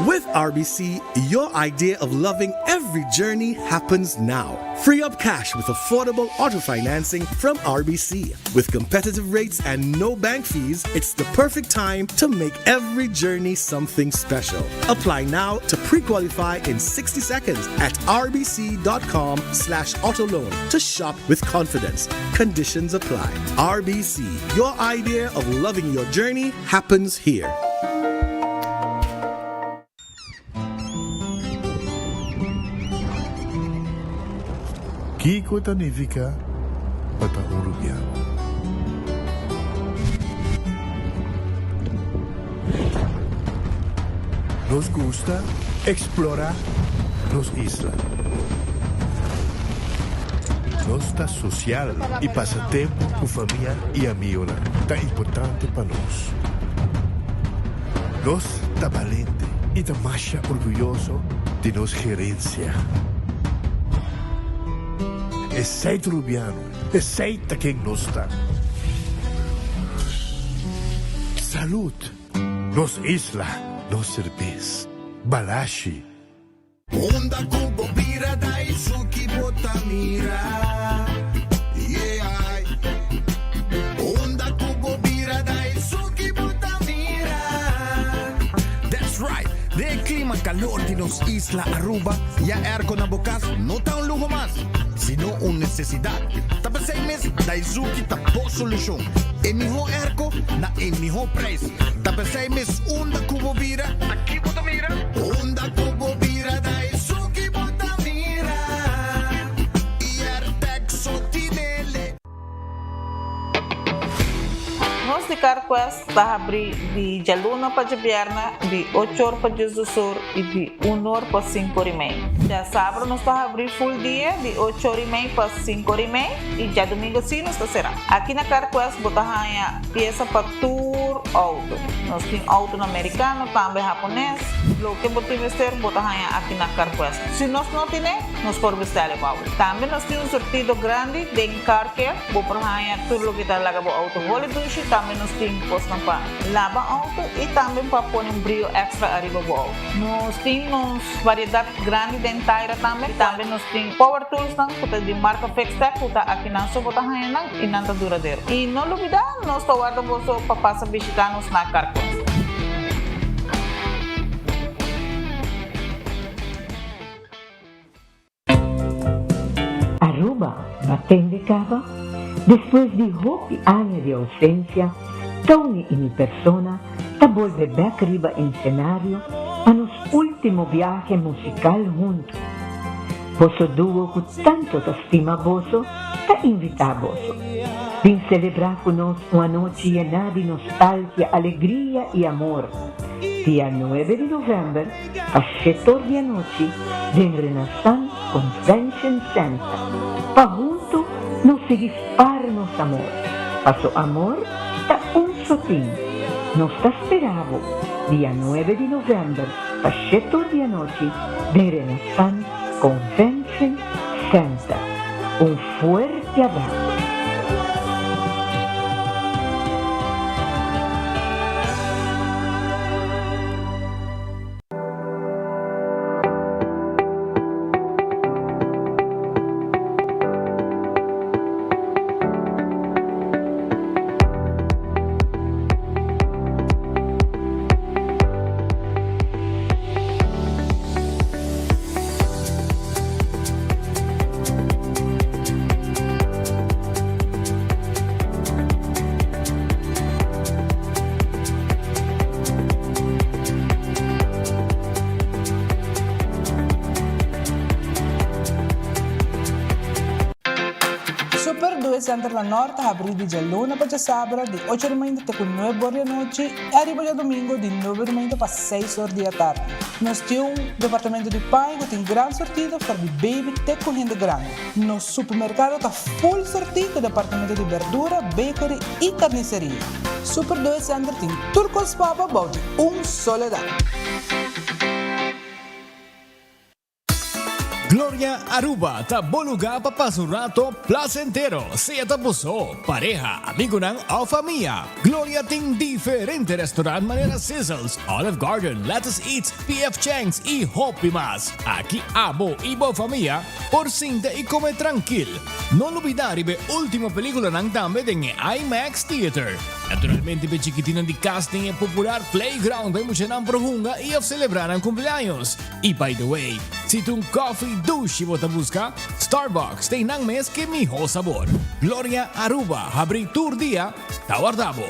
With RBC, your idea of loving every journey happens now. Free up cash with affordable auto financing from RBC. With competitive rates and no bank fees, it's the perfect time to make every journey something special. Apply now to pre-qualify in 60 seconds at rbc.com slash autoloan to shop with confidence. Conditions apply. RBC, your idea of loving your journey happens here. Kiko ta nifica pa ta un Rubiano? Nos gusta explora nos isla. Nos ta social y pasa tempo cu famia y amigonan ta importante pa nos. Nos ta balente y ta masha orguyoso di nos gerencia. Esey ta Rubiano, esey ta ken nos ta. Salud! Nos isla, nos serbes. Balashi. Unda ku bo bira Daisuki bo ta mira Yeah Unda ku bo bira Daisuki bo ta mira That's right! Den e klima kalor di nos isla Aruba, ya airco na bo kas no ta un luho mas, sino un nesesidat. Ta p'esei mes Daizuki ta bo solushon. E mihó airco na e mihó prijs. Ta p'esei mes unda ku bo bira, ta ki bo ta mira? Unda ku bo bira ta esun ki bo ta mira I Airtec so tinele. Nos di CarQuest ta habri di djaluna pa djabièrnè di ocho or pa diesdos or i di un or pa sinku or i mei. Djasabra nos ta habri full dia di ocho or i mei pa sinku or i mei i djadumingu si nos ta será. Aki na CarQuest bo ta haña piesa pa tur outo. Nos tin outonan merikano, tambe hapones. Loke bo tin mester bo ta haña aki na CarQuest. Si nos no tine, nos por bestèl e pa bo. Tambe nos tin un surtido grandi den Car Care. Bo por haña tur loke ta laga bo outo holi dushi. Tambe nos tin kosnan pa laba outo i tambe pa pone un brio èkstra ariba bo outo. Nos tin nos variedat grandi den taira tambe. Tambe nos tin power toolsnan ku ta di marka Fixtech ku ta akinan so bo ta haña nan i nan ta duradero. I no lubidá, nos ta warda boso pa pasa bishitá nos na Carquest. Aruba batende caba? Despues di hopi aña di ausencia, Tony y mi persona ta bolbe bek riba ensenario pa nos ultimo biahe musical hunto. Boso duo cu tanto ta stima boso ta invita boso. Bin celebra cu nos un anochi yena di nostalgia, alegria y amor. Dia nuebe di november pa shetor di anochi den Renaissance Convention Center pa hunto nos sigui spar nos amor, paso amor ta un sotin. Nos ta spera bo dia nuebe di november pa shetor di anochi den Renaissance Convention Center. Un fuerte abrazo. Super Due Center na Nort ta habrí di djaluna pa djasabra di ocho di mainta te ku nuebe or di anochi i ariba djadumingu di nuebe di mainta pa seis or di atardi. Nos tin un departamento di paña ku tin gran sortido for di baby te ku hende grandi. Nos supermerkado ta full sortí ku departamento di berdura, bakery i karniseria. Super Due Center tin tur kos pa bo bou di un solo dak. Gloria Aruba ta bo lugar pa pasa un rato placentero, sea ta bo so, pareha, amigonan of famia. Gloria tin diferente restaurant manera Sizzles, Olive Garden, Lettuce Eats, PF Chang's y hopi mas. Aki abo y bo famia por sinta y come trankil. No lubida riba e ultimo peliculanan tambe den e IMAX Theater. Naturalmente p'e chikitinan di cas tin e popular playground pa e muchanan por hunga y of celebra nan cumpleaños. Y by the way, si ta un coffee dushi bo ta busca, Starbucks ta einan mes ke miho sabor. Gloria Aruba habri tur dia ta warda bo.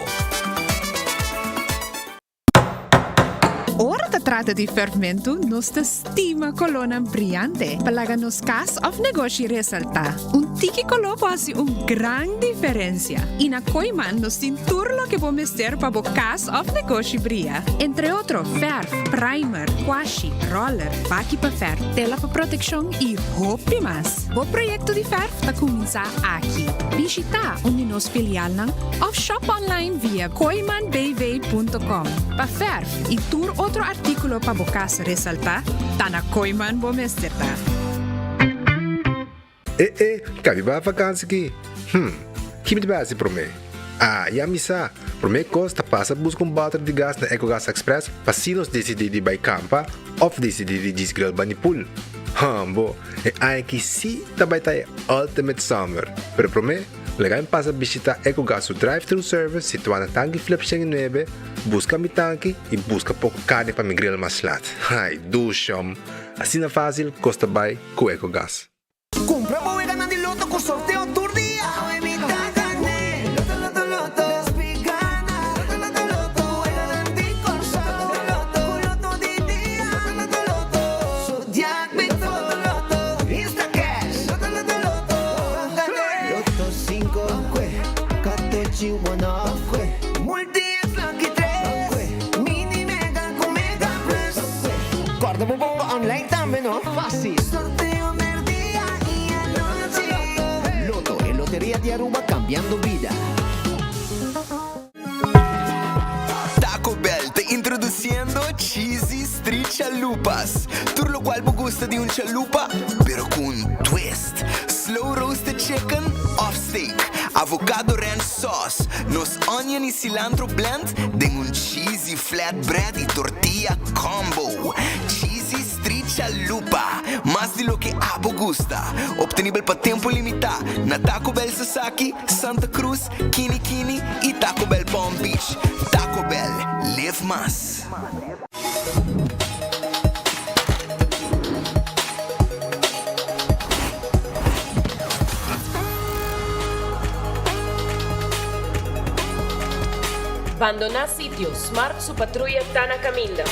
Ora ta trata di ferfmentu, nos ta stima kolónan briante pa laga nos kas òf negoshi resaltá. Un tiki koló por hasi un gran diferensia. I na Kooiman nos tin tur loke bo mester pa bo kas òf negoshi bria. Entre otro fèrf, primer, kwashi, roller, baki pa fèrf, tela pa protekshon i hopi mas. Bo proyekto di fèrf ta kuminsá aki. Bishitá un di nos filialnan òf shop online via kooimanbv.com. Pa fèrf i tur otro artíkulo pa bo kas resaltá, ta na Kooiman bo mester ta. E e, kabi bai vakansi ki? Hm, ki mi ta bai hasi promé? Ah, ya mi sa! Promé kos ta pasa buska un bòter di gas na Ecogas Express pa si nos disidí di bai kampa òf disidí di djis grill bani pool. Hòmbo, e aña aki sí ta bai ta e ultimate summer! Pero promé, laga mi pasa bishitá Ecogas su drive-thru service situá na Tanki Flip 109, buska mi tanki i buska poko karni pa mi grill mas lat. Ai, dushòm! Asina fásil kos ta bai ku Ecogas. Cumpra bo weganan di loto cu sorteo tur dia. Awe mi ta gane. Loto loto loto. Despi gana. Loto loto loto. Weganan di Corsou. Loto loto. Cu loto di dia. Loto loto loto. Zodiac Big Four. Loto loto. Instacash. Loto loto loto. Gane. Loto cinco. Catochi one off. Multi X Lucky tres. Mini Mega cu Mega Plus. Corda bo bongo online tambe no. Facil. Sorteo merdia y anochi. Lotto, e loteria di Aruba cambiando bida. Taco Bell ta introduciendo Cheesy Street Chalupas. Tur locual bo gusta di un chalupa, pero cu un twist. Slow roasted chicken of steak, avocado ranch sauce, nos onion y cilantro blend den un cheesy flatbread y tortilla combo. Cheesy Street Chalupa, mas di loke abo gusta. Obtenibel pa tempo limita na Taco Bell Sasaki, Santa Cruz, Kini Kini y Taco Bell Palm Beach. Taco Bell, live mas. Bandoná sitio, Smart su patruya ta na kaminda.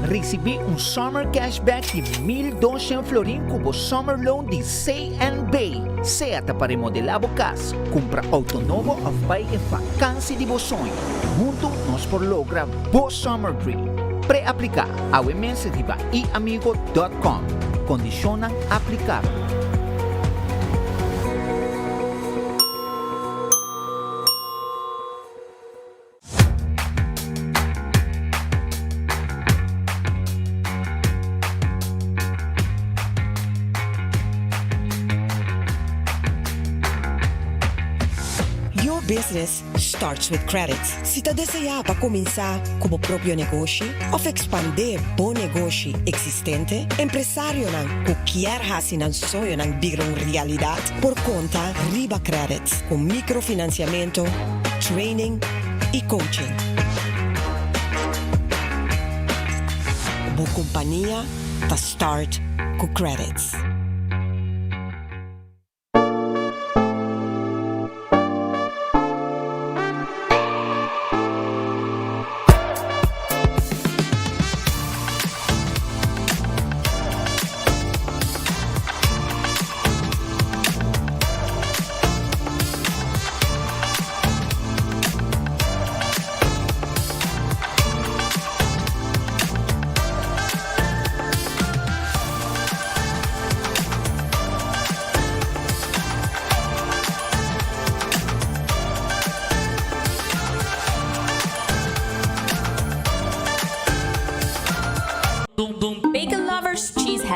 Risibí un Summer Cashback di 1200 florin ku bo Summer Loan di CNB. Sea ta pa remodelá bo kas, kumpra outo nobo òf bai e vakansi di bo soño. Huntu nos por logra bo Summer Dream. Pre-apliká awe mes riba iamigo.com. Kondishonnan aplikabel. Your business starts with credit. Si ta deseá pa kuminsá ku bo propio negoshi òf ekspandé bo negoshi eksistente, empresarionan ku kier hasi nan soñonan bira un realidat por konta riba Credit ku mikrofinansiamentu, training i coaching. Bo kompania ta start ku Credits.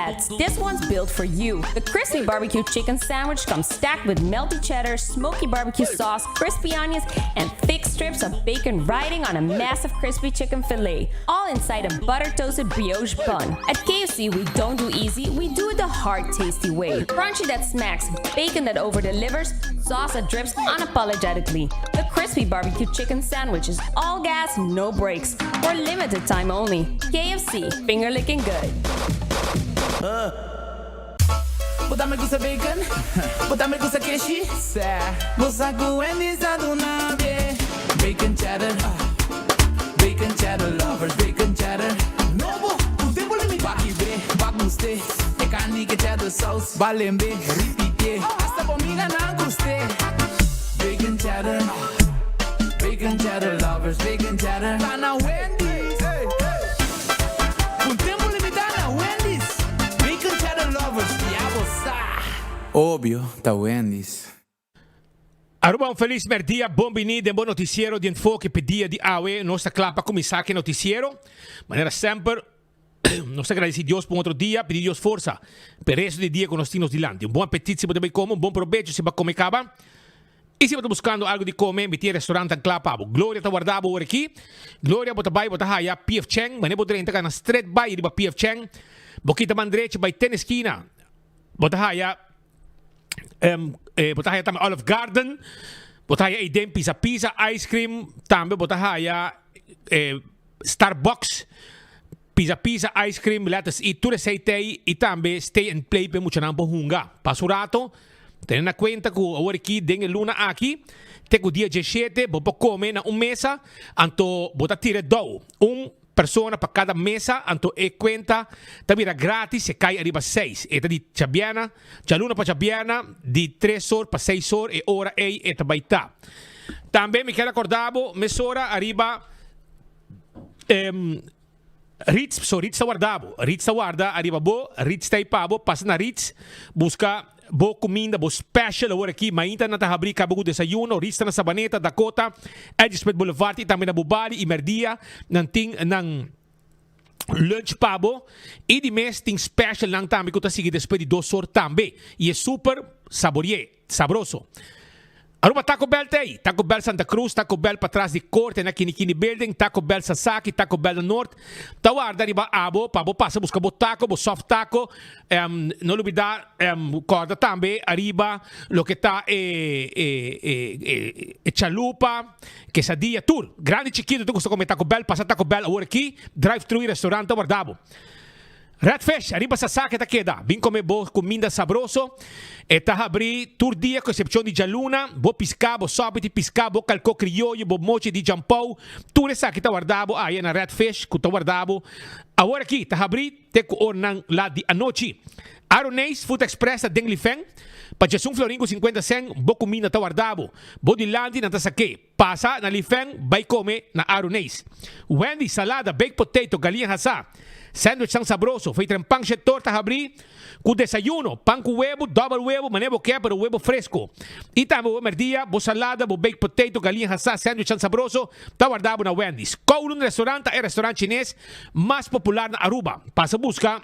heads, this one's built for you. The crispy barbecue chicken sandwich comes stacked with melty cheddar, smoky barbecue sauce, crispy onions, and thick strips of bacon riding on a massive crispy chicken fillet, all inside a butter toasted brioche bun. At KFC, we don't do easy, we do it the hard, tasty way. Crunchy that smacks, bacon that over delivers, sauce that drips unapologetically. The crispy barbecue chicken sandwich is all gas, no brakes. For limited time only. KFC, finger licking good. Bo tambe gusta bacon? Bo tambe gusta keshi? Bo sa cu Wendy's ta duna be Bacon cheddar Bacon cheddar lovers Bacon cheddar Nobo, cu tempo limita Baki be, bak guste E carni cu cheddar sauce Balembe, ripite Hasta bo amiga nan guste Bacon cheddar Bacon cheddar lovers Bacon cheddar Ta na Wendy's Cu tempo limita na Wendy's Bacon cheddar lovers Ya bo sa Obvio, ta Wendy's. Aruba un felis merdia, bon bini den bo noticiero di Enfoke p'e dia di awe. Nos ta kla pa kuminsá ku e noticiero. Manera semper, nos ta gradisí Dios pa un otro dia, pidi Dios forsa p'e resto di dia ku nos tin nos dilanti. Un bon apetit si bo ta bai kome, un bon probecho si bo a kome kaba. I si bo ta buskando algu di kome, mi tin e restaurantnan kla pa bo. Gloria ta warda bo ora aki. Gloria bo ta bai, bo ta haya PF Chang. Manera bo drenta kana stret bai riba PF Chang. Bo kita man drechi bai ten eskina. Bo ta haya bo ta haya tambe Olive Garden, bo ta haya Eden Pizza Pizza, ice cream, tambe bo ta haya Starbucks, Pizza Pizza, ice cream, Let Us Eat, tur esei t'ei y tambe Stay and Play pa e muchanan por hunga. Pasa un rato, tene na cuenta cu awor aki den e luna aki te cu dia dieshete bo por come na un mesa, anto bo ta tira e dou, un Persona pa kada mesa, anto e kuenta ta bira gratis e kai ariba seis. E ta di djabièrna, djaluna pa djabièrna, di tres or pa seis or e ora ei e ta bai ta. Tambe mi kier akorda bo mesora ariba Ritz, so Ritz ta warda bo. Ritz ta warda ariba bo, Ritz ta ei pa bo, pasa na Ritz, buska Bo cuminda, bo special awor aki. Mainta nan ta habri caba cu desayuno, Rista na Sabaneta, Dakota, Edgesmith Boulevard y tambe na Bubali y merdia nan tin nan lunch pa bo. Y di mes tin special nan tambe cu ta sigui despues di dos or tambe. Y e super saborie, sabroso. Aruba Taco Bell ta ei, Taco Bell Santa Cruz, Taco Bell patras di Corte na Kinikini Building, Taco Bell Sasaki, Taco Bell na Noord ta warda riba abo pa bo pasa buska bo taco, bo soft taco. No lubida corda tambe ariba loke ta e e e chalupa, quesadilla, tur. Grandi chikito ta gusta come Taco Bell, pasa Taco Bell awor aki, drive thru y restaurant ta warda bo. Red Fish, ariba Sasaki ta keda. Bin come bo cuminda sabroso. E ta habri tur dia cu excepcion di djaluna. Bo pisca, bo sopi di pisca, bo calco crioyo, bo mochi di jampou, tur esaki ta warda bo aya na Red Fish cu ta warda bo awor aki. Ta habri te cu ornan laat di anochi. Aroneis Food Express ta den Lifen. Pa djesun florin cu cincuenta cen bo cuminda ta warda bo. Bo dilanti nan ta sake. Pasa na Lifen bai come na Aruneis. Wendy, salada, baked potato, galiña hasá, sandwichnan sabroso, feitren pan she torta habrí cu desayuno, pan cu webo, dobel webo, manera bo ke pero webo fresco. Y tambe bo merdia, bo salada, bo baked potato, galiña hasá, sandwichnan sabroso ta warda bo na Wendy's. Kowloon Restaurant ta e restaurant chines mas popular na Aruba. Pasa busca.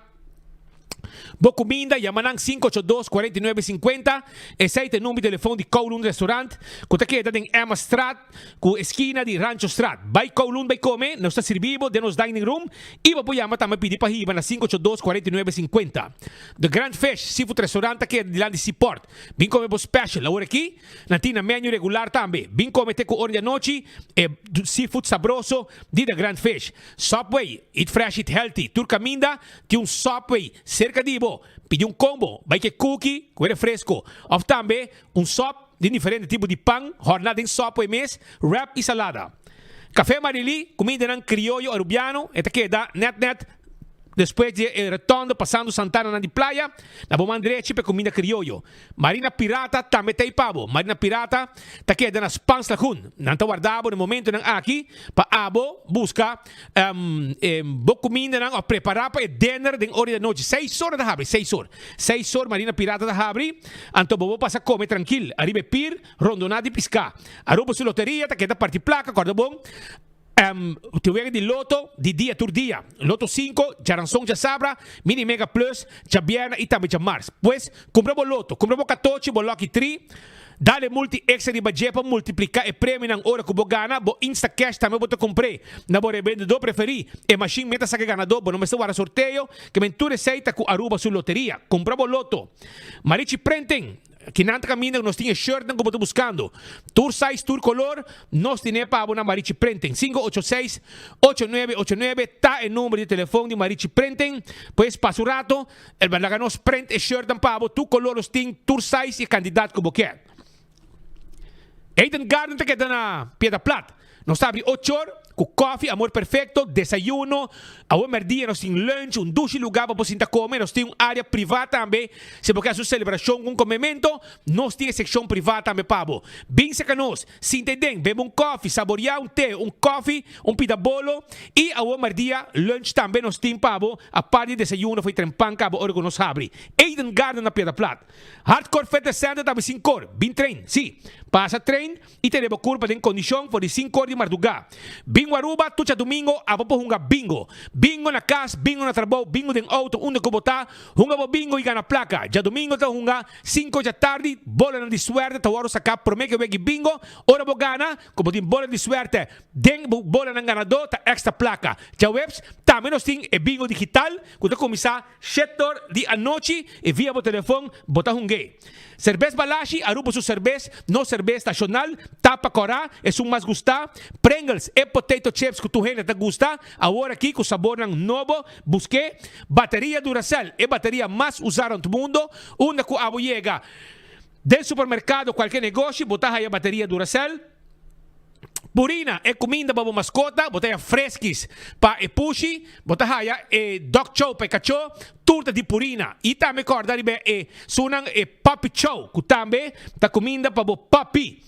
Bo kuminda, yama nan 582 49 50. Esei ta e number di telefon di Kowloon Restaurant ku ta keda den Emmastraat ku eskina di Ranchostraat. Bai Kowloon bai kome, nos ta sirbi bo den nos dining room i bo por yama tambe pidi pa hiba na 582 49 50. The Grand Fish Seafood Restaurant ta keda dilanti Seaport. Bin kome bo special awor aki. Nan tin nan menu regular tambe. Bin kome te ku ora di anochi e seafood sabroso di The Grand Fish. Subway, eat fresh eat healthy. Tur kaminda Tin un Subway serka di bo, pidi un combo, bai ke cookie ku e refresco, of tambe un sub di diferente tipo di pan horna den Subway mes, wrap y salada. Café Marily, cumindanan crioyo Arubiano, e ta keda net net despues di e rotonde pasando Santana nan di playa, na bo man drechi pa e cuminda crioyo. Marina Pirata tambe ta ei pa bo. Marina Pirata ta keda na Spaans Lagoon. Nan ta warda bo na momentonan aki pa abo buska bo kumindanan òf prepará pa e dinner den ora di anochi. Seis or nan ta habri, seis or. Seis or Marina Pirata ta habri, anto bo por pasa kome trankil ariba e pir rondoná di piská. Aruba su loteria ta keda parti plaka, kòrda bon. Tin wega di loto di dia tur dia. Loto 5, djaranson djasabra, Mini Mega Plus, djabierna y tambe djamars. Pues, cumpra bo loto, cumpra bo catochi, bo Lucky Tree, dale multi extra riba dje pa multiplica e premionan ora cu bo gana, bo Instacash tambe bo ta cumpr'e na bo rebendedor preferi. E machine meta saca e ganador, bo no mester wara sorteo, ke men tur esey ta cu Aruba su loteria. Cumpra bo loto. Marichi Printing. Kinan ta kaminda ku nos tin e shirtnan ku bo ta buskando. Tur size, tur kolor, nos tine pa bo na Marichi Printing. 586 8989 ta e number di telefon di Marichi Printing. Pues pasa un rato, el ba laga nos print e shirtnan pa bo. Tur kolor nos tin, tur size i e kantidat ku bo kier. Eden Garden ta keda na Piedra Plat. Nos ta abri ocho or ku kofi, amor perfecto, desayuno. Awe merdia nos tin lunch, un dushi lugar pa bo sinta kome. Nos tin un area priva tambe. Si bo ke hasi un selebrashon ku un komemento, nos tin e sekshon priva tambe pa bo. Bin serka nos, sinta aden, bebe un kofi, saboria un te, un kofi, un pida bolo. I awe merdia lunch tambe nos tin pa bo, apart di desayuno for di trempan kaba ora ku nos habri. Eden Garden na Piedra Plat. Hardcore Fitness Center ta habri sinkor. Bin train, si. Pasa train i tene bo kurpa den kondishon for di sinkor di mardugá. Bingo Aruba, tur djadumingo abo por hunga bingo. Bingo na kas, bingo na trabou, bingo den outo, unda ku bo ta, hunga bo bingo i gana plaka. Djadumingo ta hunga sinko djatardi, bolanan di suerte ta wòrdu saká promé ku e wek di bingo. Ora bo gana, ku bo tin bola di suerte den bo bolanan ganadó ta èkstra plaka. Djaweps tambe nos tin e bingo digital ku ta kuminsá Shetor di anochi y via bo telefon bo ta hungu'é. Serbes Balashi, Aruba su serbes, nos serbes nashonal, tapa kòrá, esun mas gustá, Pringles, e potato chips ku tur hende ta gusta, awor aki ku sabornan nobo, busk'é, Bateria Duracell, e bateria mas usá rònt mundo, unda ku abo yega den supermerkado, kualke negoshi, bo ta haya bateria Duracell. Purina, e kuminda pa bo maskota, bo ta haya Friskies pa e pushi, bo ta haya e dog chow pa e kachó, tur ta di Purina. I tambe kòrda riba e sunan e puppy chow ku tambe ta kuminda pa bo puppy.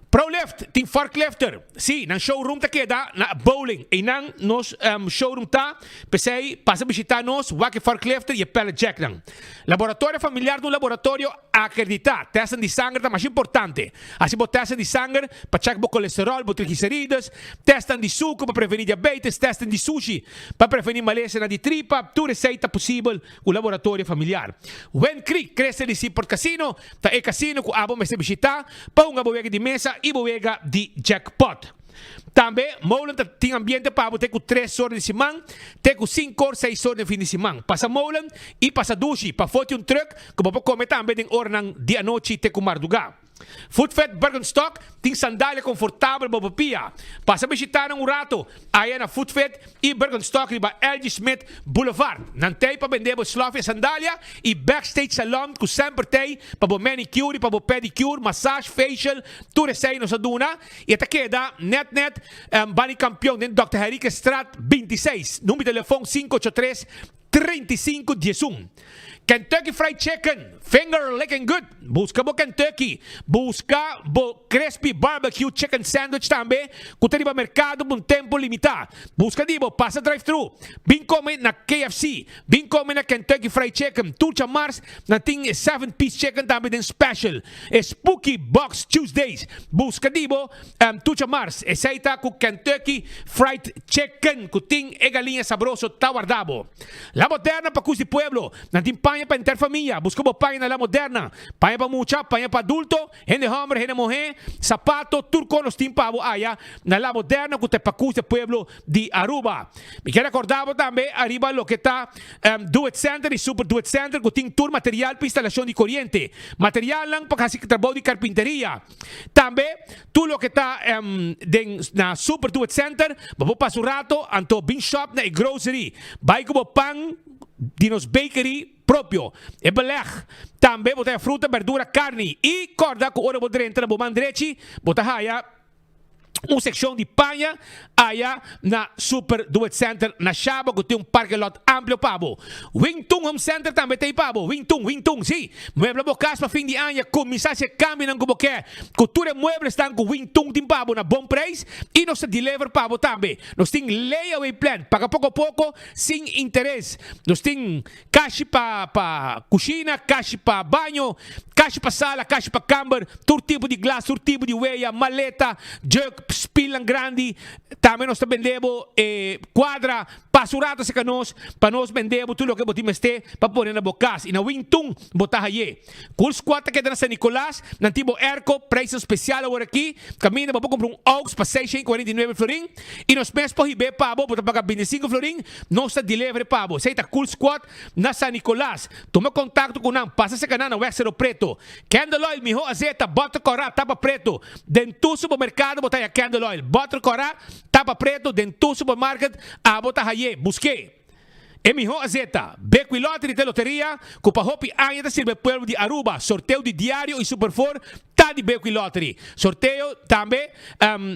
Prolift tin forklifter, si, nan showroom ta keda na Bowling, einan nos showroom ta, p'esei pasa bishita nos, wak e forklifter i e pallet jacknan. Laboratorio Familiar ta un laboratorio Akreditá. Tèstnan di sanger ta masha importante. Hasi bo tèstnan di sanger pa chèk bo kolesteròl, bo trigliserides, tèstnan di suku pa prevení diabetes, tèstnan di sushi pa prevení malesanan di tripa. Tur esei ta posibel ku laboratorio familiar. Wind Creek Crystal di Seaport Casino ta e kasino ku abo mester bishitá pa hunga bo wega di mesa i bo wega di jackpot. Tambe Molen ta tin ambiente pa bo te ku tres or di siman te ku sinku or seis or den fin di siman. Pasa Molen i pasa dushi pa foti un truk ku bo por kome tambe den oranan di anochi te ku mardugá. Footfed Birkenstock tin sandalia konfortabel pa bo pia. Pasa bishita nan un rato aya na Footfed i Birkenstock riba LG Smith Boulevard. Nan tei pa bende bo slof e sandalia i Backstage Salon ku semper tei pa bo manicure i pa bo pedicure, massage, facial, tur esei nos a duna. E ta keda net net Bani Kampion den Dòkter Henriquezstraat 26. Number di telefon 583 35 11. Kentucky Fried Chicken, finger licking good! Buska bo Kentucky, buska bo Crispy Barbecue Chicken Sandwich tambe ku ta riba merkado pa un tempu limitá. Buska di bo, pasa drive thru, bin kome na KFC, bin kome na Kentucky Fried Chicken. Tur djamars nan tin e seven piece chicken tambe den special. E Spooky Box Tuesdays, buska di bo tucha mars. Esei ta ku Kentucky Fried Chicken ku tin e galiña sabroso ta warda bo. La Moderna pa kus di pueblo. Nan tin paña pa henter famia. Buska bo paña na La Moderna. Paña pa mucha, paña pa adulto, hende homber, hende muhé, sapato, tur kos nos tin pa bo aya na La Moderna ku ta e pakus di pueblo di Aruba. Mi kier acorda bo tambe ariba loke ta Do It Center y Super Do It Center cu tin tur material pa instalacion di coriente, materialnan pa haci trabou di carpinteria. Tambe tur loke ta den na Super Do It Center, bo por pasa un rato anto bin shop na e grocery, bay cu bo pan di nos bakery propio, e beleg. Tambe bo ta haya fruta, berdura, carni y corda cu ora bo drenta na bo man drechi bo ta haya. un seccion di paña aya na Super Duet Center na Shaba cu tin un parking lot amplio pa bo. Wing Tun Home Center tambe ta ey pa bo. Wing Tun, Wing Tun, si. Muebla bo cas pa fin di aña, cuminsa haci e cambionan cu bo ke. Cu tur e mueblesnan cu Wing Tun tin pa bo na bon prijs y nos ta deliver pa bo tambe. Nos tin layaway plan, paga poco poco sin interes. Nos tin kashi pa pa cushina, kashi pa baño, kashi. Kashi pa sala, kashi pa kamber, tur tipo di glas, tur tipo di weya, maleta, jug, spilnan grandi. Tambe nos ta bende bo e kuadra. Pasa un rato serka nos pa nos bende bo tur loke bo tin mester pa pone na bo kas. I na Wintun bo ta haye. Cool Squad ta keda na San Nicolas, nan tin bo airco, prijsnan special awor aki. Kaminda bo por kumpra un Aux pa 649 florin i nos mes por hib'é pa bo, bo ta paga 25 florin, nos ta deliver pa bo. Esei ta Cool Squad na San Nicolas. Tuma kontakto ku nan, pasa serka nan na Weg Cerro Preto. Candle Oil, mihó azeta, bòter kòrá, tapa preto. Den tur supermerkado bo ta haña Candle Oil, bòter kòrá, tapa preto, den tur supermarket abo ta hañ'é. Busk'é. E mihó azeta. Bequi Lottery ta e loteria ku pa hopi aña ta sirbi e pueblo di Aruba. Sorteo di diario i Super Four ta di Bequi Lottery. Sorteo tambe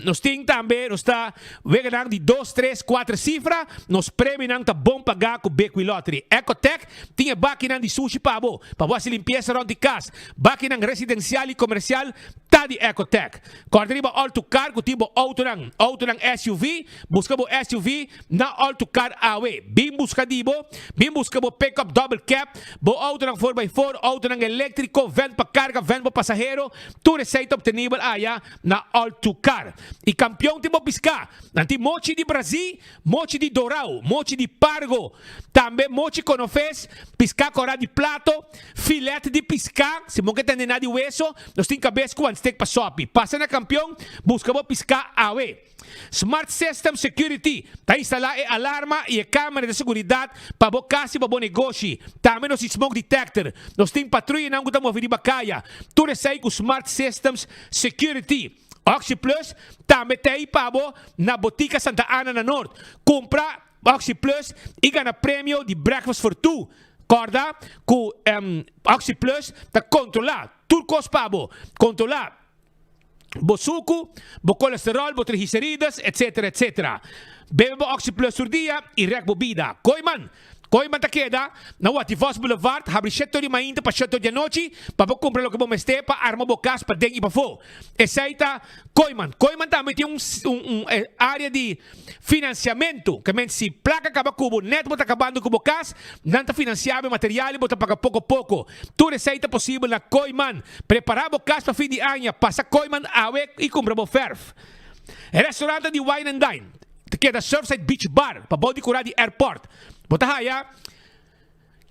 nos tin tambe nos ta weganan di dos, tres, kuater sifra. Nos premionan ta bon pagá ku Bequi Lottery. Ecotech tin e bakinan di sushi pa bo, pa bo hasi limpiesa rònt di kas. Bakinan residensial i komersial ta di Ecotech. Kòrda riba All to Car ku tin bo outonan, outonan SUV. Buska bo SUV na All to Car awe. Bin buska di bo, bin buska bo pickup double cab, bo outonan four by four, outonan eléktriko, vèn pa karga, vèn pa pasahero, tur esei ta optenibel aya na All to Car. I kampion tin bo piská. Nan tin mochi di Brazil, mochi di dorau, mochi di pargo, tambe mochi konofes, piská kòrá di plato, filet di piská, si bo ke tende na di weso, nos tin kabes ku wan stek pa sòpi. Pasa na kampion, buska bo piská awe. Smart System Security ta instalá e alarma i e kámera di seguridat pa bo kas i pa bo negoshi. Tambe nos tin smoke detector. Nos tin patruyanan ku ta move riba kaya. Tur esei ku Smart Systems Security. OxyPlus tambe ta ei pa bo na Botica Santa Ana na Noord. Kumpra OxyPlus i gana premio di Breakfast for Two. Kòrda ku OxyPlus ta kontrolá tur kos pa bo. Kontrolá. bo suku, bo kolesterol, bo triglicerides, etc. Etc. Bebe bo Oxi Plus tur dia i rèk bo bida. Kooiman! Kooiman ta keda na Wativos Boulevard, habri shete or di mainta pa shete or di anochi pa bo kumpra loke bo mester pa arma bo kas paden i pafó. Esei ta Kooiman. Kooiman tambe tin un un área di Finansiamentu, ke men si plaka kaba ku bo, nèt bo ta kabando ku bo kas, nan ta finansiá bo e material i bo ta paga poko poko. Tur esei ta posibel na Kooiman. Prepará bo kas pa fin di aña, pasa Kooiman awe i kumpra bo fèrf. E restaurantnan di Wine and Dine ta keda Surfside Beach Bar, pabou di kurá di airport. Bo ta haya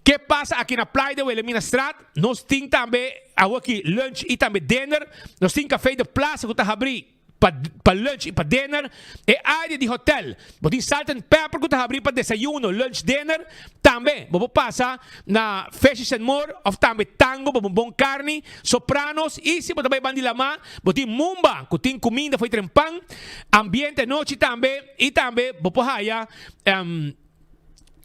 Ke pasa aki na Playa de Wilhelminastraat. Nos tin tambe awoki lunch i tambe dinner. Nos tin Café de Plaza ku ta habrí. Pa pa lunch y pa dinner. E area di hotel, bo tin Salt and Pepper cu ta habri pa desayuno, lunch, dinner. Tambe bo por pasa na Fishes and More of tambe Tango pa bo bon carni, Sopranos y si bo ta bay banda di lama, bo tin Mumba cu tin cuminda fo'i tren pan. Ambiente anochi tambe y tambe bo por haya.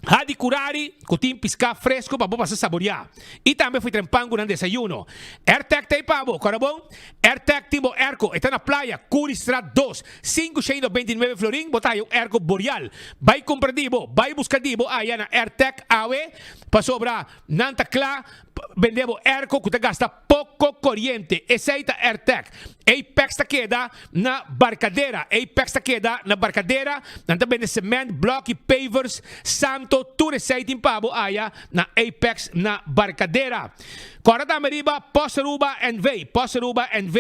Hadi Curari, cu tin pisca fresco pa bo pasa saboria. Y tambe fui tren pan cu nan desayuno. Airtec ta ey pa bo, cora bon? Airtec tin bo airco, e ta na playa, Curiestraat dos, sinku shei nobenta i nuebe florin, bo ta haya un airco Boreal. Bay cumpra di bo, bay busca di bo aya na Airtec awe, pasobra nan ta cla pa bende bo airco cu ta gasta poco coriente. Esey ta Airtec. Apex ta keda na Barcadera. Apex ta keda na Barcadera. Nan ta bende cement, bloki, pavers, santo, tur esey tin pa bo aya na Apex na Barcadera. Corda tambe riba Post Aruba NV. Post Aruba NV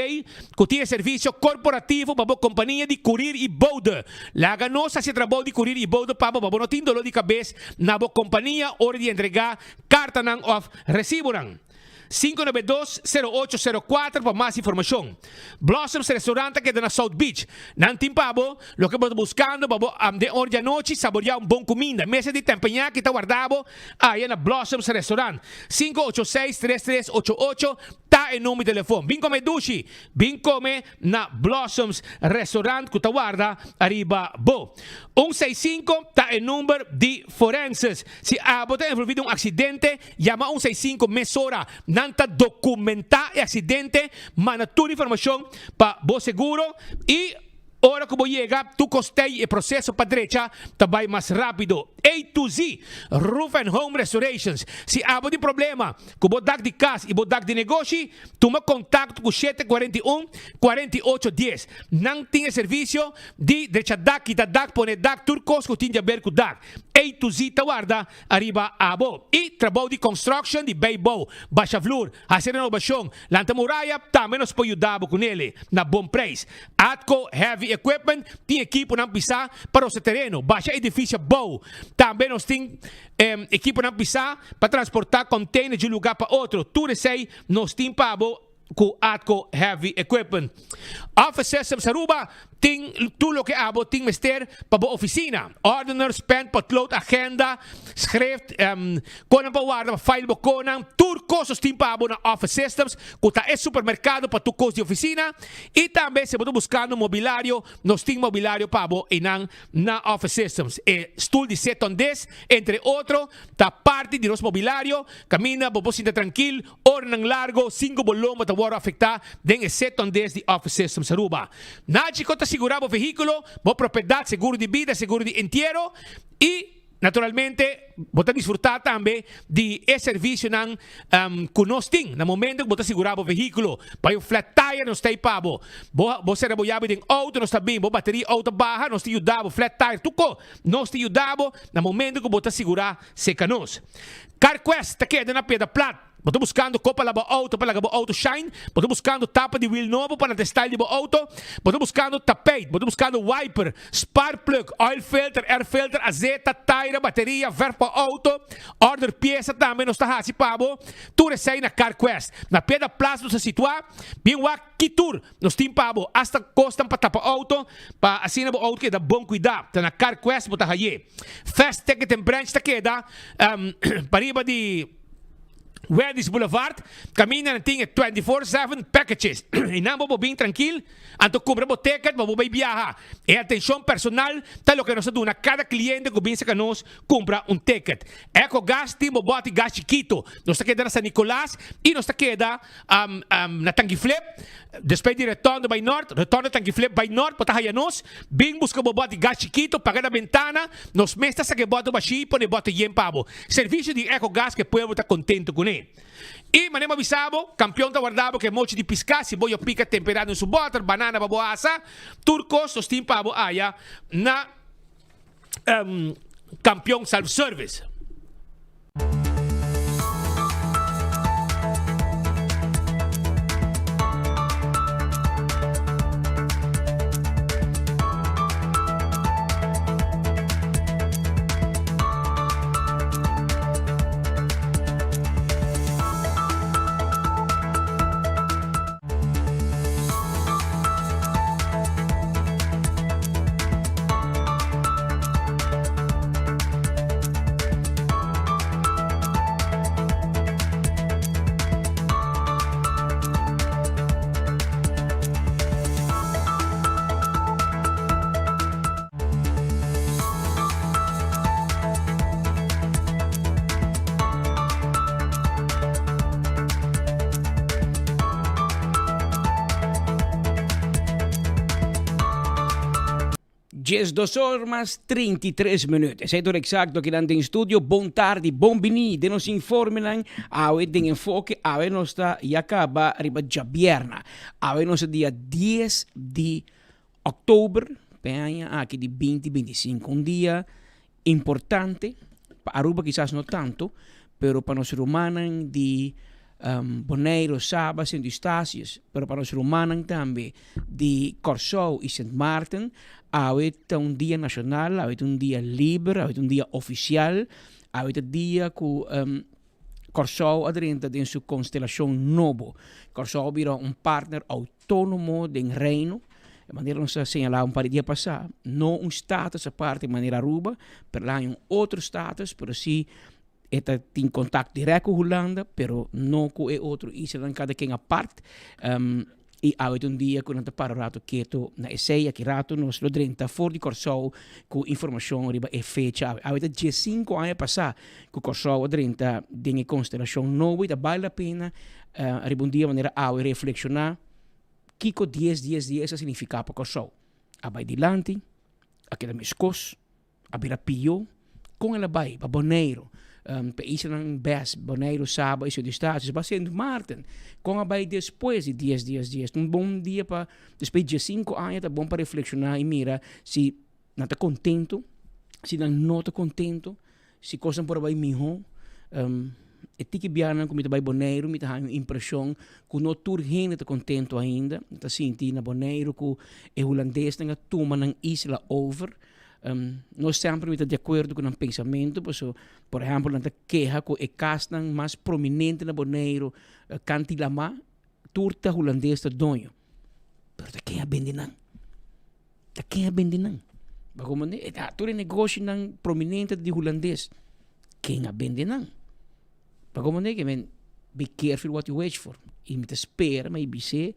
cu tin e servicio corporativo pa bo compania di curir y bode. Laga nos haci e trabou di curir y bode pa bo pa bo no tin dolor di cabes na bo compania ora di entrega cartanan of recibonan. 592 0804 pa mas informashon. Blossoms Restaurant ta keda na South Beach. Nan tin pa bo loke bo ta buskando pa bo den or di anochi saboreá un bon kuminda. Mesa di tempeñaki ta warda bo aya na Blossoms Restaurant. 586 3388 ta e number di telefon. Bin kome dushi! Bin kome na Blossoms Restaurant ku ta warda ariba bo. Un seis sinku ta e number di forenses. Si abo ta envolví den un aksidente, Yama un seis sinku mesora. Nan ta dokumentá e aksidente, manda tur informashon pa bo seguro i. Ora ku bo yega, tur kos tei e proseso pa drecha ta bai mas rápido. A to Z Roof and Home Restorations. Si abo tin problema ku bo dak di kas i bo dak di negoshi, tuma kontakto ku 741 48 dies. Nan tin e servisio di drecha dak, kita dak, pone dak, tur kos ku tin di aber ku dak. A to Z ta warda ariba abo. I trabou di construction di beibou, basha vloer, hasi renobashon, lanta muraya, tambe nos por yuda bo ku nele na bon preis. Atco Heavy Equipment tin ekiponan pisá pa rosa tereno, basha edifisio bou. Tambe nos tin ekiponan pisá pa transportá container di un lugá pa otro. Tur esei nos tin pa bo ku Atco Heavy Equipment. Office Systems Aruba tin tur loke abo tin mester pa bo oficina. Ordeners, pen, potlood, agenda, schrift, konan pa warda, pa file bo konan. Tur kos nos tin pa abo na Office Systems ku ta e supermerkado pa tur kos di oficina. I tambe si bo ta buskando mobilario, nos tin mobilario pa bo einan na Office Systems. E stul di seton des, entre otro, ta parti di nos mobilario. Kaminda bo por sinta trankil Oranan largo sin ku bo lomba ta wòrdu afektá den e seton des di Office Systems Aruba. Nagico ta sigurá bo vehíkulo, bo propiedat, seguro di bida, seguro di entiero i naturalmente bo ta disfrutá tambe di e servisionan ku nos tin na momento ku bo ta sigurá bo vehíkulo. Bai un flat tire nos ta ei pa bo. Bo bo sera bo yabi den outo nos ta bin, bo bateria outo baha nos ta yuda bo, flat tire tur ko nos ta yuda bo na momento ku bo ta sigurá Seka nos. CarQuest ta keda na Piedra Plat. Bo ta buskando ko pa laba auto pa laga bo auto shine? Bo ta buskando tapa di wiel nobo pa lanta e style di bo auto? Bo ta buskando tapijt? Bo ta buskando wiper, spark plug, oil filter, air filter, azeta, taira, bateria, verf pa auto? Order piesa tambe nos ta hasi pa bo. Tur esei na CarQuest. Na Piedra Plat nos ta situa. Bien wak ki tur Nos tin pa bo hasta kosnan pa tapa auto pa asina bo auto keda bon kuidá. Ta na CarQuest bo ta haye. Fast Ticket and Branch ta keda pariba di Wendy's Boulevard kaminda nan tin e 24/7 packages. Einan bo por bin trankil anto kumpra bo ticket pa bo bai biaha. E atenshon personal ta loke nos ta duna kada kliente ku bin serka nos kumpra un ticket. Ecogas tin bo bòti gas chikito. Nos ta keda na San Nicolas i nos ta keda Na Tanki Flip, despues di retorno bai nort, retorno Tanki Flip bai nort, bo ta haya nos, bin buska bo bòt di gas chikito, paga na bentana, nos mes ta saka e bòt bashí i pone e bòt yen pa bo. Servisio di Ecogas ku e pueblo ta kontento kuné. I manera bo a bisa bo, kampion ta warda bo ku e mochi di piská, si bo yo pika temperá den su bòter, banana pa bo asa, tur kos nos tin pa bo aya na Kampion Self Service. Diesdos or mas 33 minuut. Esei tur exacto akinan den studio. Bon tardi, bon bini den nos informenan. Awe den Enfoke, awe nos ta ya caba riba djabierna. Awe nos ta dia dies di Oktober p'e aña aki di binti binti i sinku, un dia importante pa Aruba kisas no tanto, pero pa nos rumannan di Boneiru, Saba, Sint Eustatius, pero pa nos rumannan tambe di Kòrsou i Sint Maarten, awe ta un dia nashonal, awe ta un dia liber, awe ta un dia ofisial, awe ta dia ku Kòrsou a drenta den su konstelashon nobo. Kòrsou a bira un partner outónomo den Reino. E manera nos a señalá un par di dia pasá, no un status aparte manera Aruba, pero la haña un otro status, pero sí e ta tin kontakto dirèkt ku Hulanda, pero no ku e otro islanan kada ken apart. I awe ta un dia ku nan ta para un ratu ketu na esei. Aki ratu nos lo drenta for di Kòrsou ku informashon riba e fecha awe. Awe ta diesinku aña pasá ku Kòrsou a drenta den e konstelashon nobo i ta bale la pena riba un dia manera awe reflekshoná kiko dies dies dies a signifiká pa Kòrsou. A bai dilanti, a keda meskos, a bira pió. Kon el a bai pa Boneiru, pa e islanan bes, Boneiru, Saba i Sint Eustatius, ba Sint Maarten. Kon a bai despues di dies, dies, dies. Un bon dia pa despues di diesinku aña ta bon pa reflekshoná i mira si nan ta kontentu, si nan no ta kontentu, si kosnan por a bai mihó. E tiki biahanan ku mi ta bai Boneiru mi ta haña un impreshon ku no tur hende ta kontentu ainda. Mi ta sinti na Boneiru ku e hulandesnan a tuma nan isla over. No semper mi ta di akuerdo ku nan pensamentu paso por ehèmpel nan ta keha ku e kasnan mas prominente na Boneiru, Kanti Lamá, tur ta hulandes ta doño. Pero ta ken a bende nan? Ta ken a bende nan? Bo a komprende? E ta tur e negoshinan prominente ta di hulandes. Ken a bende nan? Bo a komprende? Ke men, be careful what you wish for. I mi ta spera mi a bis'é,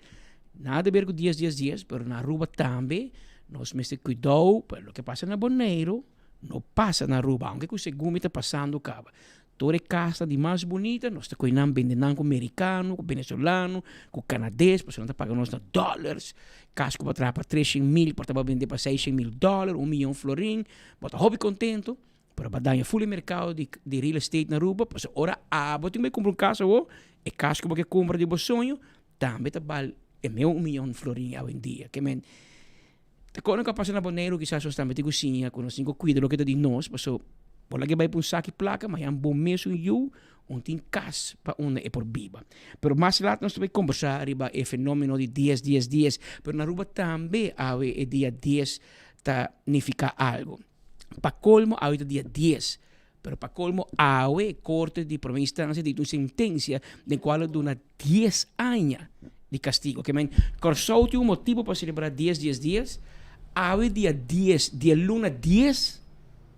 nada ber ku dies dies dies, pero na Aruba tambe nos mester kuidou pa loke pasa na Boneiru no pasa na Aruba, aunke ku segun mi ta pasando kaba. Tur e kasnan di mas bunita nos ta kohe nan bende nan ku merikano, ku venezolano, ku kanades, pasobra nan ta paga nos na dòlers. Kas ku bo a traha pa treshen mil por ta bo a bende pa seishen mil dòler, un miyon florin. Bo ta hopi kontentu, pero bo a daña ful e merkado di di real estate na Aruba, pasobra ora abo tin bai kumpra un kas awo, e kas ku bo ke kumpra di bo soño tambe ta bal e meun un miyon florin awendia. Ke men, Ta kono ku a pasa na Boneiru kisas nos tambe tin ku siña ku nos tin ku kuida loke ta di nos paso bo lag'e bai pa un saki plaka ma yan bo mes un yu un tin kas pa unda e por biba. Pero mas lat nos ta bai kombersá riba e fenomeno di dies dies dies pero na Aruba tambe awe e dia dies ta nifiká algu. Pa kolmo awe ta dia dies pero pa kolmo awe korte di prome instansia dikta un sentensia den kual a duna dies aña di kastigo. Ke men, Kòrsou tin un motibu pa selebrá dies dies dies. Awe dia dies di e luna dies,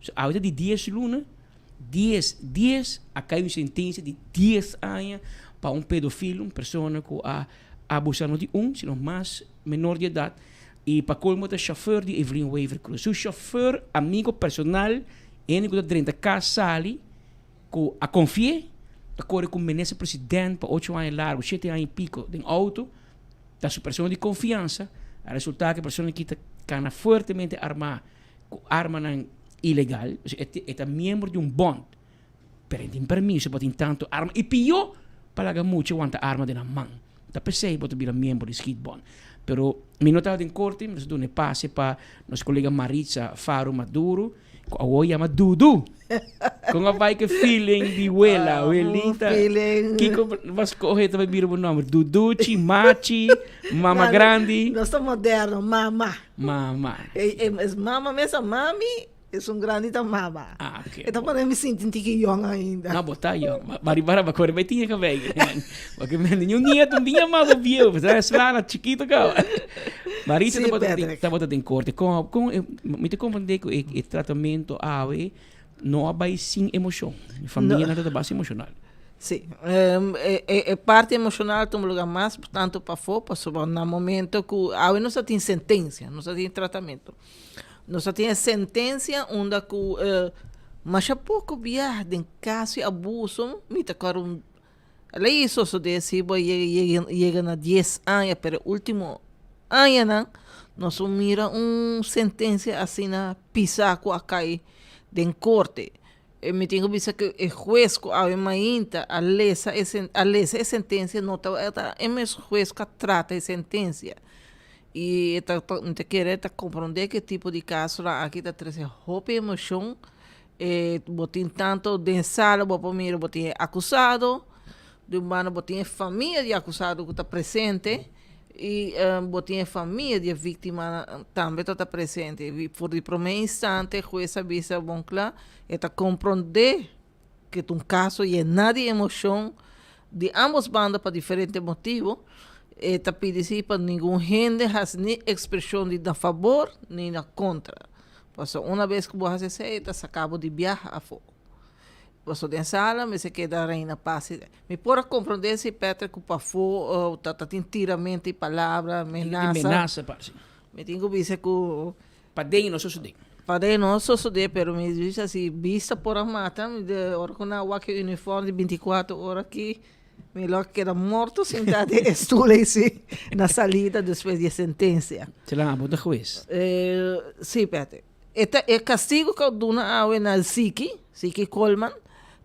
so awe ta di dies luna, dies dies a kai un sentensia di dies aña pa un pedofilo, un persona ku a abusá no di un sino mas menor di edat i pa kolmo ta shofèr di Evelyn Wever-Croes. Su shofèr, amigo personal, hende ku ta drenta kas sali, ku a konfi'é ta kore ku minister president pa ocho aña largu, shete aña i piko den outo, ta su persona di konfiansa, a resultá ku e persona aki ta kana fuertemente armá ku armanan ilegal, pasobra e ta miembro di un bònt, pero e tin permiso pa tin tantu arma i pió pa laga mucha wanta arma den nan man. Ta p'esei bo ta bira miembro di schietbond. Pero mi no tabata den korte, mi ta duna e pase pa nos kolega Maritza Faro Maduro, ku awor yama Dudu. Kon a bai ku e feeling di wela, welita? Feeling. Kiko bo a skohe ta bai bira bo nomber? Duduchi, Machi, Mama Grandi? Nos ta moderno, Mama. Mama. Es mama mes a mami. Esun grandi ta mama. Ah, ok. E ta pone mi sinti un tiki yong ainda. No, bo ta yong. Ma, ma ripara, bo kore bai tinha kabei. Porque mi niño nieto, un biña mas bo viejo. Pues era slana chiquito kaba. Marisa Sí, tabata tin, Patrick. tabata den korte. Kon, kon, eh, mi ta comprende ku e, e tratamento awe no a bai sin emocion. Familia No. no tabata basta emocional. Sí, em, e, e, e parte emocional tuma lugar mas tanto pafó, pasobra na momento ku awe nos a tin sentencia, nos a tin tratamento. Nos a tin e sentencia unda cu masha poco biaha den caso di abuso mi ta kor un ley sosode si bo yega yega na dies aña pero e ultimo añanan nos a mira un sentencia asina pisa cu a cay den corte mi tin cu bisa cu e huez cu awe mainta a lesa e a lesa e sentencia no tabata e mes huez cu a trata e sentencia. I e ta mi ta kere ta komprondé ku e tipo di kasonan aki ta trese hopi emoshon. E bo tin tantu den sala bo por mira bo tin e akusado, di un banda bo tin e famia di e akusado ku ta presente i bo tin e famia di e víktimanan tambe ta ta presente. I for di promé instante hues a bisa bon kla e ta komprondé ku ta un kaso yená di emoshon di ambos banda pa diferente motibu, e ta pidi si pa ningun hende hasi ni ekspreshon di na fabor ni na kontra. Pasobra una bes ku bo hasi esei e ta saka bo di biaha afó. Pasobra den sala mester keda reina pas. Mi por a komprondé si Patrick ku pafó ta ta tin tiramento di palabra, menasa. Menasa parse. Mi tin ku bisa ku. Paden no sosodé. Paden no sosodé, pero mi bisa si bista por a mata, mi de ora ku nan a wak e uniform di binti kuater ora aki. Mi lo keda morto sintá den e stoel ei si na salida despues di e sentensia. Te lan abo ta hues? Si, Pete. E ta e kastigo ku a duna awe na Ziki, Ziki Koolman,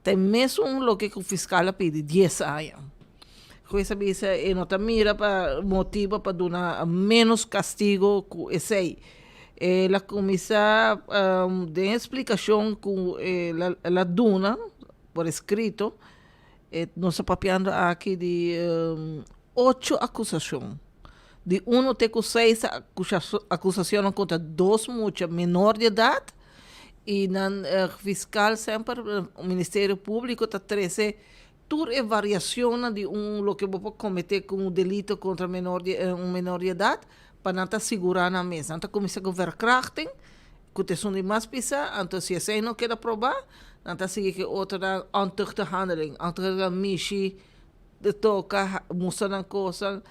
ta e mesun loke ku fiskal a pidi, dies aña. Hues a bisa e no ta mira pa motibo pa duna ménos kastigo ku esei. El a kuminsá den e splikashon ku el a duna por eskrito, E nos ta papiando aki di ocho akusashon. Di uno te ku seis akusashonnan kontra dos mucha menor di edat i nan fiskal semper Ministerio Públiko ta trese tur e variashonnan di un loke bo por kometé ku un delito kontra menor di un menor di edat pa nan ta sigurá nan mes. Nan ta kuminsá ku verkrachting ku ta esun di mas pisá, anto si esei no keda probá, nan ta sigui ku e otronan ontuchte handeling, ontuchte mishi, toka, mustra nan kosnan,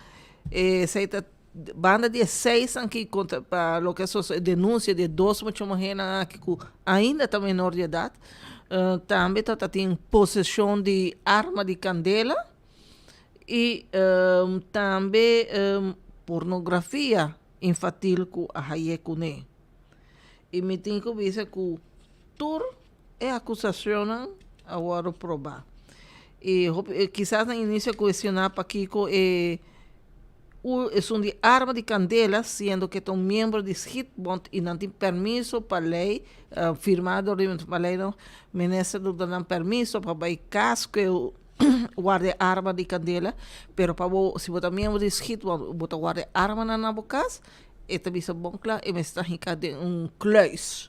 esei ta banda di e seisnan ki kontra pa loke a sosodé denunsia di e dos mucha muhénan aki ku ainda ta menor di edat, tambe ta tin poseshon di arma di kandela i tambe pornografia infatil ku a haye kuné. I mi tin ku bisa ku tur e akusashonnan a wòrdu probá. I hopi kisas na inisio a kuestioná pakiko e esun di arma di kandela siendo ku e ta un miembro di Schietbond i nan tin permiso pa lei firmá dor di pa lei no minister lo duna nan permiso pa bai kas ku e warda e arma di kandela pero pa bo si bo ta miembro di Schietbond bo ta warda e armanan na bo kas E ta bisa bon kla e mester ta hinká den un kluis.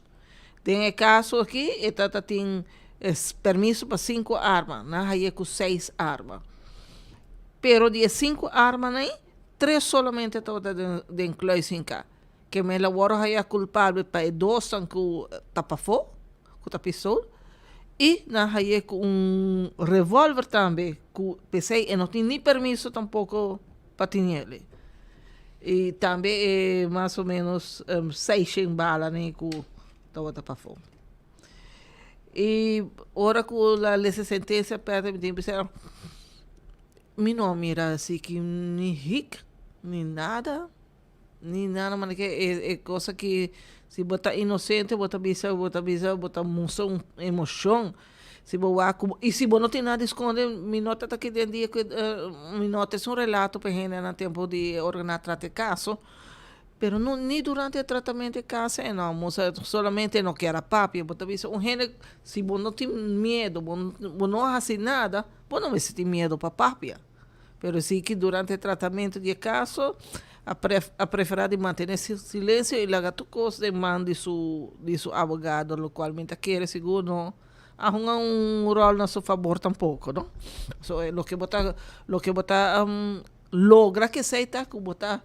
Den e kaso aki e tata tin permiso pa sinku arma, nan haye ku seis arma. Pero di e sinku armanan ei, tres solamente tabata den kluis hinká. Ke men la wòrdu haya kulpabel pa e dosnan ku ta pafó, ku ta pistol, i nan haye ku un revòlver tambe ku p'esei e no tin ni permiso tampoko pa tin el. I tambe e mas o menos seishen bala ni ku tabata pafó. I ora ku la lesa e sentensia pèrdè mi tin bisa mi no a mira asi ki ni hik ni nada ni nada manera ke e cosa ki si bo ta inosente bo ta bisa bo ta bisa bo ta mustra un emoshon. Si bo wak ku i si bo no tin nada di skonde mi no ta aki den dia ku mi no ta es un relato pa e hende na tempu di ora nan a trata e kaso pero no ni durante e tratamentu e kaso e no a mustra solamente e no kier a papia bo ta bisa un hende si bo no tin miedu bo bo no a hasi nada bo no mester tin miedu pa papia pero si ki durante e tratamentu di e kaso a a prefera di mantene silensio i laga tur kos den man di su di su abogado lokual mi ta kere sigur no a hunga un ròl na su fabor tampoko no. So loke bo ta loke bo ta logra ku esei ta ku bo ta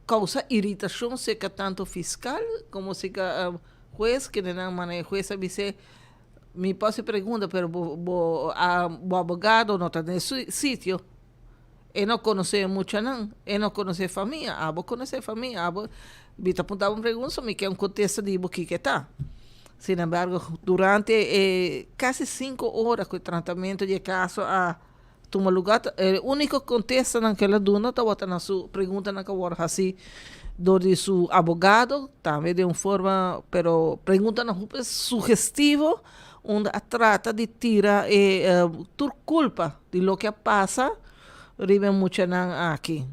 kousa iritashon serka tantu fiskal komo serka hues kende nan manera e hues a bis'é mi por hasi pregunta pero bo bo bo abogado no ta den su sitio. E no konosé e muchanan, e no konosé e famia, abo konosé e famia, abo mi ta punta bo un pregunta, mi ke un kontesta di bo kiko e ta. Sin embargo, durante e kasi sinku ora ku e tratamentu di e kaso a tuma lugá, e úniko kontestanan ku el a duna tabata na su preguntanan ku a wòrdu hasí dor di su abogado, tambe den un forma, pero preguntanan hopi sugestivo, unda a trata di tira e tur kulpa di loke a pasa riba e muchanan aki.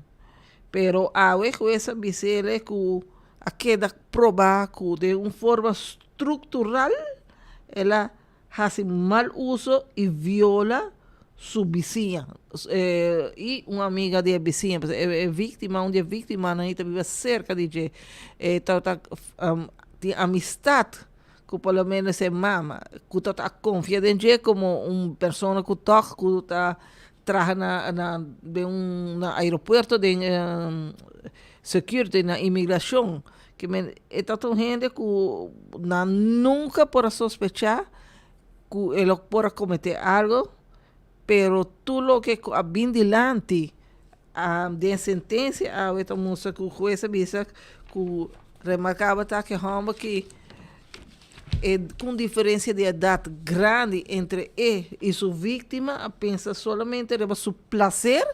Pero awe hues a bis'ele ku a keda probá ku den un forma struktural el a hasi mal uso i viola su bisiña i un amiga di e bisiña. Pasobra e víktima, un di e víktimanan ei ta biba serka di dje. E tabata tin amistat ku por lo menos e mama ku ta ta konfia den dje komo un persona ku tòg ku ta traha na na den un na aeropuerto den security na imigrashon ke men e ta un hende ku nan nunka por a sospechá ku e lo por a kometé algo pero tur loke ku a bin dilanti Den sentensia awe ta mustra ku hues a bisa ku remarkabel ta ku e hòmber ki E ku un diferensia di edat grandi entre e i su víktima a pensa solamente riba su plaser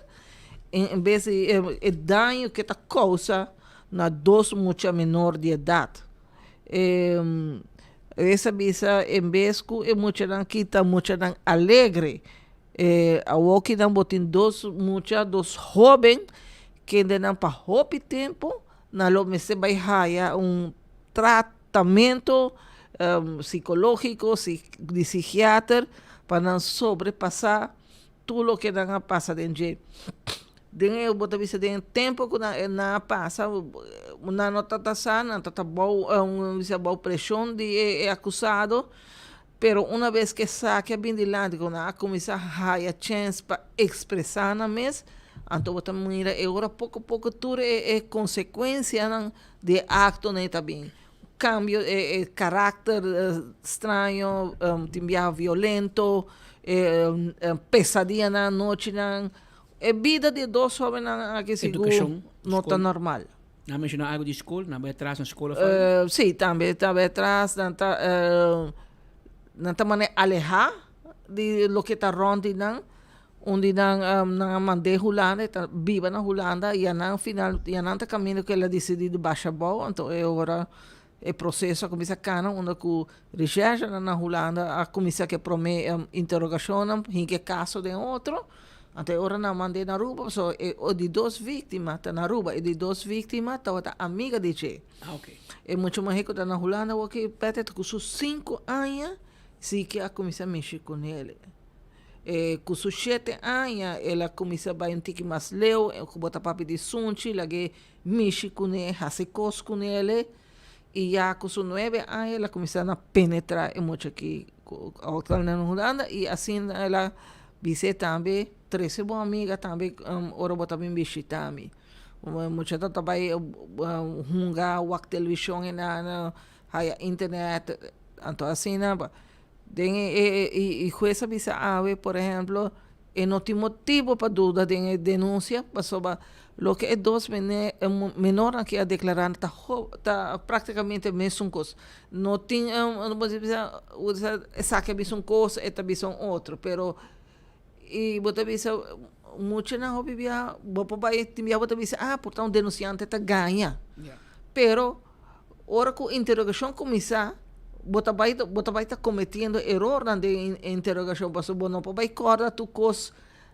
en bes di e daño ku e ta kousa na dos mucha menor di edat. E a bisa en bes ku e muchanan kita muchanan alegre awoki nan bo tin dos mucha dos hóben kendenan pa hopi tempu nan lo mester bai haya un tratamento psicológico di psikiater pa nan sobrepasá tur loke nan a pasa den dje. Den e bo ta bisa den e tempo ku nan nan a pasa nan no tabata sa nan tabata bou bisa bou preshon di e akusado pero una bes ku esaki a bin dilanti ku nan a kuminsá haya chèns pa ekspresá nan mes anto bo ta mira e ora poko poko tur e konsekuensianan di e aktonan ta bin kambio e karakter straño tin biaha violento e pesadianan anochinan E bida di e dos hobennan aki sigur no ta normal. Nan a menshoná algu di skol? Nan bai atras na skol of algu? Sí, tambe ta bai atras. Nan ta nan ta manera alehá di loke ta rònt di nan. Un di nan nan a mand'é Hulanda, e ta biba na Hulanda i a nan final i a nan ta kaminda ku el a disidí di basha abou. Anto e ora e proseso a kuminsá kana unda ku reshèrshenan na Hulanda a kuminsá ku e promé interogashonnan, hinka e kaso den otro. Anto e ora nan mand'é na Aruba pasobra e di dos víktima ta na Aruba, e di dos víktima tabata amiga di dje. E mucha muhé ku ta na Hulanda awor-aki Pete ta ku su sinku aña si ke a kuminsá mishi kuné. E ku su shete aña el a kuminsá bai un tiki mas leu, ku bo ta papia di sunchi lag'é mishi kuné, hasi kos kuné i ya ku su nuebe aña el a kuminsá na penetrá e mucha aki ku awor na Hulanda i asina el a bis'é tambe trese bo amiga tambe ora bo ta bin bishitá mi. Mucha ta ta bai hunga wak televishon einan haya internet anto asina den e i hues a bisa awe por ehemplo E no tin motibu pa duda den e denunsia pasobra loke e dos menornan aki a deklará ta ta praktikamente mesun kos. No tin bo ta bisa esaki a bisa un kos e ta bisa un otro pero i bo ta bisa muchanan hopi bia bo por bai tin bia bo ta bisa ah por ta un denunsiante ta gaña pero Ora ku interogashon kuminsá, bo ta bai bo ta bai ta kometiendo erornan den e interogashon pasobra bo no por bai kòrda tur kos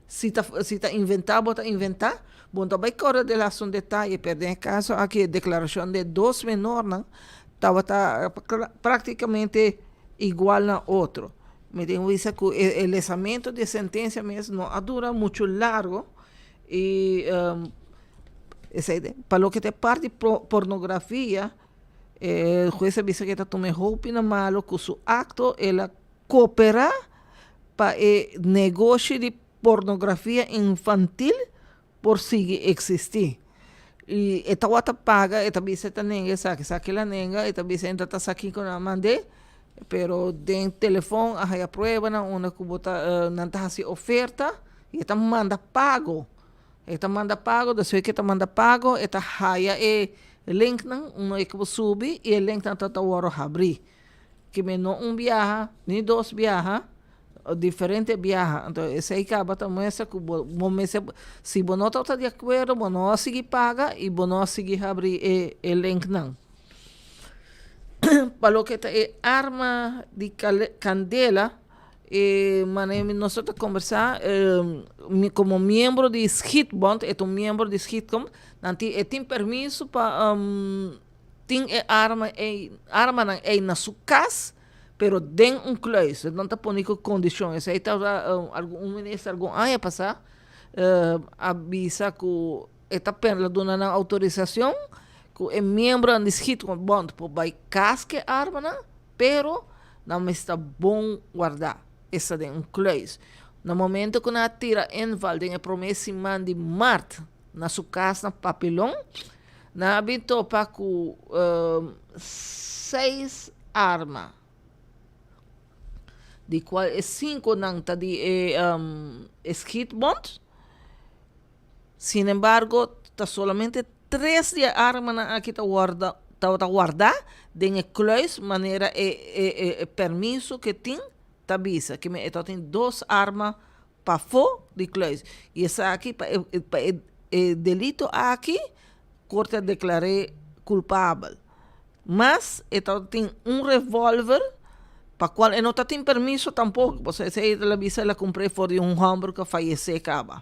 si ta si ta inventá bo ta inventá, bo no ta bai kòrda de las un detaye pero den e kaso aki e deklarashon di e dos menornan tabata praktikamente igual na otro. Mi tin ku bisa ku e lesamentu di e sentensia mes no a dura muchu largu i. Esei pa loke ta e parti pornografia, e hues a bisa ku e ta tuma e hopi na malo ku su akto el a koperá pa e negoshi di pornografia infantil por sigui eksistí. I e tabata paga, e ta bisa e ta nenga esaki, esaki el a nenga, e ta bisa e no ta sa kiko nan a mand'é, pero den telefòn a haya pruebanan unda ku bo ta nan ta hasi oferta i e ta manda pago. E ta manda pago, despues ke e ta manda pago e ta haya e linknan unda e ku subi i e linknan ta ta wòrdu habrí. Ke men no un biaha ni dos biaha, diferente biaha. Anto esei kaba ta muestra ku bo bo mester si bo no tabata di akuerdo bo no a sigui paga i bo no a sigui habrí e e linknan. Pa loke ta e arma di kandela. E manera nos ta kombersá mi komo miembro di schietbond, e ta un miembro di schietbond, nan tin e tin permiso pa tin e arma ei armanan ei na su kas, pero den un kluis. Nan ta pone ku kondishon. Esei ta algun un minister algun aña pasá a bisa ku e ta lo duna nan outorisashon ku e miembronan di schietbond por bai kas ku e armanan, Pero nan mester ta bon wardá, esta den un kluis. Na momento ku nan a tira inval den e promé siman di mart na su kas na Papilon, nan a bin topa ku seis arma, di kual e sinkonan ta di e schietbond. Sinembargo, ta solamente tres di e armanan aki ta wòrdu. tabata wardá den e kluis manera e e e permiso ku e tin ta bisa ke men e tabatin dos arma pafó di kluis i esaki pa e pa e e delito aki korte a deklar'é kulpabel. Mas e tabatin un revolver pa kual e no tatin permiso tampoko pasobra esei el a bisa el a kumpr'é for di un hòmber ku a fayesé kaba.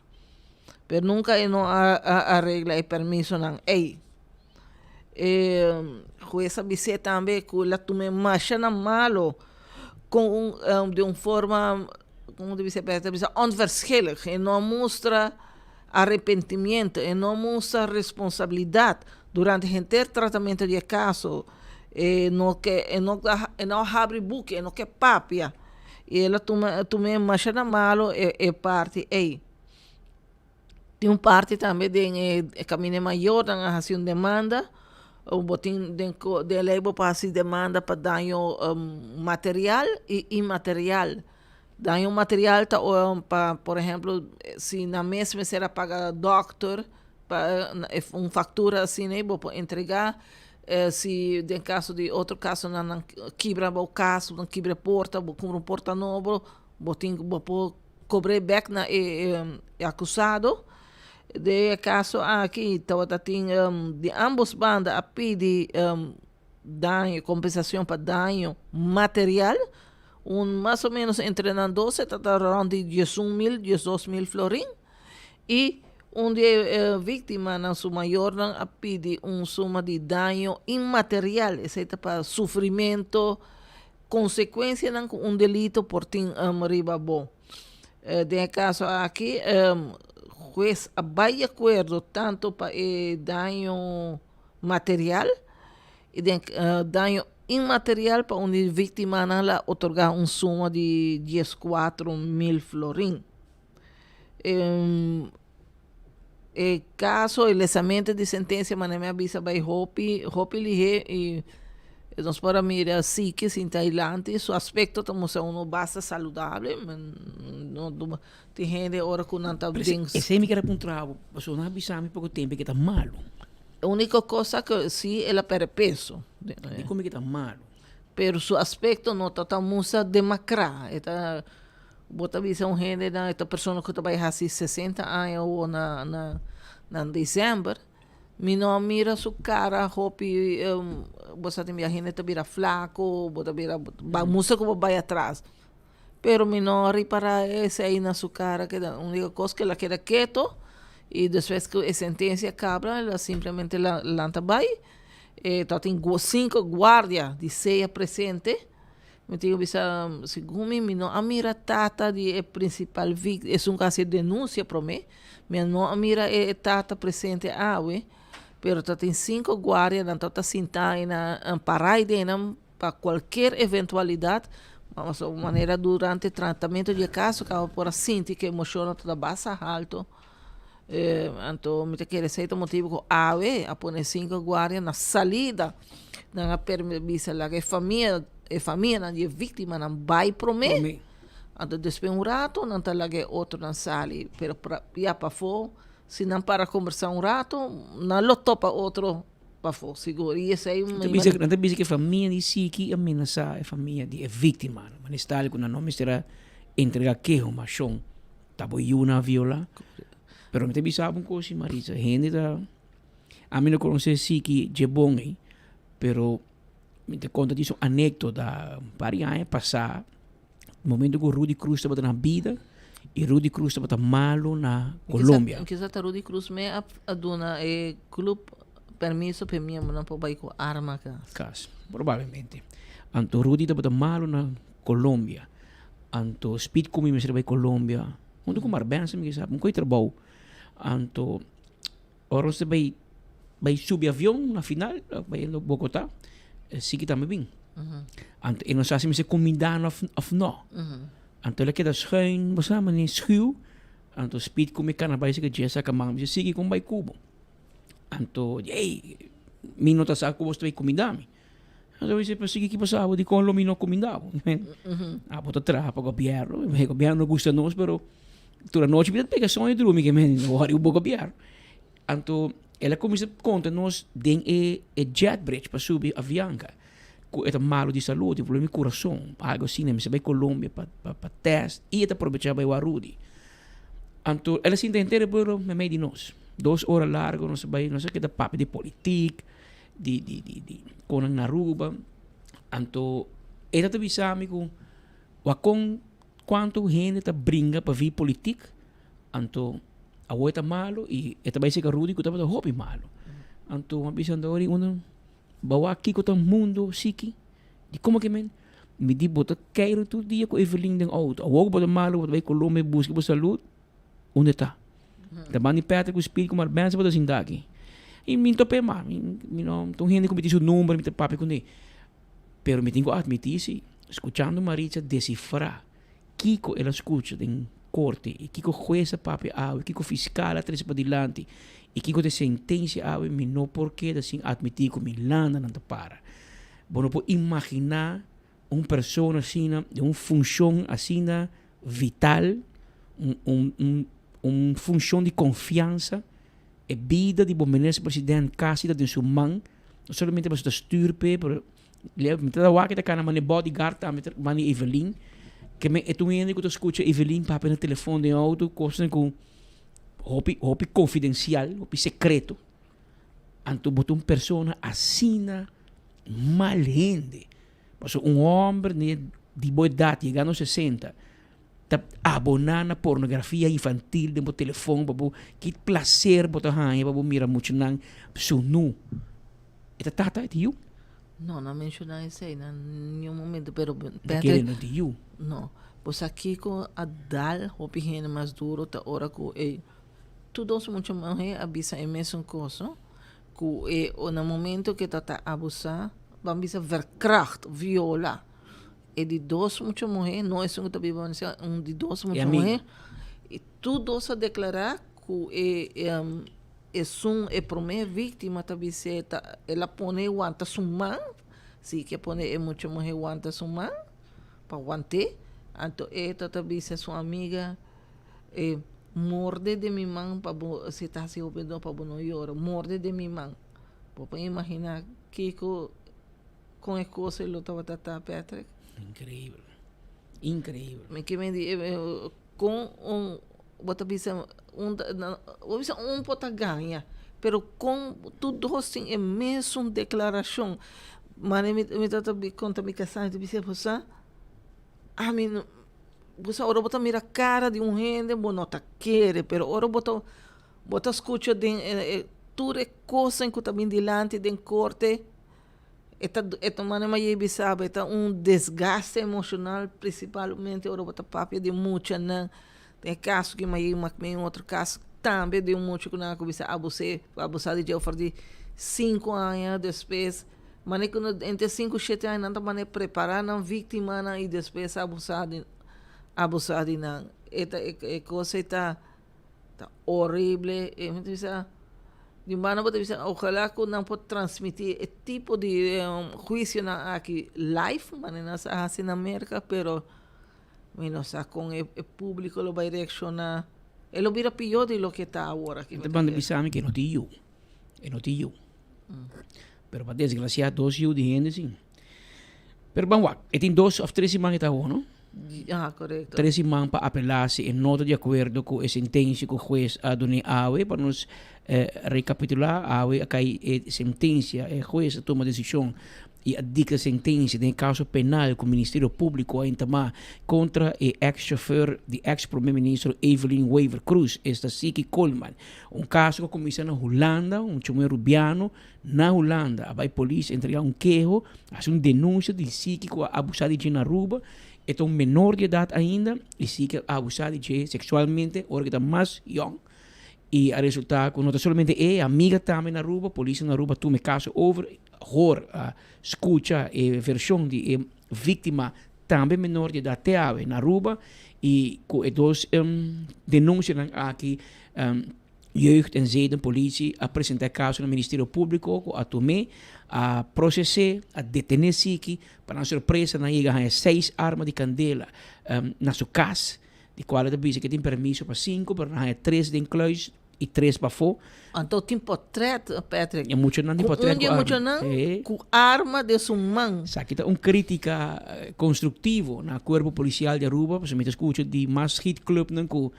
Pero nunka e no a a regla e permisonan ei. E hues a bis'é tambe ku el a tum'é masha na malo kon un di un forma komo ta bisa ta bisa onverschillig e no a mustra arepentimiento e no a mustra responsabilidat durante henter tratamentu di e kaso e no ke e no e no a habri buki e no ke papia i el a tuma tum'é masha na malo e e parti ei. Tin un parti tambe den e kaminda e mayornan a hasi un demanda, bo tin den den lei bo por hasi demanda pa daño material i inmaterial. Daño material ta ora pa por ehemplo si nan mes mester a paga dòkter pa un faktura asina bo por entregá si den kaso di otro kasonan nan kibra bo kas, nan kibra e porta bo kumpra un porta nobo bo tin bo por Cobr'é bek na e acusado. Den e caso aki tabata tin di ambos banda a pidi daño, compensacion pa daño material, un mas o menos entre nan dos e tabata rond di diesun mil, diesdos mil florin y un di e victimanan su mayornan a pidi un suma di daño inmaterial, esey ta pa sufrimento, Konsekuensianan ku un delito por tin riba bo. Den e kaso aki, hues a bai di akuerdo tantu pa e daño material i den daño inmaterial pa un di víktimanan la otorgá un suma di dieskuatro mil florin. E kaso e lesamentu di sentensia manera mi a bisa bai hopi hopi lihé i nos por a mira Siki sinta dilanti su aspekto ta mustra unu basta saludable no tin hende ora ku nan ta den. Esei mi kere puntra bo pasobra nan a bisa mi poko tempu ke ta malu. Uniko kosa ku si el a perde peso. Dikon mi ke ta malu? Pero su aspekto no ta ta mustra demakrá e ta. Bo ta bisa un hende nan e ta persona ku ta bai hasi sesenta aña awor na na na december, mi no a mira su kara hopi bo sa tin bia hende ta bira flako, bo ta bira ba mustra ku bo bai atras, pero mi no a ripara esei na su kara keda uniko kos ku el a keda keto i despues ku e sentensia kabra el a simplemente lanta bai e tabatin sinku guardia di sea presente. Mi tin ku bisa, segun mi, mi no a mira tata di e prinsipal víktima, esun ku a hasi e denunsia promé, mi no a mira e tata presente awe, pero ta tin sinku guardianan tabata sintá einan, pará ei den nan pa kualkier eventualidat, manera durante tratamentu di e kaso kaba por a sinti ku e emoshonnan tabata basta haltu. Anto mi ta kere esei ta motibu ku awe a pone sinku guardia na salida. Nan a permi bisa laga e famia e famianan di e víktimanan bai promé. Anto despues un ratu nan ta laga e otronan sali. Pero ya pafó si nan para kombersá un ratu nan lo topa otro pafó sigur. I esei Nan ta bisa ku e famia di Siki a menasá e famia di e víktimanan. Manera ku nan no mester a entregá keho mas shon. Ta bo yu nan a viola. Pero mi ta bisa bo un cos si Maritza, hende ta, ami no conoce Siki dje bon ey, pero mi ta conta di su anecdota un par di aña pasa, momento cu Rudy Cruz tabata na bida y Rudy Cruz tabata malo na Colombia. Kisa ta Rudy Cruz me a duna e club permiso pa e miembronan por bay cu arma cas. Cas, probablemente. Anto Rudy tabata malo na Colombia. Anto Speed ku mi mester bai Colombia huntu ku Mark Benson mi kisa un koi trabou. Anto ora nos ta bai bai subi avion na final bayendo Bogota Siki tambe bin. Anto e no sa si mester kumindá nan of no. Anto el a keda schuin bo sa manera schuw anto Speed ku mi kana bai seki dje saka man mi bisa Siki kon bai ku bo. Anto ey mi no ta sa ku bo ta bai kumindá mi. Anto mi dice, pero si ki pasa abo, dikon lo mi no kuminda bo? Abo ta traha pa gobierno, e gobierno no gusta nos, pero tur anochi mi ta pega soño drumi ke men wòri bo gobierno. Anto. El a kuminsá konta nos den e e jet bridge pa subi Avianca ku e ta malu di salud, tin problema di kurason, algu asina. Mester bai Colombia pa pa pa tèst i e ta probechá bai wak Rudy. Anto el a sinta henter e pueblo meimei di nos. Dos ora largu nos a bai, nos a keda papia di politik, di di di di konan na Aruba. Anto e ta ta bisa mi ku wak kon kuantu hende ta bringa pa vi politik, anto awor e ta malu i e ta bai seka Rudy ku tabata hopi malu. Anto mi a bisa anto ora unda bo a wak kiko ta mundo siki, di komo ke men? Mi di bo ta keiru tur dia ku Evelyn den outo, awor ku bo ta malu bo ta bai Colombia buska bo salud, unda e ta? Ta banda di Patrick ku Speed ku Marbenza bo ta sinta aki. I mi no ta p'e mas, mi no ta un hende ku mi tin su number mi ta papia kuné. Pero mi tin ku atmití si, skuchando Maritza desifrá kiko el a skucha den korte i kiko hues a papia awe, kiko fiskal a trese padilanti i kiko ta e sentensia awe, mi no por keda sin atmití ku mi landanan ta para. Bo no por imaginá un persona asina, den un funshon asina vital, un un un un funshon di konfiansa, e bida di bo minister president kasi ta den su man, no solamente pasobra ta stuur p'e, pero mi ta wak e ta kana mane bodyguard tambe ta mane Evelyn, ke men e ta un hende ku ta skucha Evelyn papia na telefon den outo, kosnan ku hopi hopi konfidensial, hopi sekreto. Anto bo ta un persona asina mal hende. Pasobra un homber di bo edat yegando sesenta ta aboná na pornografia infantil den bo telefon pa bo ki placer bo ta haña pa bo mira muchanan sunú. E ta tata, e ta yu? No, no a menshoná esei na niun momento, pero Ta kere no ta yu. No. Bo sa kiko a dal hopi hende mas duro ta ora ku e Tur dos mucha muhé a bisa e mesun kos, no? Ku e na momento ku e ta ta abusá, ban bisa verkracht, viola. E di dos mucha muhé, no esun ku ta biba Venezuela, un di dos mucha muhé, i tur dos a deklará ku e esun e promé víktima ta bis'é ta el a pone wanta su man, si ke pone e mucha muhé wanta su man pa want'é, anto e ta ta bisa su amiga. E morde den mi man pa bo si ta hasi hopi dor pa bo no yora morde den mi man bo por imagina kiko kon e kos lo tabata ta Patrick. Increibel increibel. Mi ke men di kon un bo ta bisa un bo bisa un por ta gaña pero kon tur dos tin e mesun deklarashon mane mi tabata konta mi kasá mi ta bisa bo sa ami no. Bo sa ora bo ta mira cara di un hende bo no ta kere pero ora bo ta bo ta scucha den e tur e cosnan cu ta bin dilanti den corte e ta e ta mane maye bisa bo e ta un desgaste emocional principalmente ora bo ta papia di muchanan den e caso ki maye mi un otro caso tambe di un mucha cu nan a cuminsa abuse abusa di dje for di cinco aña despues Mane ku entre sinku i shete aña nan ta mane prepará nan víktimanan i despues abusá di abusá di nan. E ta e kos ei ta ta horrible. E mi ta bisa di un banda bo ta bisa ojalá ku nan por transmití e tipo di huisionan aki live mane nan sa hasi na Merka pero mi no sa kon e públiko lo bai reakshoná. E lo bira pió di loke ta awor aki. E ta banda bisa mi ku e no tin yu. E no tin yu. Pero pa desgracia dos yu di hende si. Pero ban wak, e tin dos of tres siman e ta awo, no? Ah, correcto. Tres siman pa apelá si e no ta di acuerdo cu e sentencia cu hues a dun'é awe. Pa nos recapitulá, awe a cay e sentencia, e hues a tuma decision y a dicta sentencia den e caso penal cu Ministerio Publico a entamá contra e ex chofer di ex Prome Ministro Evelyn Wever Croes, esta Siki Koolman. Un caso cu a cuminsa na Hulanda, un chomer Rubiano na Hulanda a bay polis entrega un keho, haci un denuncia di Siki cu a abusa di dje na Aruba. E ta un menor di edad ainda y Siki a abusa di dje sexualmente ora cu e ta mas yong. Y a resulta cu no ta solamente e, e amiga tambe na Aruba, polis na Aruba tuma e caso over, hoor a scucha e version di e victima tambe menor di edad te awe na Aruba y cu e dos denuncianan aki Jeugd en Zedenpolitie a presenta e caso na Ministerio Publico cu a tum'e, a proces'e, a detene Siki, pa nan sorpresa nan yega haña seis arma di candela na su cas, di cual e ta bisa cu e tin permiso pa cinco pero nan haña tres den kluis. i tres pafó. Anto tin portret, Patrick. E muchanan tin portret ku arma. Un di e muchanan ku arma den su man. Esaki ta un kritika konstruktivo na Kuerpo Polisial di Aruba, pasobra mi ta skucha di mas schietclubnan ku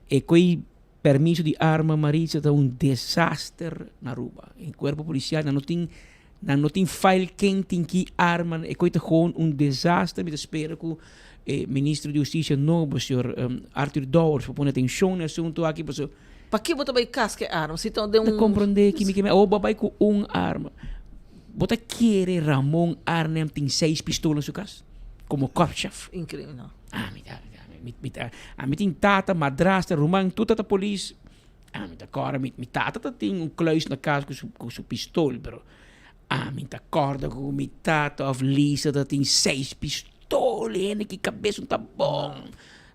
e koe permiso di arma Maritza ta un desaster na Aruba. E Kuerpo Polisial nan no tin nan no tin file ken tin ki arma, e koe ta gewoon un desaster. Mi ta spera ku e Ministro di Hustisia nobo, señor Arthur Dowers, por pone atenshon na e asunto aki pasobra. Paki bo ta bai kas ku e arma si ta den un. Ta komprondé kimi ke mi awor bo a bai ku un arma. Bo ta kere Ramon Arnhem tin seis pistola na su kas komo korpschef? Inkreibel no. Ami ta mi ta ami tin tata, madrastra, ruman tur ta polis. Ami ta kòrda mi tata ta tin un kluis na kas ku su ku su pistol pero ami ta kòrda ku mi tata òf Lisa ta tin seis pistol hende ki kabes no ta bon.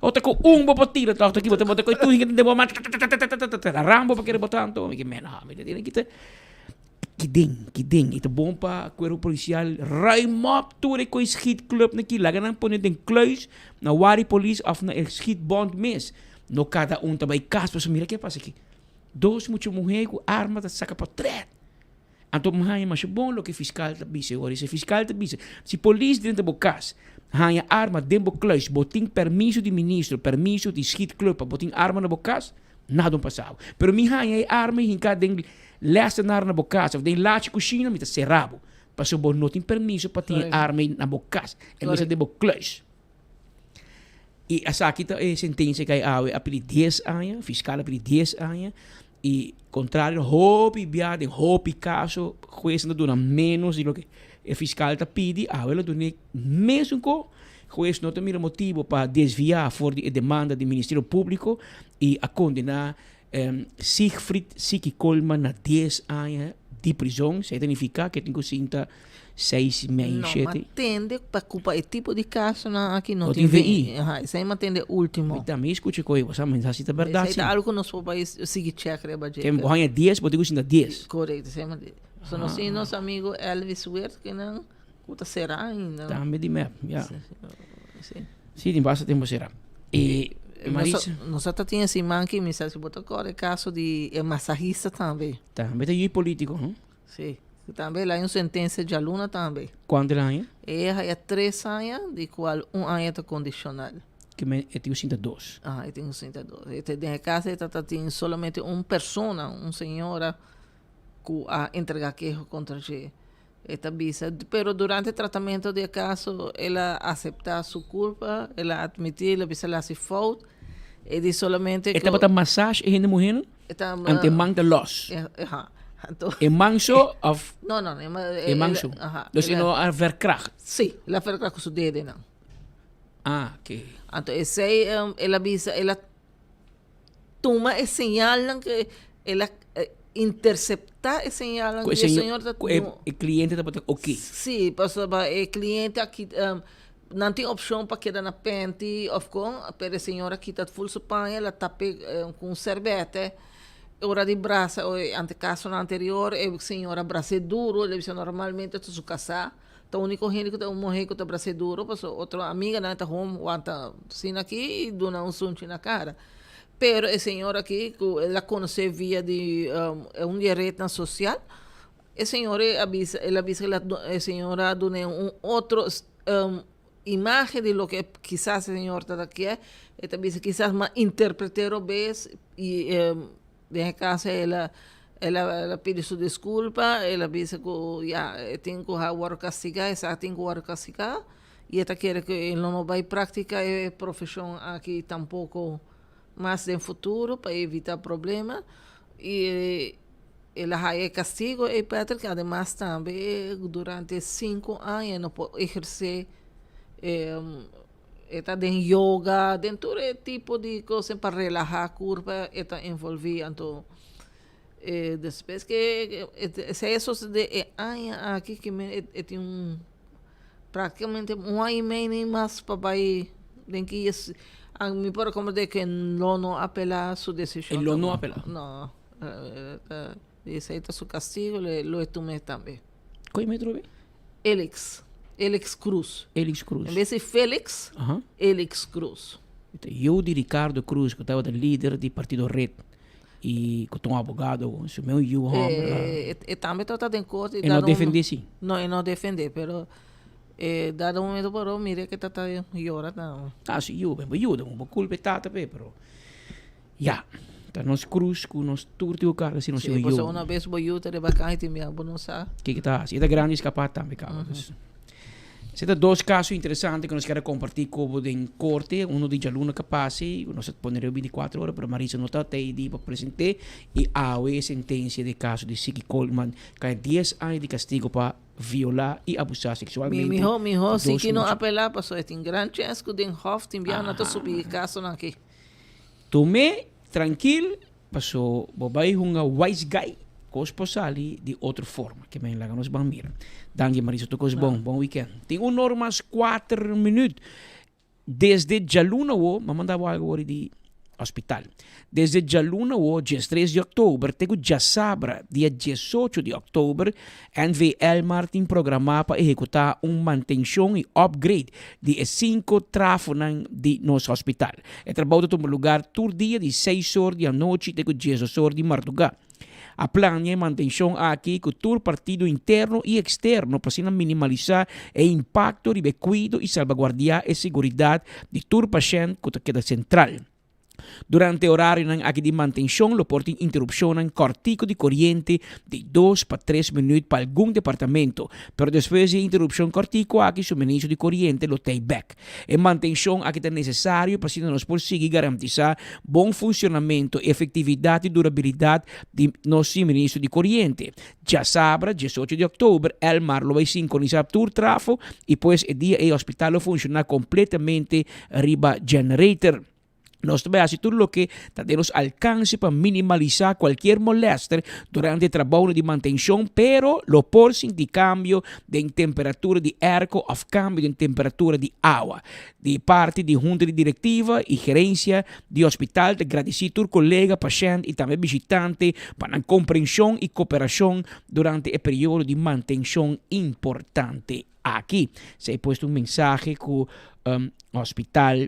O ta ku un bo por tira tòg ta ki bo ta bo ta kohe tur hende den bo man tatatatatatatata Rambo bo kere bota anto mi ke men no mi ta tene kita ki den ki den i ta bon pa kuerpo polisial ruim op tur e koe schietclub nan ki laga nan pone den kluis na wari polis òf na e schietbond mes no kada un ta bai kas pasobra mira ke a pasa aki dos mucha muhé ku arma ta saka potret. Anto mi haña masha bon loke fiskal ta bisa ora. Si fiskal ta bisa, si polis drenta bo kas, haña arma den bo kluis, bo tin permiso di ministro, permiso di schietclub pa bo tin arma na bo kas, nada no pasa bo. Pero mi haña e arma i hinká den lèsenar na bo kas òf den lachi kushina, mi ta sera bo. Pasobra bo no tin permiso pa tin e arma ei na bo kas, e mester den bo kluis. I esaki ta e sentensia ku awe a pidi dies aña, fiskal a pidi dies aña. I kontrario hopi bia den hopi kaso huesnan ta duna ménos di loke e fiskal ta pidi, awe lo dun'é mesun ko. Hues no ta mira motibu pa desviá for di e demanda di Ministerio Públiko i a kondená Siegfried Siki Koolman na dies aña di prizon. Esei ta nifiká ku e tin ku sinta seis mei No, shete. ma tende pa cu pa e tipo di casonan aki no No tin tin VI. VI. Aha, esei ma tende ultimo. Mi tambe scucha cu bo sa, mi sa si ta berdad Esei si. ta algo cu nos por bay sigui check riba dje. Ke bo haña dies, bo tin cu sinta dies. Correcto, esei ma tende. So nos tin nos amigo Elvis Weert kinan cu ta cera ainda. Tambe di mep, ya. Si. Si, tin basta tempo cera. E Maritza. Nos a ta tin e siman aki, mi sa si bo ta corda e caso di e masahista tambe. Tambe ta yu politico, huh? Sí. Tambe el haña un sentensia djaluna tambe. Kuantu el haña? E haña tres aña, di kual un aña ta kondishonal. Ke men e tin un sinta dos. Aha, e tin un sinta dos. E ta den e kas e ta tin solamente un persona, un señora ku a entregá keho kontra dje. E ta bisa, pero durante e tratamentu di e kaso el a aseptá su kulpa, el a atmití, el a bisa el a hasi fout. E di solamente E tabata massage e hende muhénan? E ta Ante e man ta los. Aha. Anto E man so of? No, no, e man E man so. Aha. Dus e no a verkracht? Sí, el a verkracht ku su dedenan. Ah, oké. Anto esei el a bisa, el a tuma e señalnan ke el a interseptá e señalnan Ku e ku e señor ta ku e kliente tabata oké. Sí, pasobra e kliente a kita Nan tin opshon pa keda na penti òf kon, pero e señora kita ful su paña, el a tap'é ku un sèrbètè. Ora di brasa, ante kasonan anterior e señora a bras'é duru, el a bisa normalmente ta su kasá, ta úniko hende ku ta un muhé ku ta bras'é duru, pasobra otro amiganan ta hom wanta asina aki i duna un sunchi na kara. Pero e señora aki ku el a konosé via di un di e retnan sosial, E señor a bisa, el a bisa e señora a dun'é un otro imagen di loke kisas e señor tabata kier. E ta bisa kisas m'a interpreté robes i den e caso el a el a pidi su disculpa, el a bisa ku ya e tin ku wòrdu kastigá, esaki tin ku wòrdu kastigá i e ta kere ku e lo no bai praktiká e profeshon aki tampoko mas den futuro pa evitá problema i El a haya e castigo ey Patrick, ademas tambe durante cinco aña e no por eherce e ta den yoga, den tur e tipo di cosnan pa relaha curpa e ta envolvi anto despues ke esey a sucede e aña aki ke e tin un practicamente un aña y medio ni mas pa bay den ki mi por a comprende ke lo no apela su decision. E lo no apela? No. Esei ta su castigo, lo e tum'é tambe. Koe metro be? Elix. Elix Cruz. Elix Cruz. En bes di Felix, Elix Cruz. E ta yu di Ricardo Cruz ku tabata lider di partido Red. I ku ta un abogado, su meu yu hòmber la. E, e tambe tabata den korte. E no defendé si. No, e no defendé, pero e dado momento por mira ke tata yora tambe. Ah, su yu, bo yuda, bo kulpa e tata p'e, pero ya, ta nos krus ku nos tur tin ku karga si nos tin un yu. Si, pasobra una bes bo yu ta riba kaya tin bia bo no sa. Kiko ta hasi, e ta grandi skapá tambe kaba, dus. Esei ta dos kaso interesante ku nos kier a kompartí ku bo den korte. Uno di djaluna ka pasa i nos a pone riba bintikuater ora, pero Marisa no ta tei di pa present'é. I awe e sentensia di e kaso di Siki Koolman kai dies aña di kastigo pa violá i abusá Mi seksualmente mihó mihó di dos Siki no mucha. apelá pasobra e tin gran chèns ku den hòf tin biaha no ta subi e kasonan aki. Tum'é trankil Paso bo bai hunga wise guy, kos por sali di otro forma. Ke men laga nos ban mira. Danki Marisa, tur kos bon. Bon weekend. Tin un or mas kuater minuut. Desde djaluna awo, m'a manda bo algo wori di hospital. Desde djaluna awo, diestres di oktober, te ku djasabra, dia diesocho di oktober, NV Elmar tin programá pa ehekutá un mantenshon i upgrade di e sinku trafonan di nos hospital. E trabou ta tuma lugar tur dia di seis or di anochi te ku diesdos or di mardugá. A plania e mantenshon aki ku tur partido interno i eksterno pa asina minimalisá e impakto riba e kuido i salbaguardiá e seguridat di tur pashènt ku ta keda sentral. Durante e orarionan aki di mantenshon lo por tin interupshonnan kòrtiku di koriente di dos pa tres minüt pa algun departamento, pero despues di e interupshon kòrtiku aki suministro di koriente lo tei bèk. E mantenshon aki ta nesesario pa asina nos por sigui garantisá bon funshonamentu, efektividat i durabilidat di nos suministro di koriente. Djasabra, diesocho di òktober, Elmar lo bai sinkronisá tur trafo i pues e dia ei hospital lo funshoná kompletamente riba generator. Nos ta bai hasi tur loke ta den nos alkanse pa minimalisá kualkier molèster durante e trabounan di mantenshon, pero lo por sinti kambio den temperatura di airco òf kambio den temperatura di awa. Di parti di Hunta di Direktiva i Gerensia di Hospital ta gradisí tur kolega, pashènt i tambe bishitante pa nan komprenshon i koperashon durante e periodo di mantenshon importante aki. Esei pues ta un mensahe ku hospital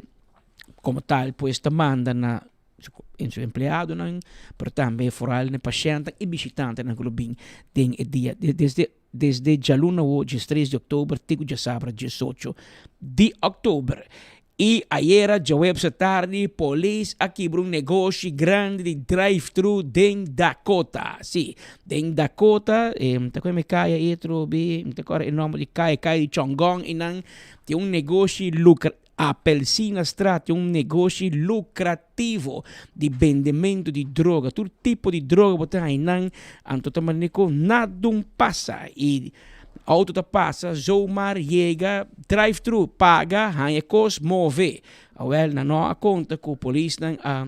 komo tal pues ta manda na su empleadonan, pero tambe foral na e pashèntnan i bishitantenan ku lo bin den e dia desde desde djaluna awo diestres di òktober te ku djasabra diesocho di òktober. I ayera djaweps atardi polis a kibra un negoshi grandi di drive-thru den Dakota. Sí, den Dakota, e ta kue mi kaya ei atrobe, mi ta kòrda e nòmber di kaya, kaya di Chongón einan, tin un negoshi lucra. Apelsinastraat tin un negoshi lucrativo di bendemento di droga. Tur tipo di droga bo ta haña nan, anto ta manera cu nadun pasa y auto ta pasa zomaar yega drive thru, paga, haña cos, move. Awel nan no a conta cu polisnan a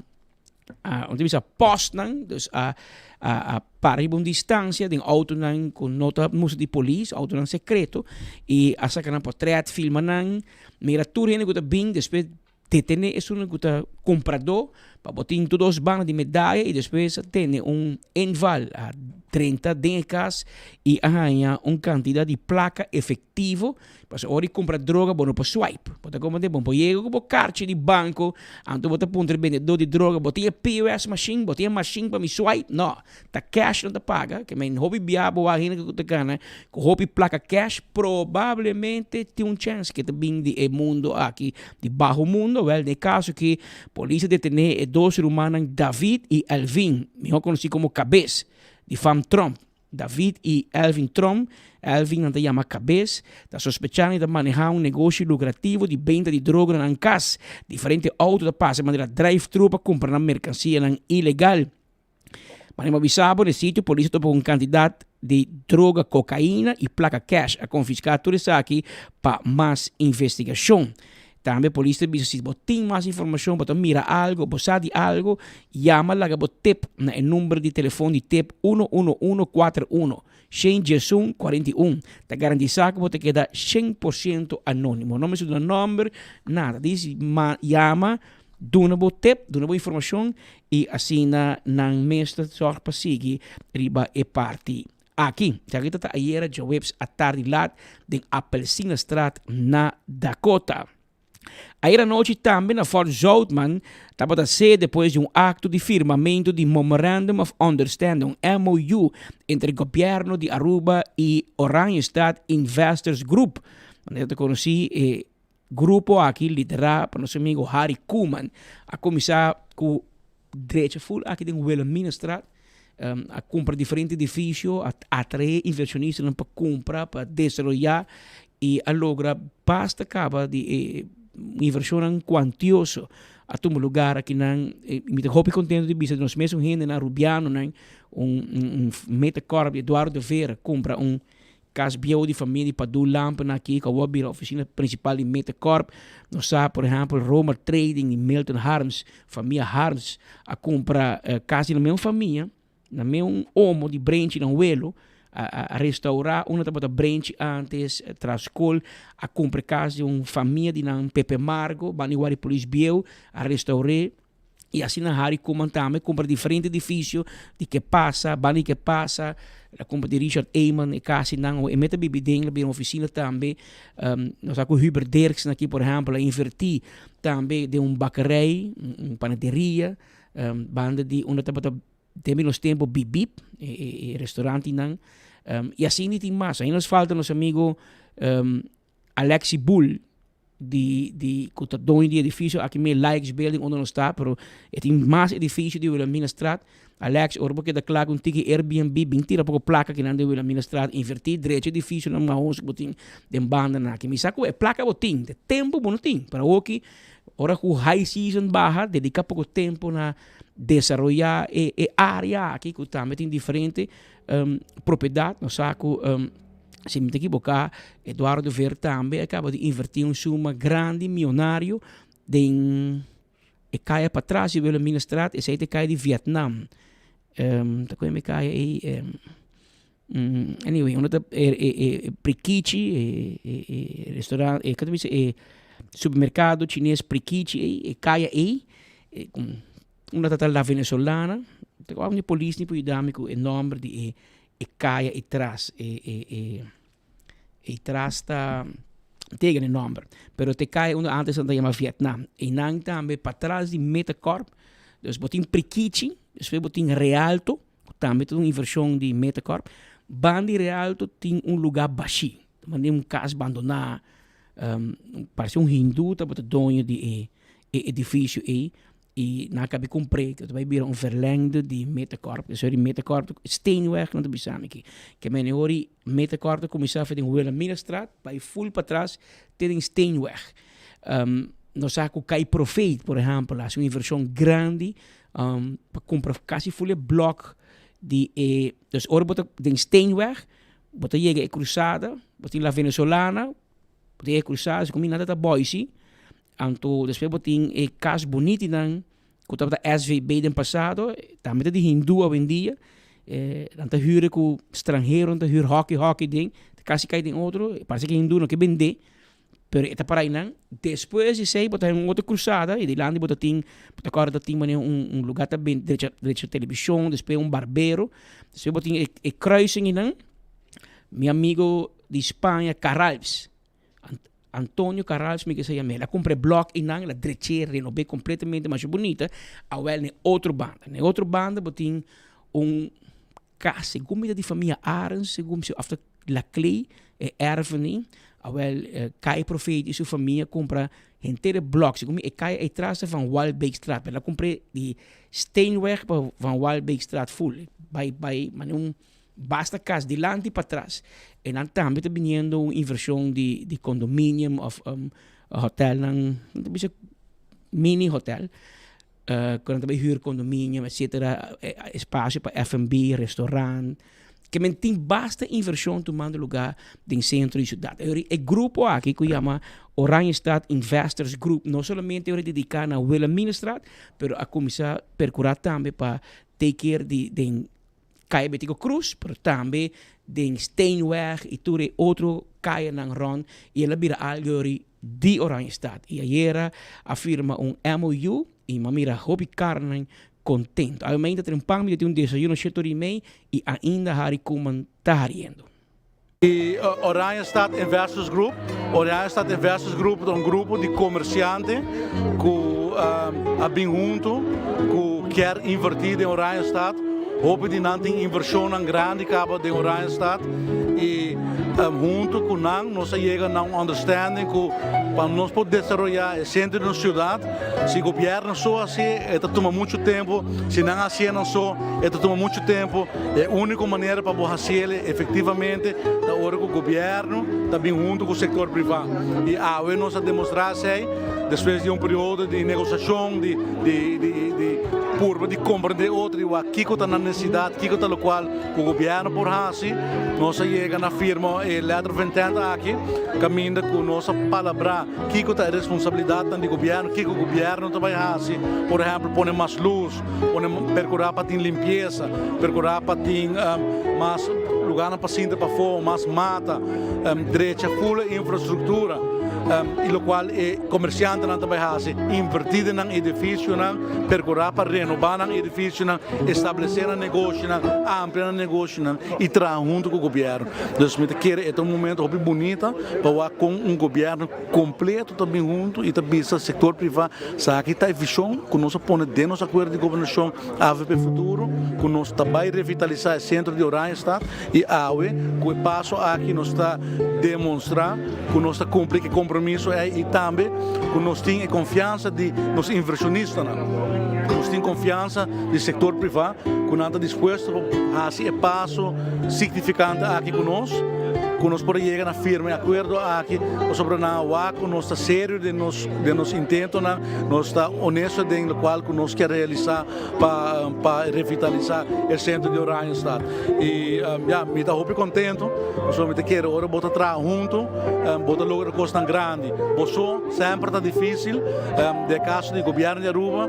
a un ta bisa postnan, dus a a para riba un distancia den autonan cu no ta mustra di polis, autonan secreto, y a saca nan potret, filma nan, mira tur hende cu ta bin, despues detene esunnan cu ta cumprador, pa bo tin tur dos banda di medaya y despues a tene un inval, a drenta den e cas y a haya un cantidad di placa efectivo. Pasobra ora di kumpra droga bo no por swipe. Bo ta komprende? Bo no por yega ku bo karchi di banko, anto bo ta puntra e bendedó di droga, bo tin e POS machine? Bo tin e machine pa mi swipe? No, ta cash nan ta paga. Ke men hopi bia bo wak hende ku ta gana ku hopi plaka cash, probablemente tin un chèns ke ta bin di e mundo aki, di baho mundo. Wèl, den e kaso aki polis a detené e dos rumannan David i Elvin, mihó konosí komo Kabes, di fam Tromp. David i Elvin Tromp, Elvin nan ta yama Kabes, ta sospechá di ta manehá un negoshi lukrativo di benta di droga na nan kas. Diferente outo ta pasa manera drive-thru pa kumpra nan merkansianan ilegal. Manera bo a bisa bo, na e sitio polis a topa ku un kantidat di droga, kokaina i plaka kèsh. A konfiská tur esaki pa mas investigashon. Tambe polis ta bisa si bo tin mas informacion, bo ta mira algo, bo sa di algo, yama laga bo tip na e number di telefon di tip uno uno uno kuater uno, shen diesun kuarenta i un. Ta garantisa ku bo ta keda shen por siento anonimo. No mester duna nomber, nada. Dis ma yama, duna bo tip, duna bo informacion i asina nan mes ta zorg pa sigui riba e parti Aki, esaki ta ta ayera djaweps atardi lat den Appelsinastraat na Dakota. Ayer anochi tambe na Fort Zoutman tabata sede despues di un acto di firmamento di Memorandum of Understanding, MOU, entre Gobierno di Aruba y Oranjestad Investors Group. Manera ta conoci e grupo aki lidera pa nos amigo Harry Koeman a cuminsa cu drecha full aki den Wilhelminastraat, a cumpra diferente edificio, a atrae inversionistanan pa cumpra, pa desaroya y a logra basta caba di e inversionnan cuantioso a tuma lugar akinan. Mi ta hopi contento di bisa di nos mesun hendenan Rubianonan, un metacorp di Eduardo de Vera cumpra un Cas bieu di famia di Padu Lampen aki cu awor bira oficina principal di Metacorp. Nos sa por ehempel Romer Trading di Milton Harms, famia Harms a cumpra cas di nan meun famia, nan meun omo di Brenchi nan welo a a restaura unda tabata Brenchi antes tras scol, a cumpra cas di un famia di nan Pepe Margo banda di Guardia Polis bieu a restaure. Y asina Harry Koeman tambe cumpra diferente edificio di ke pasa, banda di ke pasa, el a cumpra di Richard Eamon e casinan, e meta bibi den, el a bira un oficina tambe. Nos sa cu Hubert Dirksen aki por ehempel a inverti tambe den un bakkerij, un panaderia, banda di unda tabata den nos tempo Bip Bip, e restaurantenan. Y asina tin mas. Ainda nos falta nos amigo Alexi Bull di di ku ta doño di edifisio aki mi Likes Building unda nos ta pero e tin mas edifisio di Wilhelminastraat. Alex ora bo keda kla ku un tiki Airbnb bin tira poko plaka kinan den Wilhelminastraat inverti drecha edifisionan mahos ku bo tin den bandanan aki. Mi sa ku e plaka bo tin te tempo bo no tin pero awoki ora ku high season baha dedika poko tempo na desaroya e e area aki ku tambe tin diferente propiedat. Nos sa ku. Si mi ta ekiboká, Eduardo Ver tambe a kaba di invertí un suma grandi mionario den e kaya patras di Wilhelminastraat, esei ta e kaya di Vietnam. Ta koe mi kaya ei? Anyway, unda ta e Prikichi, e restaurant, e kende bisa e supermerkado chines Prikichi ei, e kaya ei, unda ta ta La Venezolana, ta kua un di polis ni por yuda mi ku e nòmber di e E kaya e tras e e e e tras ta tegen e nomber pero te kaya unda antes nan ta yama Vietnam einan tambe patras di Metacorp dus bo tin Prikichi despues bo tin Realto ku tambe ta un invershon di Metacorp banda di Realto tin un luga bashi ta manda un kas bandona parse un hindu tabata doño di e e edifisio ei I nan a kabi kumpr'é, ku ta bai bira un verlengde di Metacorp. Esei di Metacorp, Steenweg nan ta bisa mi aki. Ke mene ora Metacorp ta kuminsá for den Wilhelminastraat bai ful patras te den Steenweg. Nos sa ku Kai Profeet, por ehèmpel, a hasi un invershon grandi pa kumpra kasi ful e blòk di e, dus ora bo ta den Steenweg, bo ta yega e krusada, bo tin La Venezolana, bo ta yega e krusada, si ku mi nan ta ta Boise, Anto despues bo tin e kas bonitinan ku tabata SVB den pasado, tambe ta di hindú awendia. Nan ta hür ku stranheronan ta hür hòki hòki den, ta kasi kai den otro, parse ku e hindú no ke bendé, pero e ta para einan. Despues di esei bo ta haña un otro krusada i dilanti bo ta tin, bo ta kòrda ta tin manera un un lugá ta bende drecha drecha televishon, despues un barbero, despues bo tin e kruising einan, mi amigo di Spaña Caralps. Antonio Carrals mi ke sa yam'é. El a kumpra e blòk einan, el a drech'é, renob'é kompletamente masha bunita. Awèl na e otro banda. Na e otro banda bo tin un kas, segun mi ta di famia Arends, segun mi òf ta Laclay, e erfening. Awèl Kai Profeet i su famia kumpra henter e blòk. Segun mi e kai ei tras ta Van Walbeekstraat, pero el a kumpr'é di Steenweg pa Van Walbeekstraat ful. Bai bai manera un. Basta cas dilanti y patras. E nan tambe ta biniendo un inversion di di condominium of hotelnan, nan ta bisa mini hotel, cu nan ta bay huur condominium etcetera, espacio pa F&B, restaurant. Ke men tin basta inversion tumando lugar den centro di ciudad. E grupo aki cu yama Oranjestad Investors Group no solamente ora dedica na Wilhelminastraat, pero a cuminsa percura tambe pa take care di den Kaya Betico Cruz, pero tambe den Steenweg y tur e otro kayanan rond y el a bira algo yori di Oranjestad. Y ayera a firma un MOU y mi a mira hopi carnan contento. Awe mainta trempan mi ta tin un desayuno shete ora y mei y ainda Harry Koeman ta hariendo. Di Oranjestad Investors Group. Oranjestad Investors Group ta un grupo di comerciante cu a bin hunto cu kier inverti den Oranjestad. Hopi di nan tin inversionnan grandi caba den Oranjestad y hunto cu nan nos a yega na un understanding cu pa nos por desaroya e centro di nos ciudad, si gobierno so haci e ta tuma mucho tempo, si nan hacié nan so e ta tuma mucho tempo. E unico manera pa bo haciele efectivamente ta ora cu gobierno ta bin hunto cu sector priva y awe nos a demostra esey despues di un periodo di negociacion di di di di purba di comprende otro y wak kico ta nan necesidad kico ta locual cu gobierno por haci nos a yega na firma e letter of intent aki caminda cu nos a palabra kico ta e responsabilidadnan di gobierno kico gobierno ta bay haci por ehempel pone mas luz. Pone percura pa tin limpieza, percura pa tin mas lugarnan pa sinta pafó, mas mata, drecha full e infrastructura y locual e comerciantenan ta bay haci, inverti den nan edificionan, percura pa renoba nan edificionan, establece nan negoshonan, amplia nan negoshonan y traha hunto cu gobierno. Dus mi ta kere e ta un momento hopi bunita pa wak con un gobierno completo ta bin hunto y ta bisa sector priva Esaki ta e vision cu nos a pone den nos acuerdo di gobernacion avp Futuro, cu nos ta bay revitalisa e centro di Oranjestad y awe cu e paso aki nos ta demonstra cu nos ta cumpli cu e compromiso ey y tambe cu nos tin e confiansa di nos inversionistanan, nos tin confiansa di sector priva cu nan ta dispuesto pa haci e paso significante aki cu nos, cu nos por a yega na firma e acuerdo aki pasobra nan a wak cu nos ta serio den nos. Den nos intentonan nos ta honesto den locual cu nos kier realisa pa pa revitaliza e centro di Oranjestad. Y ya, mi ta hopi contento pasobra mi ta kere ora bo ta traha hunto bo ta logra cosnan grandi. Bo so semper ta dificil, den e caso di gobierno di Aruba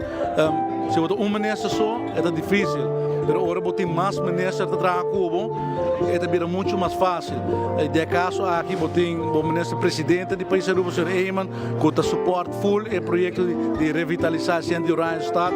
si bo ta un minister so e ta dificil, pero ora bo tin mas minister ta traha cu bo e ta bira mucho mas facil. Den e caso aki bo tin bo minister presidente di pais Aruba señor Eman cu ta support full e proyecto di revitalisa centro di Oranjestad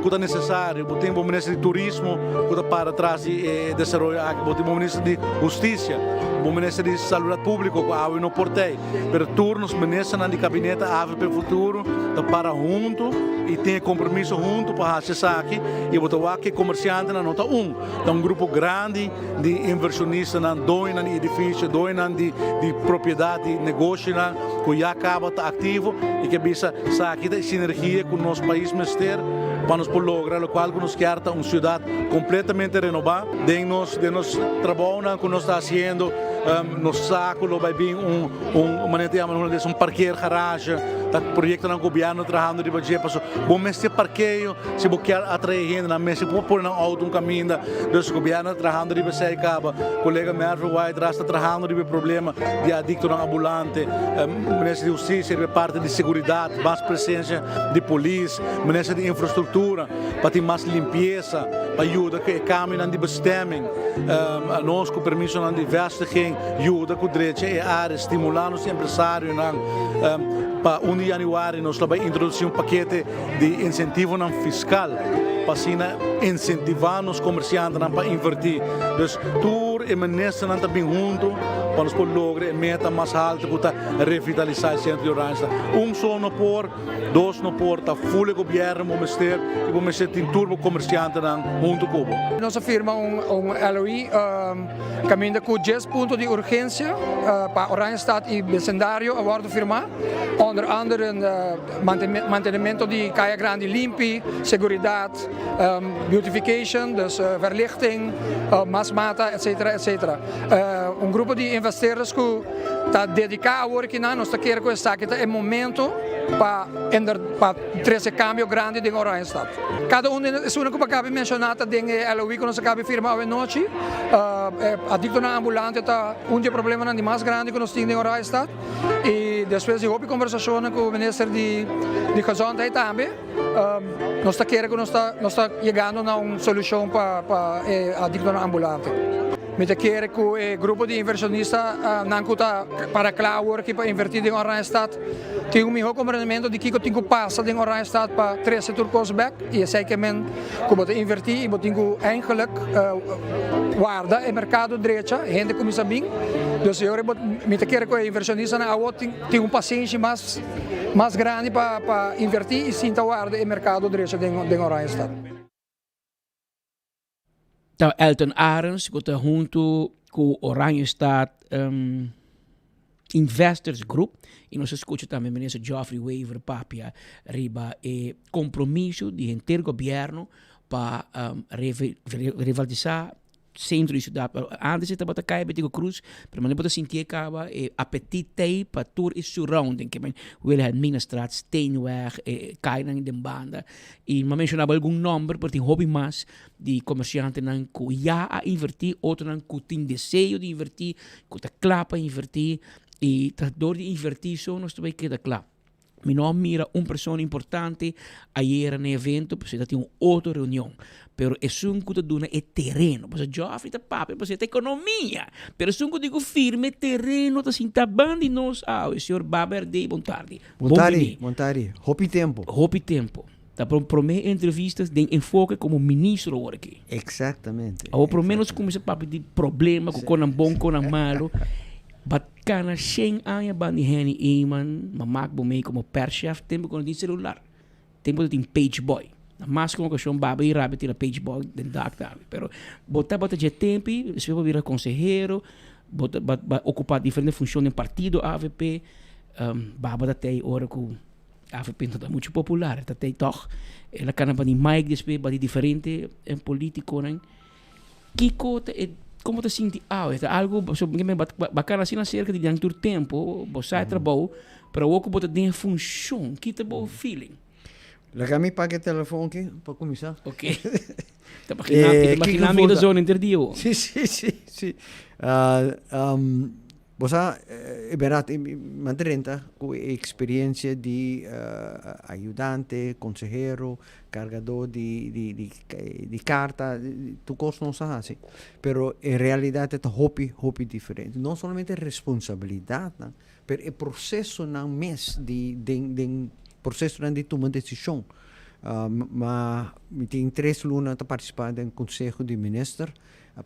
cu ta necesario. Bo tin bo minister di turismo cu ta para tras di e desaroyo aki. Bo tin bo minister di husticia, bo minister di salubridad publico cu awe no por tey. Pero tur nos ministernan di kabinete avp Futuro ta para hunto y tin e compromiso hunto pa haci esaki y bo ta wak cu e comerciantenan no ta un, ta un grupo grandi di inversionistanan, doñonan di edificio, doñonan di di propiedad di negoshonan cu ya caba ta activo y ke bisa esaki ta e sinergia cu nos pais mester pa nos por logra locual cu nos kier ta un ciudad completamente renoba. Den nos den nos trabounan cu nos ta haciendo nos sa cu lo bay bin un un manera ta yama na hulandes un parkeergarage ta proyectonan cu gobierno trahando riba dje pasobra bo mester parkeo si bo kier atrae hende nan mester por pone nan auto un caminda. Dus gobierno ta trahando riba esei caba. Colega Mervin White ras ta trahando riba e problema di adictonan ambulante. Minister di Husticia riba e parti di seguridad, mas presencia di polis. Minister di Infrastructura pa tin mas limpieza, pa yuda cu e cambionan di bestemming. Nos cu permisonan di vestiging yuda cu drecha e area, stimula nos empresarionan. Pa un di januari nos lo bay introduci un pakete di incentivonan fiscal pa asina incentiva nos comerciantenan pa inverti. Dus tur e ministernan ta bin hunto pa nos por logra e meta mas halto cu ta revitalisa e centro di Oranjestad. Un so no por, dos no por, ta full e gobierno bo mester y bo mester tin tur bo comerciantenan hunto cu bo. Nos a firma un LOI caminda cu dies punto di urgencia pa Oranjestad y becindario a wordo firma, onder andere Mantenimento di kaya grandi limpi, seguridat, beautification, dus verlichting, mas mata, etcetera, etcetera. Un grupo di investeerders ku ta dediká awor kinan, nos ta kere ku esaki ta e momento pa pa trese kambio grandi den Oranjestad. Kada un di esunnan ku bo a kabi menshoná ta den e LOI ku nos a kabi firma awe nochi. Adiktonan ambulante ta un di e problemanan di mas grandi ku nos tin den Oranjestad. Y despues di hopi conversacionnan cu minister di di gezondheid tambe, nos ta kere cu nos ta nos ta yegando na un solucion pa pa e adictonan ambulante. Mi ta kere ku e grupo di invershonista nan ku ta para kla awor aki pa invertí den Oranjestad tin un mihó komprendementu di kiko tin ku pasa den Oranjestad pa trese tur kos bèk i esei ke men ku bo ta invertí i bo tin ku eigenlik warda e merkado drecha, hende kuminsá bin. Dus e ora mi ta kere ku e invershonistanan awor tin tin un pasenshi mas mas grandi pa pa invertí i sinta warda e merkado drecha den den Oranjestad. Ta Elton Arends ku ta huntu ku Oranjestad Investors Group i nos a skucha tambe Minister Geoffrey Wever papia riba e kompromiso di henter gobièrnu pa revitalisá Centro di ciudad. Antes e tabata cay Betico Cruz, pero mane bo ta sinti e caba e apetit tey pa tur e surrounding, ke men Wilhelminastraat, Steenweg, e caynan den banda. Y m'a mencionaba algun nomber, pero tin hopi mas di comerciantenan cu ya a inverti, otronan cu tin deseo di inverti, cu ta cla pa inverti, y ta door di inverti so nos ta bay keda cla. Mi no a mira un persona importante ayera na e evento, pasobra ta tin un otro reunion. Pero esun ku ta duna e tereno, pasobra Geoffrey ta papia pasobra ta ekonomia, pero esun ku tin ku firma e tereno ta sinta ban di nos awe, señor Baba Herdé, bon tardi. Bon tardi, bon tardi. Hopi tempo. Hopi tempo. Ta por prome entrevista den enfoke komo ministro awor aki. Exactamente. Awor prome nos kuminsa papia di problema ku konan bon, konan malo. Bat kana shen aña ban di Henny Eman, ma mak bo mei komo perschef tempo ku no tin celular. Tempo ta tin page boy. Na mas ku un okashon baba i rabia tira page boy den dak tambe. Pero bo tabata dje tempi, despues bo bira konsehero, bo ta ba okupa diferente funshon den partido avp. Baba ta tei ora ku Avp no ta mucho popular, ta tei tog. El a kana bani Mike despues bani diferente politiconan. Kiko ta e, como ta sinti awe? Ta algo, so, bacana asina cerca di nan tur tempo, bo sa e trabou, pero awor cu bo ta den e funcion, ki ta bo feeling? Laga mi paga e telefon aki pa cuminsa. Ok. Ta imagina, ta imagina mi ta zona henter dia awor. Si, si, si, si. Bo sa, e bèrdat, mi a drenta ku e eksperensia di ayudante, konsehero, kargadó di karta, tur kos nos a hasi. Pero en realidat e ta hopi, hopi diferente. No solamente responsabilidatnan, pero e prosesonan mes di den den prosesonan di tuma desishon. Ma mi tin tres luna ta partisipá den konseho di minister.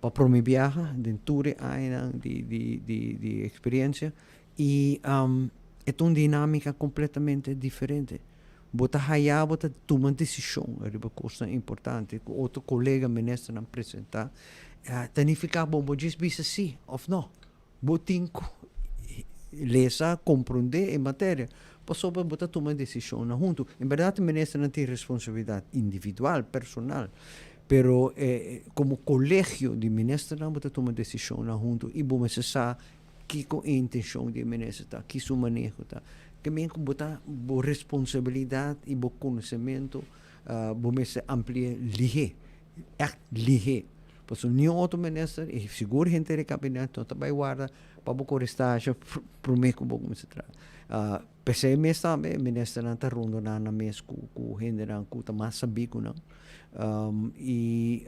Pa prome biaha den tur e añanan di experiencia y e ta un dinamica completamente diferente. Bo ta haya bo ta tuma decision riba cosnan importante cu otro colega ministernan presenta, ta nifica bo bo djis bisa si of no. Bo tin cu lesa, compronde e materia pasobra bo ta tuma decisionnan hunto. En berdad e ministernan tin responsabilidad individual, personal. Pero komo kolegio di ministernan bo ta tuma desishonnan huntu i bo mester sa kiko e intenshon di e minister ta, ki su maneho ta. Ke men ku bo ta bo responsabilidat i bo konosementu bo mester ampli'é lihé, ègt lihé. Pasobra niun otro minister i sigur henter e kabinet no ta bai warda pa bo kore stasha promé ku bo kuminsá traha. P'esei mes tambe e ministernan ta rondoná nan mes ku hendenan ku ta mas sabí ku nan i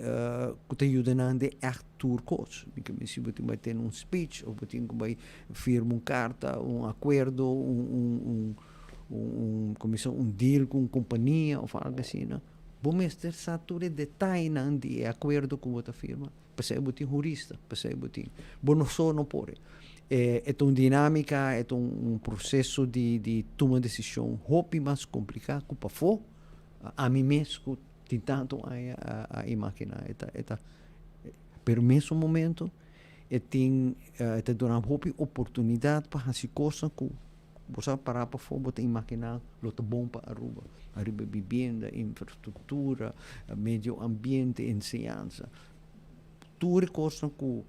ku ta yuda nan den ègt tur kos. Si bo tin bai tene un speech òf bo tin ku bai firma un karta, un akuerdo, un un komo un deal ku un kompania òf algu asina, bo mester sa tur e detayenan di e akuerdo ku bo ta firma. P'esei bo tin hurista, p'esei bo tin. Bo no so no por. E e ta un dinámika, e ta un proseso di di tuma desishon hopi mas kompliká ku pafó. Ami mes ku tin tantu aña a a imaginá. E ta e ta pero mesun momento e tin e ta duna hopi oportunidat pa hasi kosnan ku Bo sa pará pafó bo ta imaginá lo ta bon pa Aruba, ariba bibienda, infrastruktura, medio ambiente, enseñansa. Tur e kosnan ku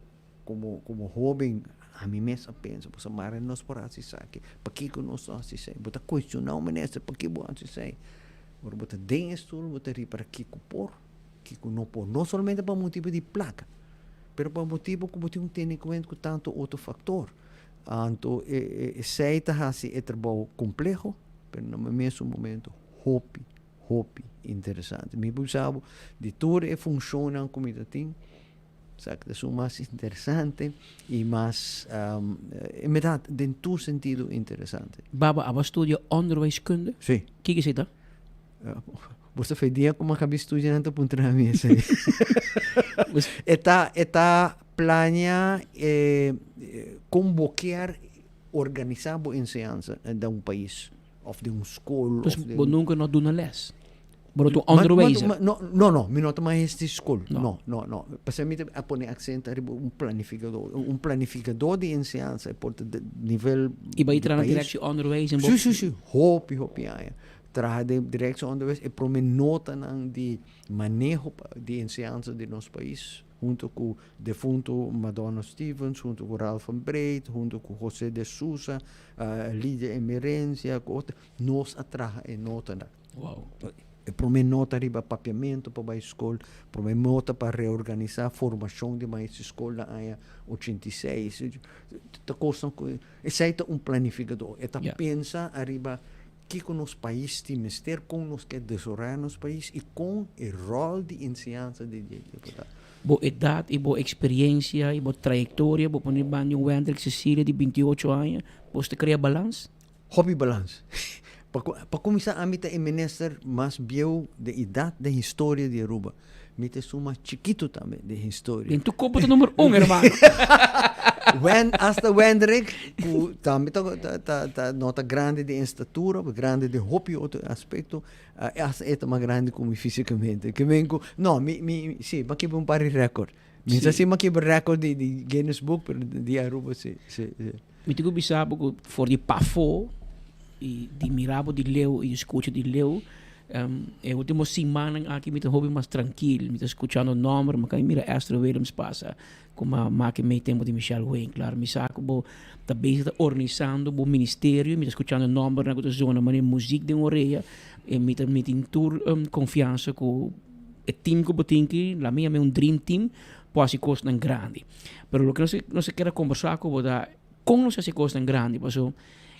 komo komo hóben ami mes a pensa, bo sa mara nos por hasi esaki, pakiko nos no hasi esei? Bo ta kuestioná un minister pakiko bo hasi esei? Ora bo ta den e stul bo ta ripara kiko por, kiko no por. No solamente pa motibu di plaka, pero pa motibu ku bo tin ku tene kuenta ku tantu otro faktor. Anto esei ta hasi e trabou kompleho, pero na mesun momento hopi, hopi interesante. Mi por bisa bo, di tur e funshonnan ku mi ta tin, Esaki ta esun mas interesante y mas, en berdad, den tur sentido interesante. Baba, abo a studia onderwijskunde? Sí. Kiko esei ta? Bo sa fe dia ku mi a kabi studia nan ta puntra mi esei. E ta, e ta plania kon bo kier organisa bo enseñansa den un pais of den un skol. Dus bo nunka no duna les? Bo no ta un onderwijzer? No, no, no, mi no ta maestro di skol. No, no, no. Pasobra mi ta a pone aksento ariba un planifikador. Un planifikador di enseñansa e por ta nivel I bai traha na directie onderwijs en bo. Si, si, si. Hopi, hopi aña. Traha den directie onderwijs e prome notanan di maneho di enseñansa di nos pais hunto ku defunto Madonna Stevens, hunto ku Ralph van Breed, hunto ku Jose de Sousa, Lidia Emerencia, ku otro. Nos a traha e notanan. Wow. E prome nota riba papiamento pa bai skol, prome nota pa reorganisa formacion di maestro di skol na aña 86. Ta cosnan cu esey ta un planificador. E ta pensa ariba kico nos pais tin mester, con nos ke desaroya nos pais y con e rol di enseñansa di dje por ta. Bo edad y bo experiencia y bo trayectoria bo pone banda di un Wendrick Cecilia di 28 aña, bo ta crea balans? Hopi balans. Pa pa kuminsá ami ta e minister mas bieu den edat den historia di Aruba. Mi ta esun mas chikitu tambe den historia. Den tur kopo ta number un, hermano. Wen, hasta Wendrick, ku tambe ta ta ta no ta grandi den estatura, pero grandi den hopi otro aspekto, hasta e ta mas grandi ku mi físikamente. Ke men ku, no, mi mi si, mi a kibra un par di rèkòrt. Mi sa si mi a kibra rèkòrt di di Guinness Book, pero di Aruba si, si, si. Mi tin ku bisa bo ku for di pafó i di mira bo di leu i di skucha di leu, e ultimo simannan aki mi ta hopi mas trankil. Mi ta skuchando nòmber, mi a mira Esther Williams pasa ku mi a make mei tempu di Michelle Winklaar. Mi sa ku bo ta bezig ta organisando bo ministerio, mi ta skuchando nòmbernan ku ta zona manera muzik den orea i mi ta mi tin tur konfiansa ku e team ku bo tin aki, laga mi yama un dream team, por hasi kosnan grandi. Pero loke nos nos a keda kombersá ku bo ta kon nos hasi kosnan grandi paso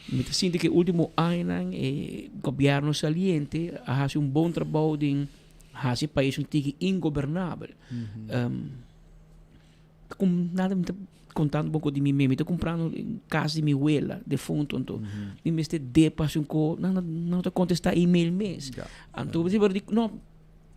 mi ta sinti ku e último añanan e gobièrnu saliente a hasi un bon trabou den hasi e pais un tiki ingobernabel. Kon nada mi ta kontando un poko di mi mes mi ta kumprando kas di mi wela defuntu anto mi mester depa hasi un ko nan no ta kontestá email mes anto no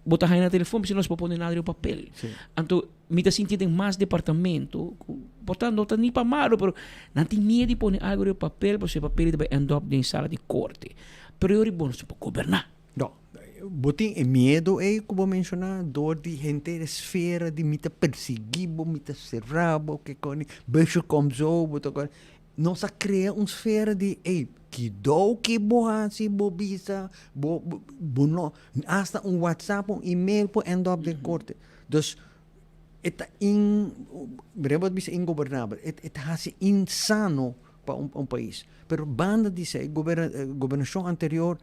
Bo ta haña na telefon si nos por pone nada riba papel. Anto mi ta sinti den mas departamento ku por ta no ta ni pa malo pero nan tin miedo di pone algo riba papel pasobra e papel ta bai end up den sala di korte. Pero yori bo no por goberná. No. Bo tin e miedo ei ku bo menshoná dor di henter e sfera di mi ta persiguí bo, mi ta será bo, ke koni, busje kom zo, bo ta koni. Nos a krea un sfera di, ey, kidou ki bo hasi, bo bisa, bo, bo no, hasta un WhatsApp, un email por end up den korte. Dus, e ta in, bo ta bisa ingobernabel, e e ta hasi insano pa un un pais. Pero banda di esei, gobernashon anterior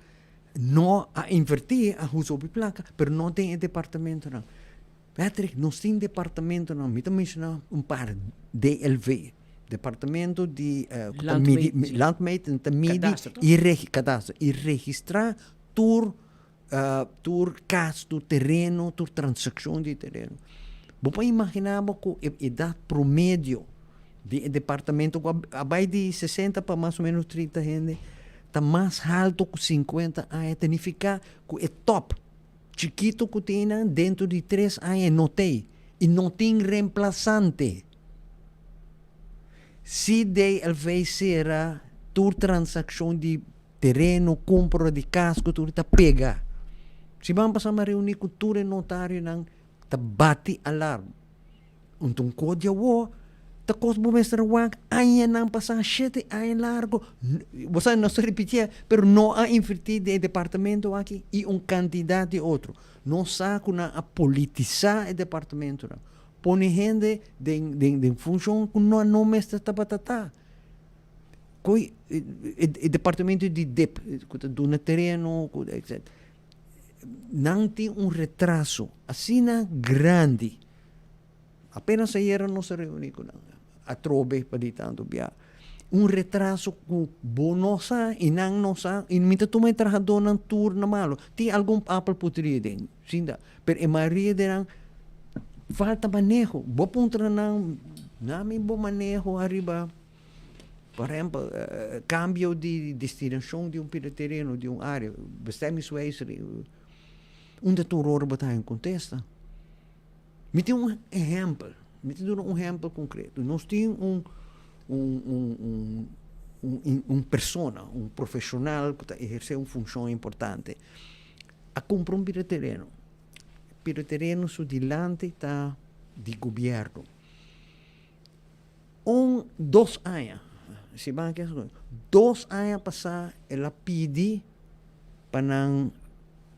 no a invertí, a husa hopi plaka, pero no den e departamentonan. Patrick, nos tin departamentonan, mi ta menshoná un par, DLV, Departamento di ku ta midi, Landmeet, ta midi i regi, kadastro, i registrá tur tur kas, tur tereno, tur transakshon di tereno. Bo por imaginá bo ku e edat promedio di e departamento ku a bai di sesenta pa mas o ménos trinta hende ta mas haltu ku sinkuenta aña, ta nifiká ku e tòp Chikito ku tin nan dentro di tres aña e no t'ei i no tin remplasante. Si DLV sera tur transakshon di tereno, kumpra di kas ku tur ta pega. Siman pasá mi a reuní ku tur e notarionan ta bati alarm. Unta un kos di awor ta kos bo mester a wak añanan pasá, shete aña largo. Bo sa nos ta ripitié, pero no a invertí den e departamento aki i un kantidat di otro. Nos sa ku nan a politisá e departamentonan, pone hende den den den funshon ku nan no mester tabata ta. Koi e departamento di dip ku ta duna tereno ku etcetera. Nan tin un retraso asina grandi. Apenas ayera nos a reuni cu nan, atrobe pa di tanto bia. Un retraso cu bo no sa y nan no sa y mi ta tuma e trahadornan tur na malo. Tin algun apel putri aden, sin da, pero e mayoria di nan. Falta maneho. Bo puntra nan, nami bo maneho ariba, por ehempel, cambio di destinacion di un pida tereno, di un area, bestemmingswijziging. Unda tur ora bo ta haña contesta? Mi tin un ehempel, mi ta duna un ehempel concreto. Nos tin un un un un un persona, un profesional cu ta eherce un funcion importante, a cumpra un pida tereno. Pero tereno su dilanti ta di gobierno. Un, dos aña, si ban aki dos aña pasá el a pidi pa nan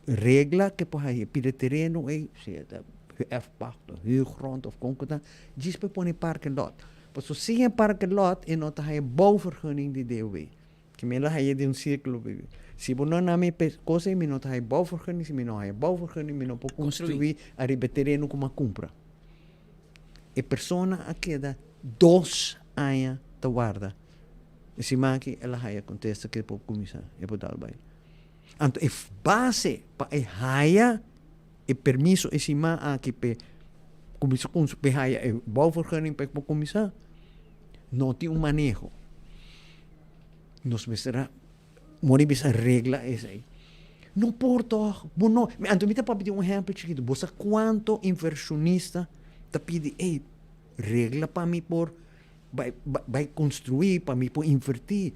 regla ke por haña pidi tereno ei, si e ta erfpacht of huurgrond of kon ku ta, djis pa e pone parking lot. Pasobra sin e parking lot e no ta haña bouwvergunning di DOW. Ki mi la haña den un sirkulo bibi. Si bo no na mi pe kos ei mi no ta haña bouwvergunning, si mi no haña bouwvergunning mi no por konstruí ariba e tereno ku mi a kumpra. E persona a keda dos aña ta warda. E siman aki el a haña kontesta ku e por kuminsá, e por dal bai. Anto e base pa e haña e permiso e siman aki p'e kuminsá konstruí, p'e haña e bouwvergunning pa e por kuminsá, no tin un maneho. Nos mester a mori bisa regla esei. No por tog, bo no, anto mi ta papia di un ehempel chikitu, bo sa cuanto inversionista ta pidi, ey, regla pa mi por bai bai construi, pa mi por inverti.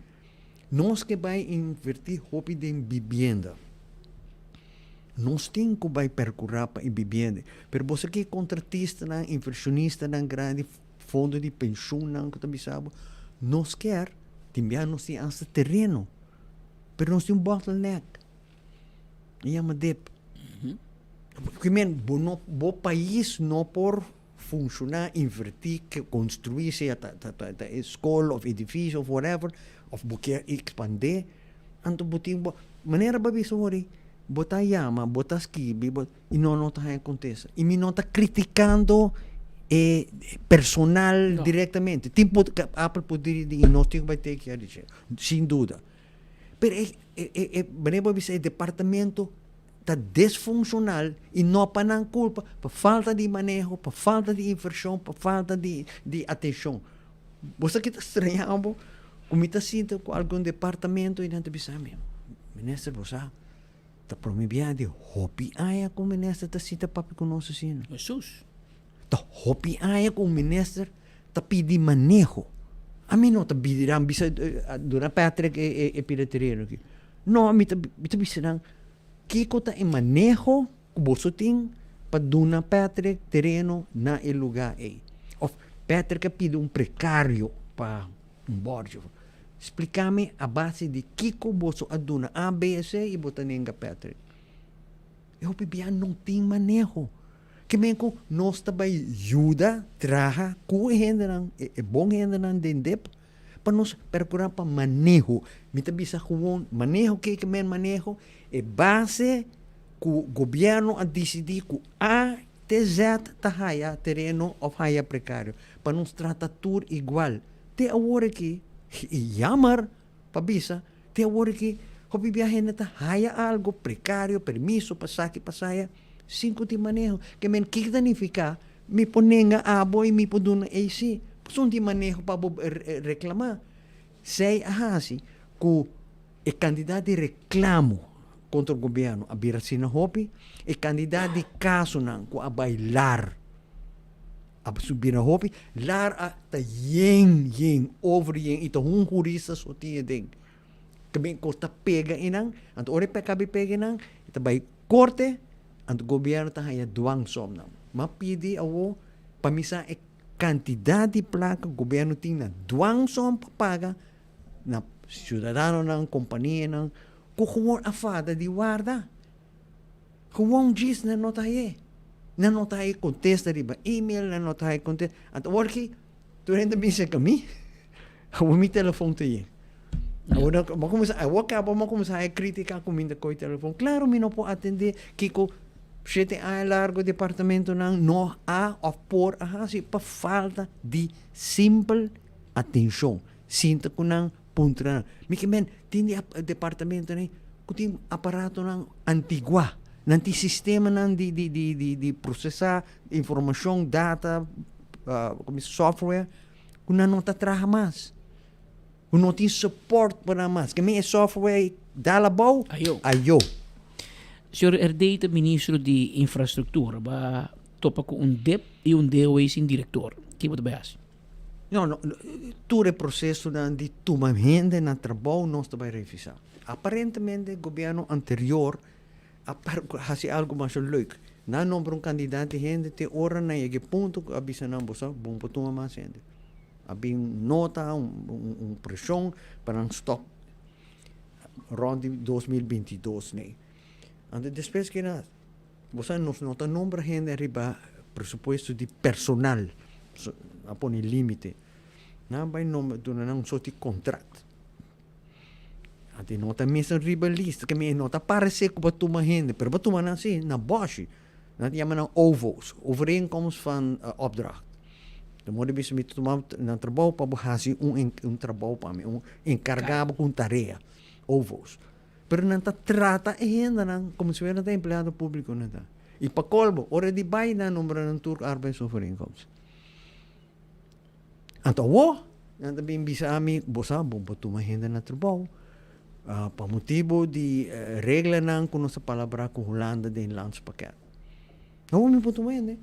Nos ke bai inverti hopi den bibienda. Nos tin ku bai percura pa e bibienda. Pero bo sa ki contratistanan, inversionistanan grandi, Fondo di penshunnan ku ta bisa bo, nos kier, tin bia nos tin asta tereno, pero nos tin un bottleneck, e yama dip. Ki men, bo no, bo pais no por funshoná, invertí, konstruí, sea ta ta ta e skol òf edifisio òf whatever, òf bo kier ekspandé, anto bo tin bo, manera bo a bisa wor ei, bo ta yama, bo ta skibi, bo. I no no ta haña kontesta. I mi no ta kritikando e personal direktamente. Tin por Apple por diri di nos tin ku bai take care di dje, sin duda. Pero e e e manera bo a bisa e departamento ta desfunshonal i no pa nan kulpa, pa falta di maneho, pa falta di invershon, pa falta di di atenshon. Bo sa ki ta straña bo ku mi ta sinta ku algun departamento i nan ta bisa mi, Minister bo sa. Ta prome bia di hopi aña ku un minister ta sinta papia ku nos asina. Hesus. Ta hopi aña ku un minister ta pidi maneho. Ami no ta bidi nan bisa duna Patrick e e pida tereno aki. No, mi ta mi ta bisa nan kiko ta e maneho ku boso tin pa duna Patrick tereno na e luga ei. Of Patrick a pidi un prekario pa Un bòrchi. Spliká mi a base di kiko boso a duna A, B, C i bo ta nenga Patrick. E hopi bia no tin maneho. Ke men ku nos ta bai yuda traha ku e hendenan, e bon hendenan den dep, pa nos perkurá pa maneho. Mi ta bisa gewoon maneho, ke ke men maneho? E base ku gobièrnu a disidí ku A te Z ta haya tereno òf haya prekario. Pa nos trata tur igual. Te awor aki, i jammer pa bisa, te awor aki hopi bia hende ta haya algo prekario, permiso pa saki pa saya, sin ku tin maneho. Ke men kiko ta nifiká mi por nenga abo i mi por duna ei si? Pasobra tin maneho pa bo reklamá. Sei a hasi ku e kantidat di reklamo kontra gobièrnu a bira asina hopi, e kantidat di kasonan ku a bai lar A subi na hopi, lar a ta yen yen, over yen, i ta un hurista so tin e den. Ta bin kos ta pega einan, anto ora e kabi pega einan, e ta bai korte, anto gobièrnu ta haña dwangsomnan. M'a pidi awo pa mi sa e kantidat di plaka gobièrnu tin na dwangsom pa paga na siudadanonan, kompanianan ku gewoon a fada di warda. Gewoon djis nan no ta haye. Nan no ta haye kontesta riba email, nan no ta haye kontesta. Anto awor ki tur hende bisa ku mi, awor mi telefon ta yen. Awor nan bo a kuminsá, awor kaba bo a kuminsá haye kritika ku mi ta kohe telefon. Klaro mi no por atendé kiko shete aña largo departamentonan no a òf por a hasi pa falta di simpel atenshon. Sinta ku nan, puntra nan. Mi ke men tin di departamentonan ku tin aparatonan antiguá. Nan tin sistemanan di di di di di prosesá informashon, data, software ku nan no ta traha mas. Ku no tin support pa nan mas. Ke men e software ei dal abou, Ayo. ayo. Señor Herdey ta ministro di infrastructura. Ba topa cu un dip y un DOE sin director. Ki bo ta bay haci? No, no, tur e procesonan di tuma hende na trabou nos ta bay revisa. Aparentemente gobierno anterior a haci algo masha leuk. Nan nombra un cantidad di hende te ora nan yega e punto cu a bisa nan bo sa bon por tuma mas hende. A bin nota, un presion pa nan stop rond di 2022 nee. Anto despues kina Bo sa nos no ta nombra hende ariba presupuesto di personal. A pone limite. Nan bai nombra duna nan un soort di contract. Anto no ta mester riba lista, ke no ta parece ku bo a tuma hende, pero bo a tuma nan si na bòshi. Nan ta yama nan OVO's, overeenkomst van opdracht. De modo bisa mi ta tuma nan trabou pa bo hasi un trabou pa mi, un enkarga bo ku un tarea, OVO's. Pero nan ta trata e hendenan como si fuera ta empleado publico nan ta. Y pa colmo, ora di bay nan nombra nan tur arbeidsovereenkomst. Anto awo, nan ta bin bisa ami, bo sa, bo por tuma hende na trabou pa motibo di reglanan cu nos a palabra cu Hulanda den landspakket. Awo mi por tuma hende.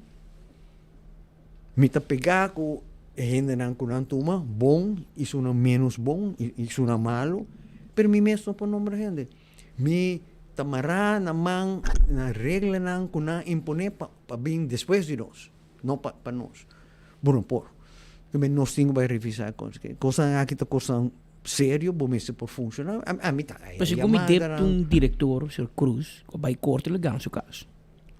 Mi ta pega cu e hendenan cu nan tuma bon y sunan menos bon y sunan malo, pero mi mes no por nombra hende. Mi ta mara na man na reglanan cu nan impone pa pa bin despues di nos, no pa pa nos. Bo no por. Tambe nos tin cu bay revisa e cos aki. Cosnan aki ta cosnan serio, bo mester por funciona. Ami ta Pero segun mi dep un director, señor Cruz, cu a bay corte lo gana su caso.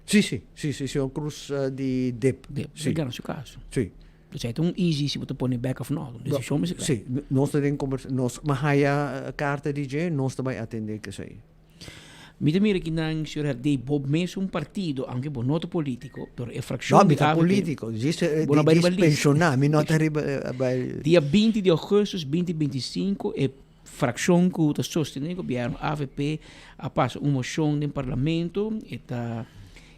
Sí, sí, sí, sí, señor Cruz di dip. Dip, sí. gana su caso. Sí. Dus hij ta un easy si bo ta pone bek of no, un decision mester krijg. Sí, nos ta den conversa, nos ma haya carta di dje, nos ta bay atende esey. Mi ta mira kinan, señor Herdey, bo mes un partido, aunke bo no ta politico, pero e fraccion No, mi di ta avp, politico, djis, bo no bay djis riba lista. pensiona, mi no ta riba bay. Dia 20 di augustus 2025 e Frakshon ku ta sostené gobièrnu avp a pasa un moshon den parlamento e ta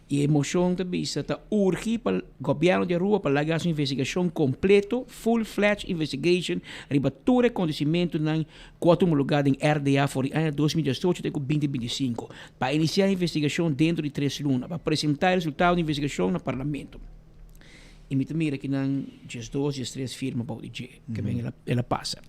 i e moshon ta bisa ta urgi pa gobièrnu di Aruba pa laga hasi un investigashon kompleto, full fledged investigation, riba tur e kontesimentunan ku a tuma lugá den RDA for di aña 2018 te ku 2025, pa inisiá e investigashon dentro di tres luna, pa presentá e resultado di investigashon na parlamento. I mi ta mira kinan diesdos, diestres firma bou di dje. Ke men el a pasa.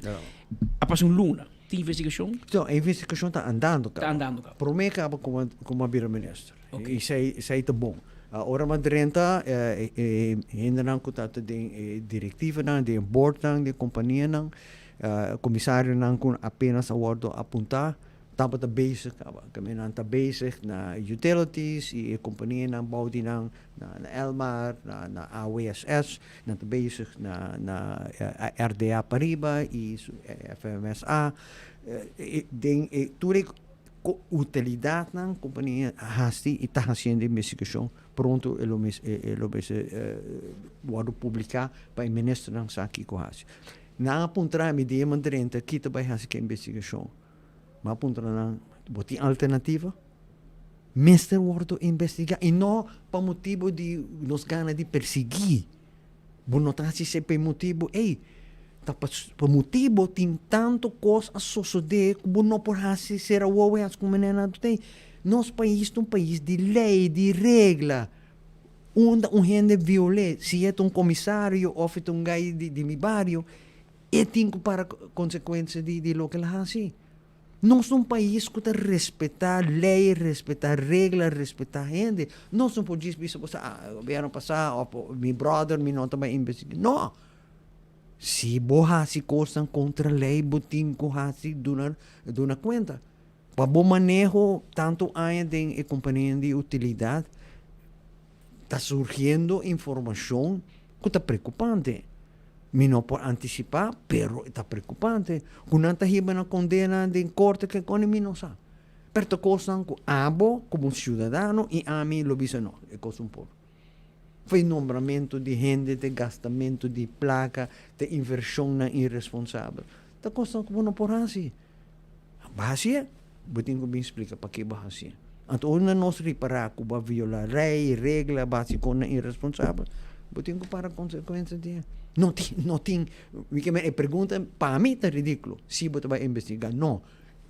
A pasa un luna. Tin investigashon? No, e investigashon ta andando kaba. Ta andando kaba. Prome kaba ku mi a bira minister. I esei ta bon. Ora mi a drenta e hendenan ku ta den e direktivanan, den e boardnan, den e kompanianan, komisarionan ku apenas a wòrdu apuntá, Tabata bezig kaba. Kami nan ta bezig na utilities y e companianan bou di nan na Elmar, na na AWSS, nan ta bezig na na RDA pariba y FMSA. Den e tur e utilidadnan compania a haci y ta haciendo investigacion pronto e lo e lo mester wordo publica pa e ministernan sa kico haci. Nan a puntra mi dia mi drenta ki ta bay haci ki investigacion. Mi a puntra nan, bo tin alternativa? Mester wordo investiga y no pa motibo di nos gana di persigi. Bo no ta haci esey pa e motibo ey. Ta pa motibo tin tanto cos a sosode cu bo no por haci cera wowo y haci cu manera nan ta. Nos pais ta un pais di ley, di regla. Unda un hende viol'é, si e ta un komisario òf e ta un gai di mi bario, e tin ku para konsekuensia di loke el a hasi. Nos ta un pais ku ta respetá lei, respetá regla, respetá hende. Nos no por djis bisa bo sa, ah, gobièrnu pasá òf mi bròder mi no ta bai investigá. No! Si bo hasi kosnan kontra lei, bo tin ku hasi duna duna kuenta. Pa bo maneho tantu aña den e kompania di utilidat ta surgiendo informashon ku ta preokupante. Mi no por antisipá, pero e ta preokupante. Ku nan ta hiba na kondena den korte ke koni mi no sa. Pero ta kosnan ku abo komo siudadano i ami lo bisa no, e kos un por. Foi nombramentu di hende te gastamentu di plaka te invershonnan iresponsabel. Ta kosnan ku bo no por hasi. Bo hasié, bo tin ku bin splika pakiko bo hasié. Anto ora nos ripará ku bo a violá lei, regla, bo a hasi kosnan iresponsabel, bo tin ku para konsekuensia di e. No tin, no tin, mi ke men e pregunta pa mi ta ridíkulo, si bo ta bai investigá. No,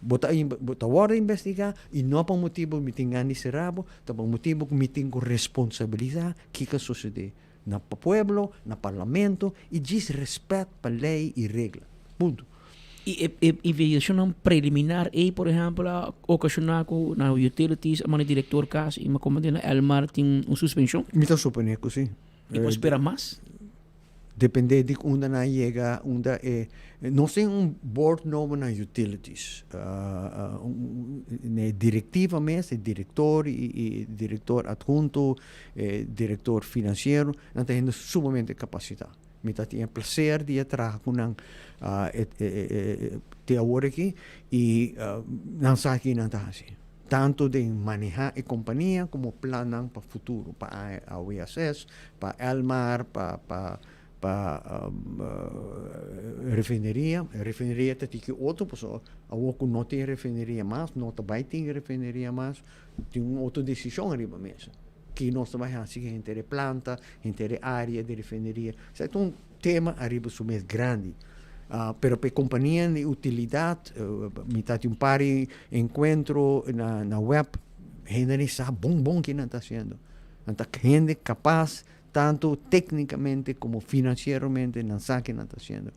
bo ta bo ta wòrdu investigá i no pa motibu mi tin gana di sera bo, ta pa motibu ku mi tin ku responsabilisá kiko a sosodé na pueblo, na parlamento i djis rèspèt pa lei i regla. Punto. I e e investigashonnan preliminar ei por ehèmpel a okashoná ku na utilities a manda e direktor kas i mi komprendé na Elmar tin un suspenshon? Mi ta suponé ku si. I por spera mas? Dependé di unda nan yega, unda e nos tin un board nobo na utilities. Na e direktiva mes, e direktor i e direktor adhunto, e direktor finansiero, nan ta hende sumamente kapasitá. Mi ta tin e plaser di e traha ku nan te awor aki i nan sa ki nan ta hasi. Tanto den maneha e kompania komo plannan pa futuro, pa AWSS, pa Elmar, pa pa pa refineria. Refineria ta tiki otro pasobra awor ku no tin refineria mas, no ta bai tin refineria mas, tin un otro desishon ariba mesa. Ki nos ta bai hasi ku henter e planta, henter e área di refineria. Esei ta un tema ariba su mes grandi. Pero pa e kompania di utilidat, mi ta tin un par di enkuentro na web, hende ni sa bon bon ki nan ta hasiendo. Nan ta hende kapas tantu téknikamente komo finansieramente, nan sa ki nan ta hasiendo.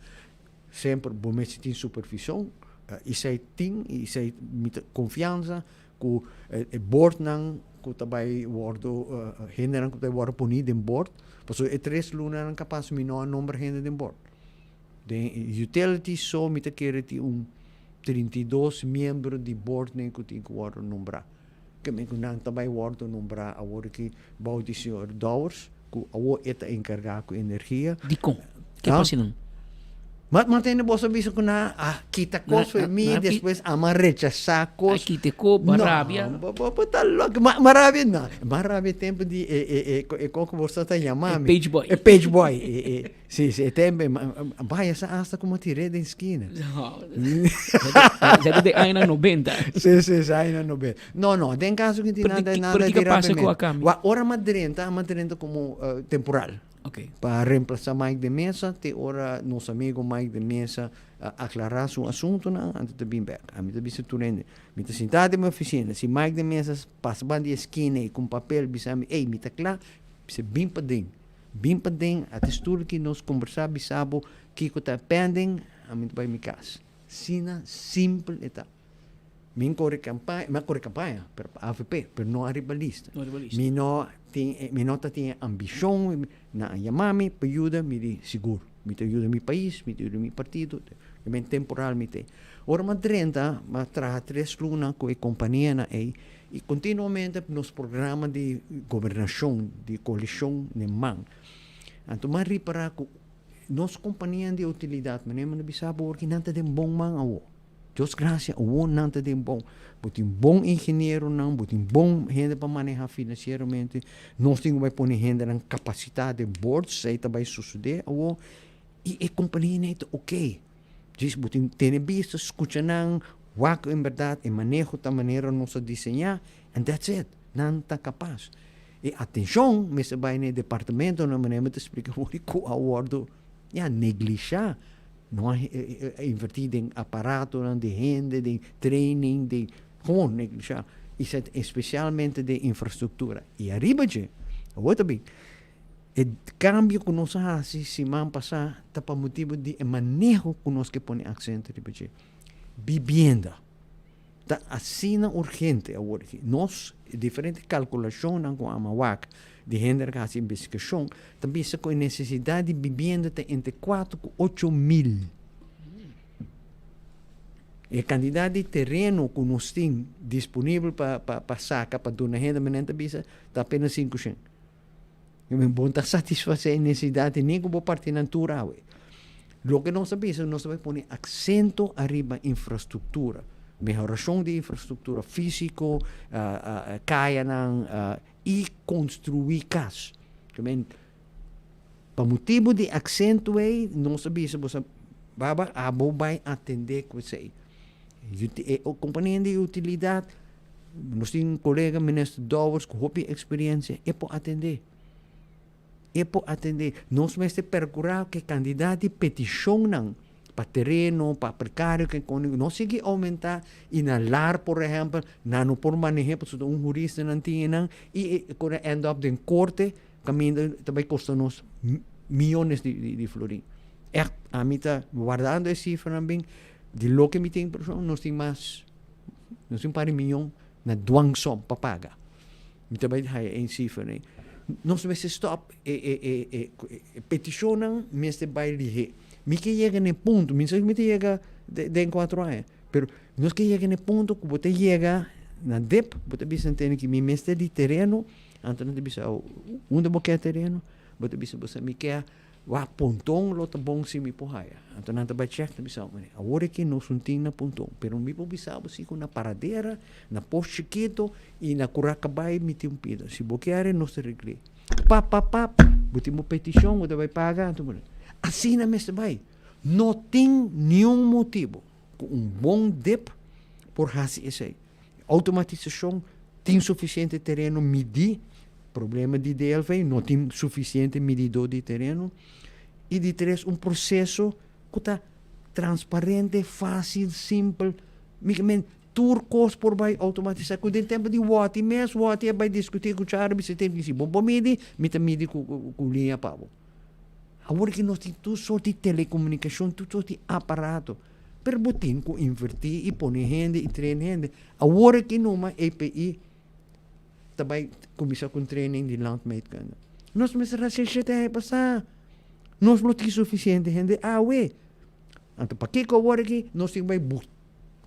Semper bo mester tin supervishon, esei tin i esei mi ta konfiansa ku e bordnan ku ta bai wòrdu, hendenan ku ta bai wòrdu poní den bord, pasobra e tres lunanan kapas mi no a nombra hende den bord. Den utilities so mi ta kere tin un 32 miembro di bordnan ku tin ku wòrdu nombrá. Ke men ku nan ta bai wòrdu nombrá awor aki bou di señor Dowers, ku awor e ta enkargá ku energia. Dikon? Ke pasa nan? Ma ma tende boso bisa ku nan a kita kos for mi, despues a ma rechasá kos. A kita ko, bo a rabia. No, bo bo ta loko. Ma ma rabia no. Ma rabia tempu di e e e e kon ku boso ta yama mi. E page boy. E page boy. E e si si e tempu vaya sa asta ku mi a tir'é den skina. Esei ta den añanan nobenta. Si si si añanan nobenta. No no den kaso ku tin nada nada Pero di kiko a pasa rabia ku a kambia? Wak ora mi a drenta mi a drenta komo temporal. Ok. Pa reemplasa Mike de Meza te ora nos amigo Mike de Meza a aclara su asuntonan anto ta bin bek. Ami ta bisa tur hende, mi ta sinta den mi oficina, si Mike de Meza pasa ban di eskina ei ku un papel bisa mi, ey mi ta kla, bisa bin paden, bin paden a te studio ki nos kombersa bisa bo kiko ta pending, ami ta bai mi kas. Asina simpel e ta. Mi a kore kampaña, mi a kore kampaña, pero pa avp, pero no ariba lista. No ariba lista. Mi no tin e, mi no ta tin e ambishon, nan a yama mi pa yuda, mi di sigur, mi ta yuda mi pais, mi ta yuda mi partido, e men temporal mi t'e. Ora mi a drenta, mi a traha tres luna ku e kompanianan ei i kontinuamente nos programa di gobernashon, di koalishon den man. Anto mi a ripara ku nos kompanianan di utilidat, manera mi a bisa bo, nan ta den bon man awor. Dios gracia awor nan ta den bon. Bo tin bon ingenieronan, bo tin bon hende pa maneha financieramente. Nos tin cu bay pone hendenan capacita den boards, esey ta bay sucede awor. Y e compania nan ta ok. Djis bo tin tene bista, scucha nan, wak en berdad e maneho ta manera nos a diseña and that's it. Nan ta capaz. E atencion mester bay na e departamentonan manera mi ta splica awor cu a wordo ya neglisha. No a invertí den aparatonan, den hende, den training, den gewoon neglisha. I sa espesialmente den infrastruktura. I ariba dje, awor ta bin, e kambio ku nos a hasi siman pasá ta pa motibu di e maneho ku nos ke pone aksento riba dje. Bibienda ta asina urgente awor aki. Nos diferente kalkulashonnan ku a wak di hende ku a hasi investigashon ta bisa ku e nesesidat di bibienda ta entre kuater ku ocho mil. E kantidat di tereno ku nos tin disponibel pa pa saka pa duna hende manera ta bisa ta apenas sinku shen. Bo ta satisfasé e nesesidat ni ku bo parti nan tur awe. Loke nos ta bisa, nos ta bai pone aksento ariba infrastruktura, mehorashon di infrastruktura físiko, kayanan i konstruí kas. Pa motibu di aksento ei, nos ta bisa bo sa, Baba, abo bai atendé ku esei. E kompania di utilidat. Nos tin kolega minister Dowers ku hopi eksperensia, e por atendé. E por atendé. Nos mester perkurá ku e kantidat di petishonnan pa tereno, pa prekario ku no sigui oumentá i na lar por ehèmpel nan no por maneh'é pasobra un hurista nan tin einan i e por end up den korte kaminda ta bai kosta nos miyones di florin. Ègt ami ta wardando e sifranan bin di loke mi tin impreshon nos tin mas nos tin un par di miyon na dwangsom pa paga. Mi ta bai haya e sifra ei. Nos mester stop e e e e e petishonnan mester bai lihé. Mi ke yega na e punto, mi no sa si mi ta yega den kuatro aña, pero nos ke yega na e punto ku bo ta yega na dip, bo ta bisa tene ki mi mester di tereno, anto nan ta bisa unda bo ke tereno? Bo ta bisa bo sa mi ke Wak Ponton lo ta bon si mi por haya. Anto nan ta bai chèk ta bisa bo, awor aki nos un tin na Ponton, pero mi por bisa bo si ku na Paradera, na Pos Chikito i na Curacabay mi tin un pida. Si bo kier nos ta regl'é. Pap, pap, pap, bo tin bo petishon, bo ta bai paga, anto bo. Asina mester bai. No tin niun motibu ku un bon dip por hasi esei. Automatisashon tin sufisiente tereno midí, problema di DLV no tin sufisiente mididó di tereno. I di tres un proseso ku ta transparente, fásil, simpel. Mi ke men tur kos por bai outomatisá ku den tempu di wòti mes, wòti a bai diskutí ku Charo bisa tin si bo por midi, mi ta midi ku ku liña pa bo. Awor ki nos tin tur sort di telekomunikashon, tur sort di aparato. Pero bo tin ku invertí i pone hende i train hende. Awor aki numa EPI ta bai kuminsá ku un training di landmeetkunde. Nos mester hasi shete aña pasá. Nos no tin sufisiente hende awe. Anto pakiko awor aki nos tin bai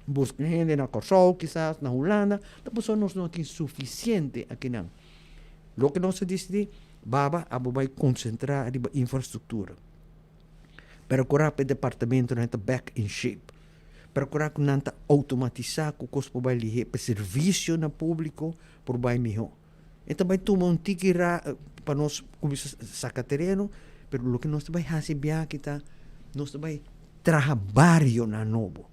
buska hende na Kòrsou kisas, na Hulanda, ta pasobra nos no tin sufisiente akinan. Loke nos a disidí, baba abo bai konsentrá riba infrastruktura. Percurá pa e departamentonan ta back in shape. Percurá ku nan ta automatisá ku kos por bai lihé pa e servisio na públiko por bai mihó. E ta bai tuma un tiki ra pa nos kuminsá saka tereno, pero loke nos ta bai hasi biaha aki ta nos ta bai traha barionan nobo.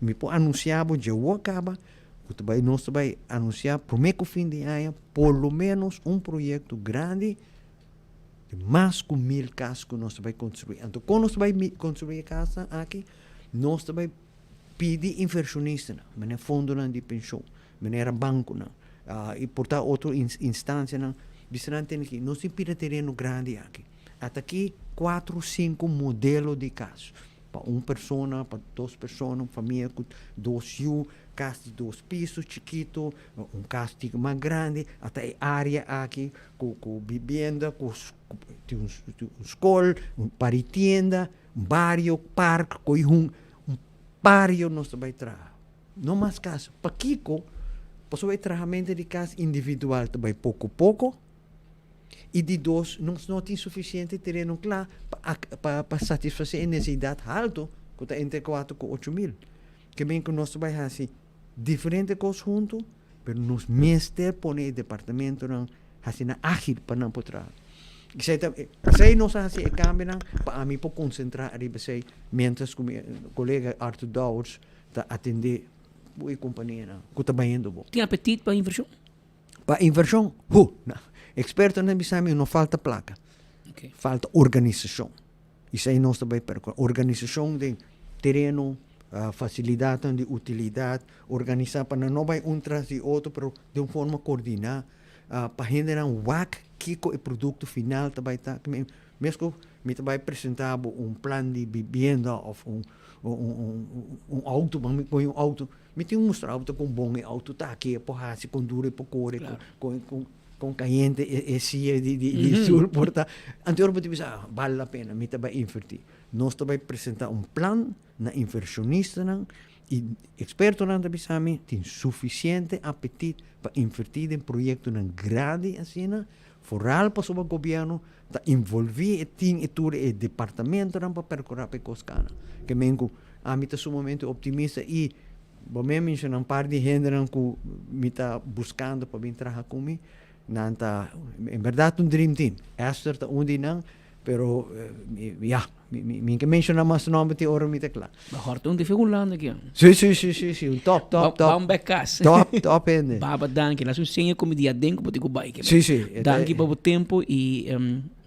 Mi por anunsiá bo dje awor kaba ku ta bai nos ta bai anunsiá promé ku fin di aña por lo ménos un proyekto grandi Di mas ku mil kas ku nos ta bai konstruí. Anto kon nos ta bai konstruí e kasnan aki? Nos ta bai pidi invershonistanan, manera fondonan di penshon, manera bankonan, i por ta otro instansianan, bisa nan tene ki nos tin pida tereno grandi aki. Ata aki kuatro, sinku modelo di kas. Pa un persona, pa dos persona, un famia ku dos yu, kas di dos piso chikitu, un kas tiki mas grandi, ata e área aki ku ku bibienda, ku tin un skol, un par di tienda, un bario, park, ku un bario nos ta bai traha. No mas kas. Pakiko? Pasobra e trahamentu di kas individual ta bai poko poko. I di dos, nos no tin sufisiente tereno kla pa pa satisfasé e nesesidat haltu ku ta entre kuater ku 8000. Ke men ku nos ta bai hasi diferente kos huntu, pero nos mester pone e departamentonan hasi nan ágil pa nan por traha. Esei ta, esei nos a hasi e kambionan pa ami por konsentrá ariba esei miéntras ku mi kolega Arthur Dowers ta atendé ku e kompanianan ku ta bayendo bo. Tin apetit pa invershon? Pa invershon? Hu! Na. Ekspertonan bisa mi no falta plaka. Okay. Falta organisashon. Esei nos ta bai perkurá. Organisashon den tereno, fasilidatnan di utilidat, organisá pa nan no bai un tras di otro, pero den un forma koordiná, pa hendenan wak kiko e produkto final ta bai ta. Mes ku mi ta bai presentá bo un plan di bibienda òf un un outo, mi pone un outo, mi tin ku mustra bo ta kon bon e outo ta, ke e por hasi, kon duru e por kore, kon kon kayente e sia di di stoel por ta. Anto ora bo ta bisa, ah, bale la pena, mi ta bai invertí. Nos ta bai presentá un plan na invershonistanan i ekspertonan ta bisa mi tin sufisiente apetit pa invertí den proyektonan grandi asina, Foral pasobra gobierno ta involvi e tin e tur e departamentonan pa percura pa e cos cana. Ke men cu ami ta sumamente optimista y bo me menciona un par di hendenan cu mi ta buscando pa bin traha cu mi, nan ta en berdad un dream team. Esther ta un di nan, pero ya. Mi mi mi ke menshoná mas nòmber te ora mi ta kla. Ba hòrta un di Hulanda aki. Sí, sí, sí, sí, sí, un top, top, top. Ban bek kas. Top, top hende. Baba danki. Las un seña ku mi di aden ku bo tin ku bai. Sí, sí. Danki pa bo tempo i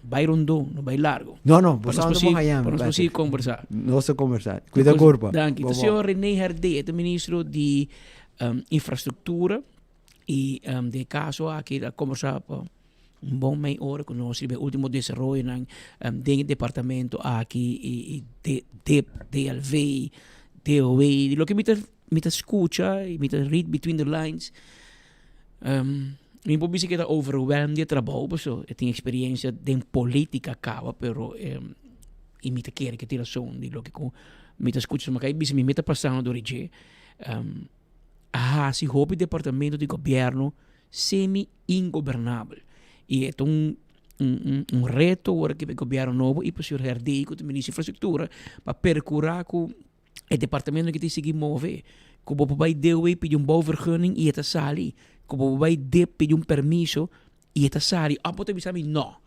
bai rondó, no bai largo. No, no, bo sa unda bo haña mi. Pa nos por sigui kombersá. Nos ta kombersá. Kuida kurpa. Danki. Ta señor Rene Herdé, e ta ministro di Infrastruktura i den e kaso aki a kombersá pa un bon mei ora ku nos riba e ultimo desaroyonan den e departamento aki i dip, DLV, DOW, di loke mi ta mi ta skucha i mi ta read between the lines mi por bisa ku e ta overwhelmed di e trabou pasobra e tin eksperensia den politika kaba pero i mi ta kere ku e tin rason di loke ku mi ta skucha mi a bisa mi mi ta pasando dor di dje a hasi hopi departamento di gobièrnu semi ingobernabel y e ta un un un reto ora ki e gobierno nobo y pa señor Herdé cu ta ministro di infrastructura pa percura cu e departamento ki ta sigui move cu bo por bay DOW pidi un bouwvergunning y e ta sali cu bo por bay dip pidi un permiso y e ta sali of bo ta bisa mi no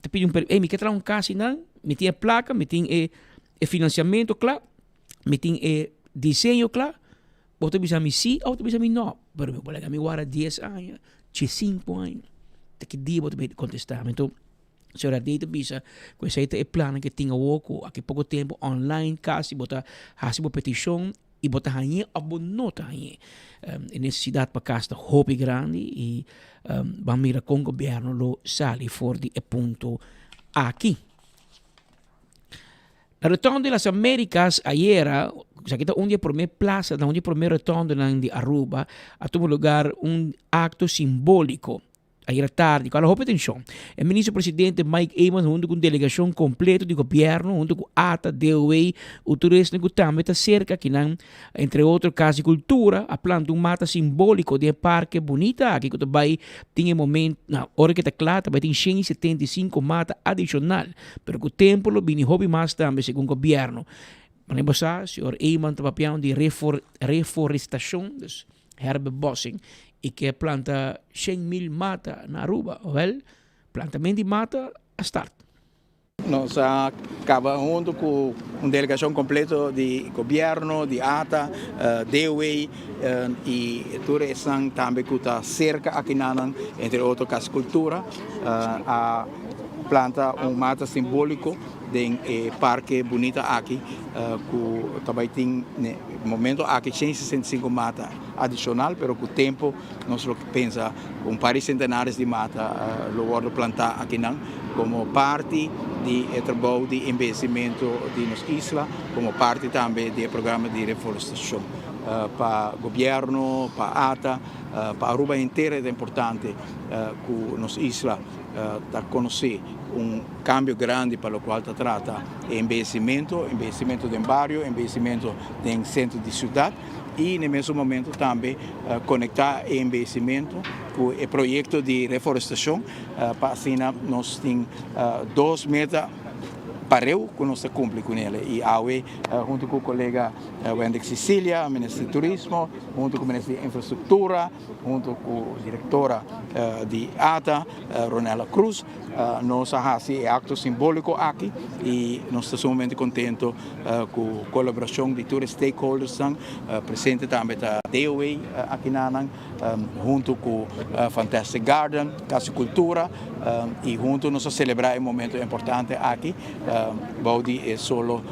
ta pidi un permiso ey mi ke traha un cas eynan mi tin e placa mi tin e financiamento cla mi tin e diseño cla. Bo ta bisa mi sí òf bo ta bisa mi nò, pero mi por laga mi wara dies aña, diesinku aña, te ki dia bo ta bin kontestá mi? Anto señor Ardey ta bisa ku esei ta e plannan ke tin awor ku aki poko tempu online kasi bo ta hasi bo petishon i bo ta hañ'é òf bo no ta hañ'é. E nesesidat pa kas ta hopi grandi i ban mira kon gobièrnu lo sali for di e punto aki. Na Rotonde de las Americas ayera, esaki ta un di e prome plasanan, un di e prome rotondenan di Aruba, a tuma lugar un acto simbolico ayera tardi cu a hala hopi atencion. E Minister Presidente Mike Eman hunto cu un delegacion completo di gobierno, hunto cu ata, DOW, otro esnan cu tambe ta cerca akinan, Entre otro Cas di Cultura a planta un mata simbolico den e parke bunita aki cu ta bay tin e momento, na ora cu e ta cla ta bay tin 175 mata adicional, pero cu tempo lo bini hopi mas tambe segun gobierno. Manera bo sa, señor Eman ta papiando di reforestacion, dus herbebossing, y ke planta 100,000 mata na Aruba. Wel, plantamento di mata a start. Nos a caba hunto cu un delegacion completo di gobierno, di ata, DOW y tur esnan tambe cu ta cerca akinanan, entre otro Cas Cultura, a planta un mata simbolico den e parke bunita aki cu ta bay tin n'e momento aki 165 mata adicional, pero cu tempo Nos lo pensa un par di centenares di mata lo wordo planta akinan como parti di e trabou di embellecimento di nos isla, como parti tambe di e programa di reforestacion. Pa gobierno, pa ata, pa Aruba henter e ta importante cu nos isla ta conoce un cambio grandi pa locual ta trata e embellecimento, embellecimento den bario, embellecimento den centro di ciudad. y na e mesun momento tambe conecta e embellecimento cu e proyecto di reforestacion pa asina nos tin dos meta pareu cu nos ta cumpli cu nele y awe hunto cu colega Wendrick Cecilia, Minister di Turismo, hunto cu Minister di Infrastructura, hunto cu directora di ata, Ronella Cruz, nos a haci e acto simbolico aki y nos ta sumamente contento Ku kolaborashon di tur e stakeholdersnan presente tambe ta DOW akinanan huntu ku Fantastic Garden, Kas di Kultura i huntu nos a selebrá e momento importante aki bou di e solo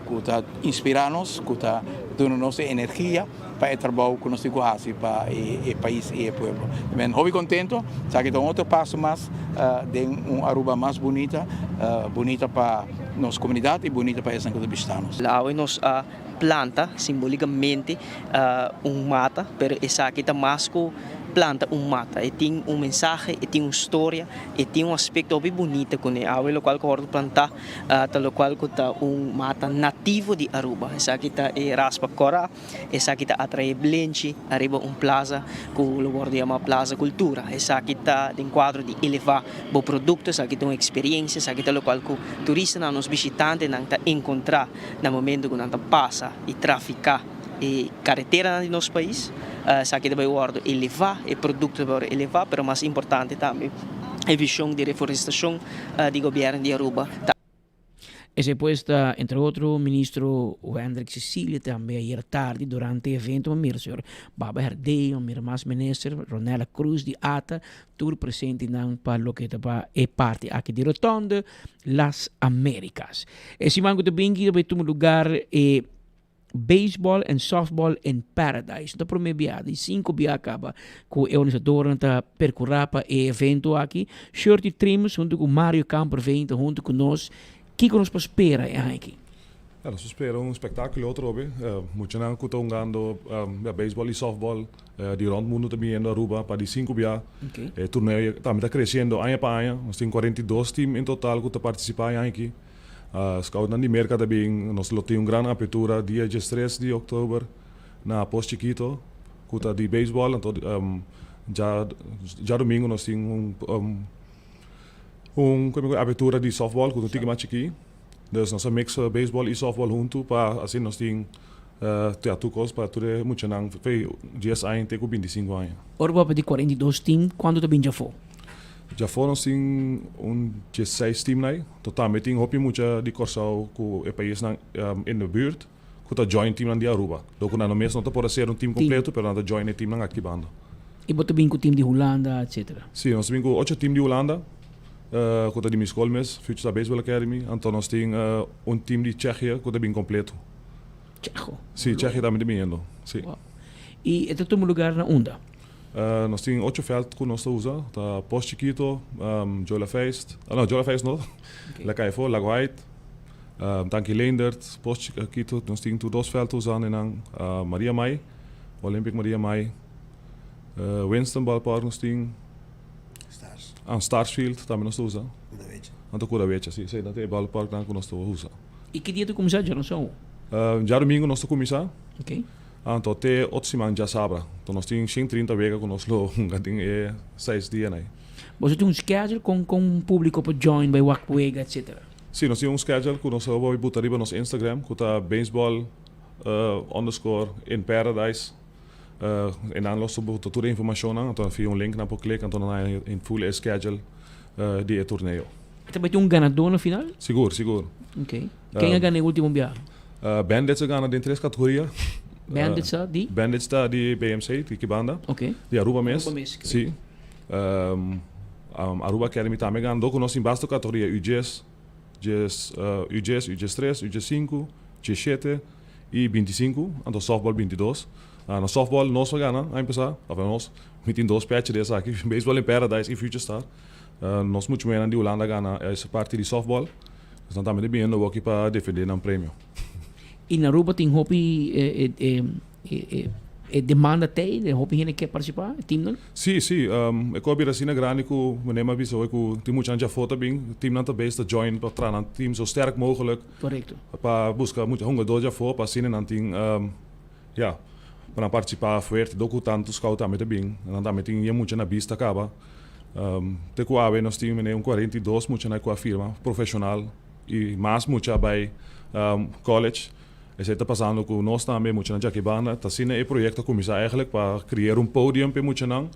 ku ta inspirá nos, ku ta duna nos e energia pa e trabou ku nos tin ku hasi pa e pais i e pueblo. Mi hopi kontento, esaki ta un otro paso mas den un Aruba mas bunita, bunita pa nos komunidat i bunita pa esnan ku ta bishita nos. Awe nos a planta simbolikamente un mata, pero esaki ta mas ku planta un mata, e tin un mensahe, e tin un storia, e tin un aspekto hopi bunita kuné. Awe lokual ku wòrdu plantá ta lokual ku ta un mata nativo di Aruba. Esaki ta e raspa kòrá, esaki ta atraé blenchi ariba un plaza ku lo wòrdu yamá Plaza Kultura. Esaki ta den kuadro di elevá bo produkto, esaki ta un eksperiensia, esaki ta lokual ku turistanan, nos bishitantenan ta enkontrá na momento ku nan ta pasa i trafiká e kareteranan di nos pais. Esaki ta bai wòrdu elevá, e produkto ta bai wòrdu elevá, pero mas importante tambe e vishon di reforestashon di gobièrnu di Aruba ta. Esei pues ta entre otro ministro Wendrick Cecilia tambe ayer tardi durante e evento a mira señor Baba Herdé, a mira mas minister Ronella Cruz di ata tur presentenan pa loke ta pa e parti aki di Rotonde Las Americas. E siman ku ta binki ta bai tuma lugar e Baseball and Softball in Paradise. No ta prome bia, di cinco bia caba cu e organisadornan ta percura pa e evento aki. Shirty Trims hunto cu Mario Kamperveen ta hunto cu nos. Kico nos por spera e aña aki? Ja, nos por spera un spectaculo atrobe. Muchanan cu ta hungando baseball y softball di rond mundo ta biniendo Aruba pa di cinco bia. E torneo tambe ta creciendo aña pa aña. Nos tin 42 team in total cu ta participa e aña aki. Scoutnan di Merca ta bin, nos lo tin un gran apertura dia diestres di october na Pos Chikito cu ta di baseball, anto djadomingo nos tin un un apertura di softball cu ta un tiki mas chiki, dus nos a mix baseball y softball hunto pa asina nos tin tur cos pa tur e muchanan fe dies aña te cu binticinco aña. Ora bo a pidi 42 team, cuanto ta bin djafo? Djafo nos tin un diesseis team nai. To tambe tin hopi mucha di Kòrsou ku e paisnan in de buurt ku ta join teamnan di Aruba. Lo ku nan no mes no ta por a ser un team kompleto pero nan ta join e teamnan aki banda. I bo ta bin ku team di Hulanda etcetera? Si, nos ta bin ku ocho team di Hulanda ku ta di mi skol mes, Future Star Baseball Academy. Anto nos tin un team di Tsjechië ku ta bin kompleto. Tsjecho? Si, Tsjechië tambe ta biniendo, si. I e ta tuma lugar na unda? Nos tin ocho veld ku nos ta usa, ta Pos Chikito, Jola Feist, no Jola Feist no, La Calle Fo, Lago Height, Tanki Leendert, Pos Chikito, nos tin tur dos veld ta usa nenan, Maria Mai, Olympic Maria Mai, Winston Ballpark nos tin, Stars. Ah, Stars Field tambe nos ta usa. Kudawecha. Anto Kudawecha, si, esei ta e ballparknan ku nos ta usa. I ki dia ta kuminsá djaranson? Djadomingo nos ta kuminsá. Okay. Anto te otro siman djasabra. Anto nos tin shen trinta wega ku nos lo hunga den e seis dianan ei. Boso tin un schedule kon kon publico por join bai wak wega etcetera? Si, nos tin un schedule ku nos a bai buta riba nos Instagram ku ta baseball underscore in paradise. Einan los ta buta tur e informashonnan, anto via un link nan por klik anto nan haña in full e schedule di e torneo. Ta bai tin un ganadó na final? Sigur, sigur. Ok. Ken a gana e ultimo biaha? Bandits a gana den tres kategoria. Bandits ta di? Bandits ta di BMC, di ki banda. Ok. Di Aruba mes. Aruba mes, correcto. Si. Aruba Academy tambe gana. Dor ku nos tin basta kategoria, U dies, dies, U dies, U diestres, U diesinku, diesshete i bintisinku. Anto softball bintidos. Na softball nos a gana aña pasá. Of nos, mi tin dos pechi di esaki, Baseball in Paradise i Future Star. Nos muchu menan di Hulanda a gana esa parti di softball. Nos nan tambe ta bini nobo aki pa defende nan premio. I na Aruba tin hopi e demanda tei, den hopi hende ke partisipá, e teamnan? Sí, sí. E kos a bira asina grandi ku meneer mi a bisa hoy ku tin muchanan djafó ta bin. Teamnan ta bes ta join pa traha nan team so sterk mogelijk. Korekto. Pa buska mucha hungadó djafó pa asina nan tin, ya, pa nan partisipá fuerte. Dor ku tantu scout tambe ta bin, nan tambe tin yen mucha na bista kaba. Te ku awe nos tin mene un 42 muchanan ku a firma profeshonal i mas mucha a bai college. Esei ta pasando ku nos tambe muchanan djaki banda. Ta asina e proyekto a kuminsá eigentlik pa kreer un podium pa e muchanan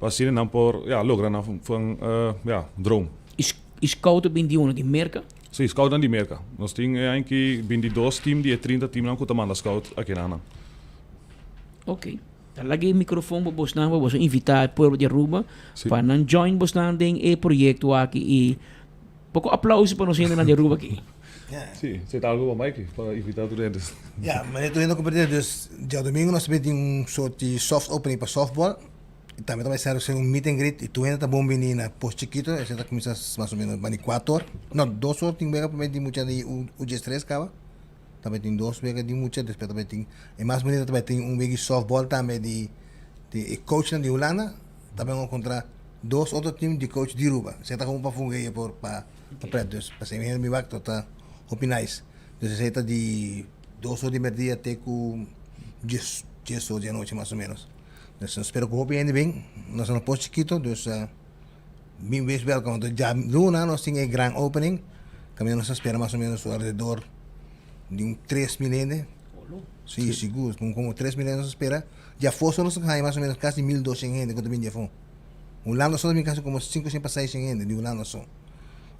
pa asina nan por ya logra nan ya droom. I scout a bin di unda? Di Merka? Si, scoutnan di Merka. Nos tin e aña 22 team di e 30 teamnan ku ta manda scout akinan. Oké. Ta laga e microfoon pa bosnan pa boso invita e pueblo di Aruba pa nan join bosnan den e proyecto aki y poco aplauso pa nos hendenan di Aruba aki. Sí, si ta algo pa Mikey pa invita tur hende. Ya, manera tur hende a comprende dus djadomingo nos ta bin tin un soort di soft opening pa softball y tambe ta bai ser un meet and greet y tur hende ta bon bini na Pos Chikito esei ta cuminsa mas o menos bani cuatro or no dos or tin wega prome di mucha di u diestres caba. Tabatin dos wega di mucha, despues tabatin e mas bunita tabatin un wega di softball tambe di di e coachnan di Hulanda tabatin kontra dos otro team di coach di Aruba. Esei ta komo pa fungeia por pa pa pret dus pasei mi hende mi wak to ta hopi nice. Dus esei ta di dos or di merdia te ku dies dies or di anochi mas o menos. Dus nos spera ku hopi hende bin, nos ta na pos chikito dus bin wees welkom. Anto djaluna nos tin e gran opening. Kaminda nos ta spera mas o menos alrededor di un 3000 hende. Sí, sigur. Como, como 3000 hende nos ta spera. Di afó solo nos ta haña mas o menos kasi 1200 hende ku ta bin di afó. Hulanda so ta bin kasi como 500 pa 600 hende di Hulanda so.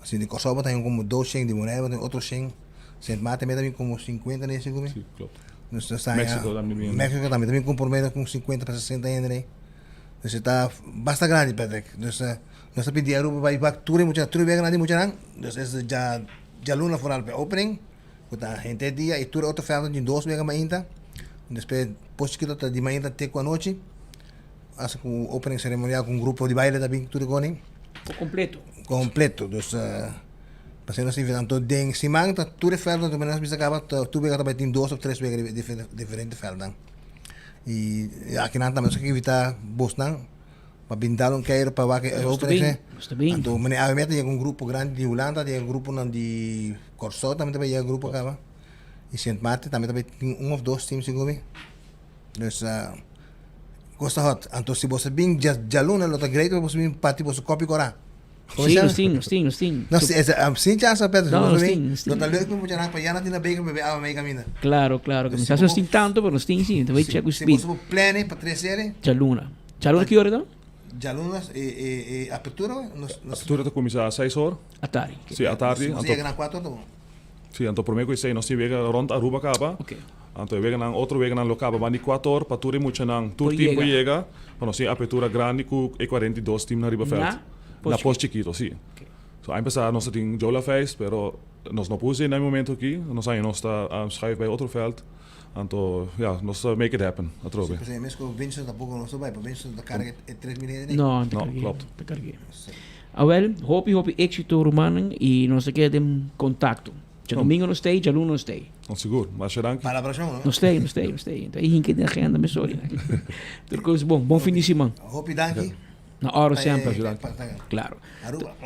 Asina di Kòrsou bo ta haña komo 200, di Boneiru bo ta haña otro 100, Sint Maarten ta bin komo 50 den segun mi. Sí, klopt. Nos ta haña Mexico tambe bin. Mexico tambe ta bin ku por menos ku 50 pa 60 hende den. Dus e ta basta grandi Patrick. Dus nos ta pidi Aruba bai bak tur e muchanan, tur e weganan di muchanan. Dus es dja djaluna foral pa e opening ku ta henter dia i tur e otro vèltnan tin dos wega mainta. Despues pos chikito ta di mainta te ku anochi. Hasta ku opening ceremonial ku un grupo di baile ta bin tur e koning. Completo. Completo. Dus pasei nos invita. Anto den siman ta tur e vèltnan ku nos bisa kaba ta tur wega ta bai tin dos of tres wega di diferente vèltnan. I akinan tambe nos a invita bosnan pa bin dal un keiro pa wak e opening. Anto mane awe meta yega un grupo grandi di Hulanda, yega gruponan di Kòrsou tambe ta bai yega grupo kaba. I Sint Maarten tambe ta bai tin un of dos team segun mi. Dus kos ta hot. Anto si boso bin djaluna lo ta great pa boso bin parti boso kopi kora. Sí, nos tin, nos tin, nos tin. No, si, es, um, sin chance Pedro, si No, boso nos bin, tin, nos lo ta tin. leuk pa muchanan pa ya no tin na beken bebe awa mei kaminda. Claro, claro. Que Dus mi si sa nos bo- tin tanto, pero nos tin sí. Te voy Si, check with si speed. boso por plane pa tres serie, Djaluna. Djaluna ki ora dan? djaluna e, e, e apertura, nos, nos, Apertura ta kuminsá seis or. Atardi. Sí, atardi. si boso Anto, yega na kuater, ta bon. sí, anto promé ku esei nos tin wega rònt Aruba kaba. Ok. Anto e weganan, otro weganan lo kaba banda di kuater or pa tur e muchanan, tur Por team por yega. yega, pa nos tin apertura grandi ku e 42 teamnan riba vèlt. Na Pos Na Pos Chikito, sí. So aña pasá nos a tin Jola Feest, pero nos no por usa na e momento aki. Nos aña nos ta schuif bai otro vèlt. Anto, ya, nos ta make it happen atrobe. Sí, pasobra mes ku Vincent tampoco nos ta bai, pasobra Vincent ta karga e 3000 hende nei. No, ta No, karg'é, klopt. ta karg'é. Awel, hopi hopi éxito rumannan i nos ta keda den kontakto. Djadomingo nos ta ei, djaluna nos ta ei. No, sigur. Masha danki. Palabrashon, no? Nos ta ei, nos ta ei, nos ta ei. Enton ei hinka den agenda mesora. Tur kos bon. Bon fin di siman. Hopi danki. Na oro semper. Claro.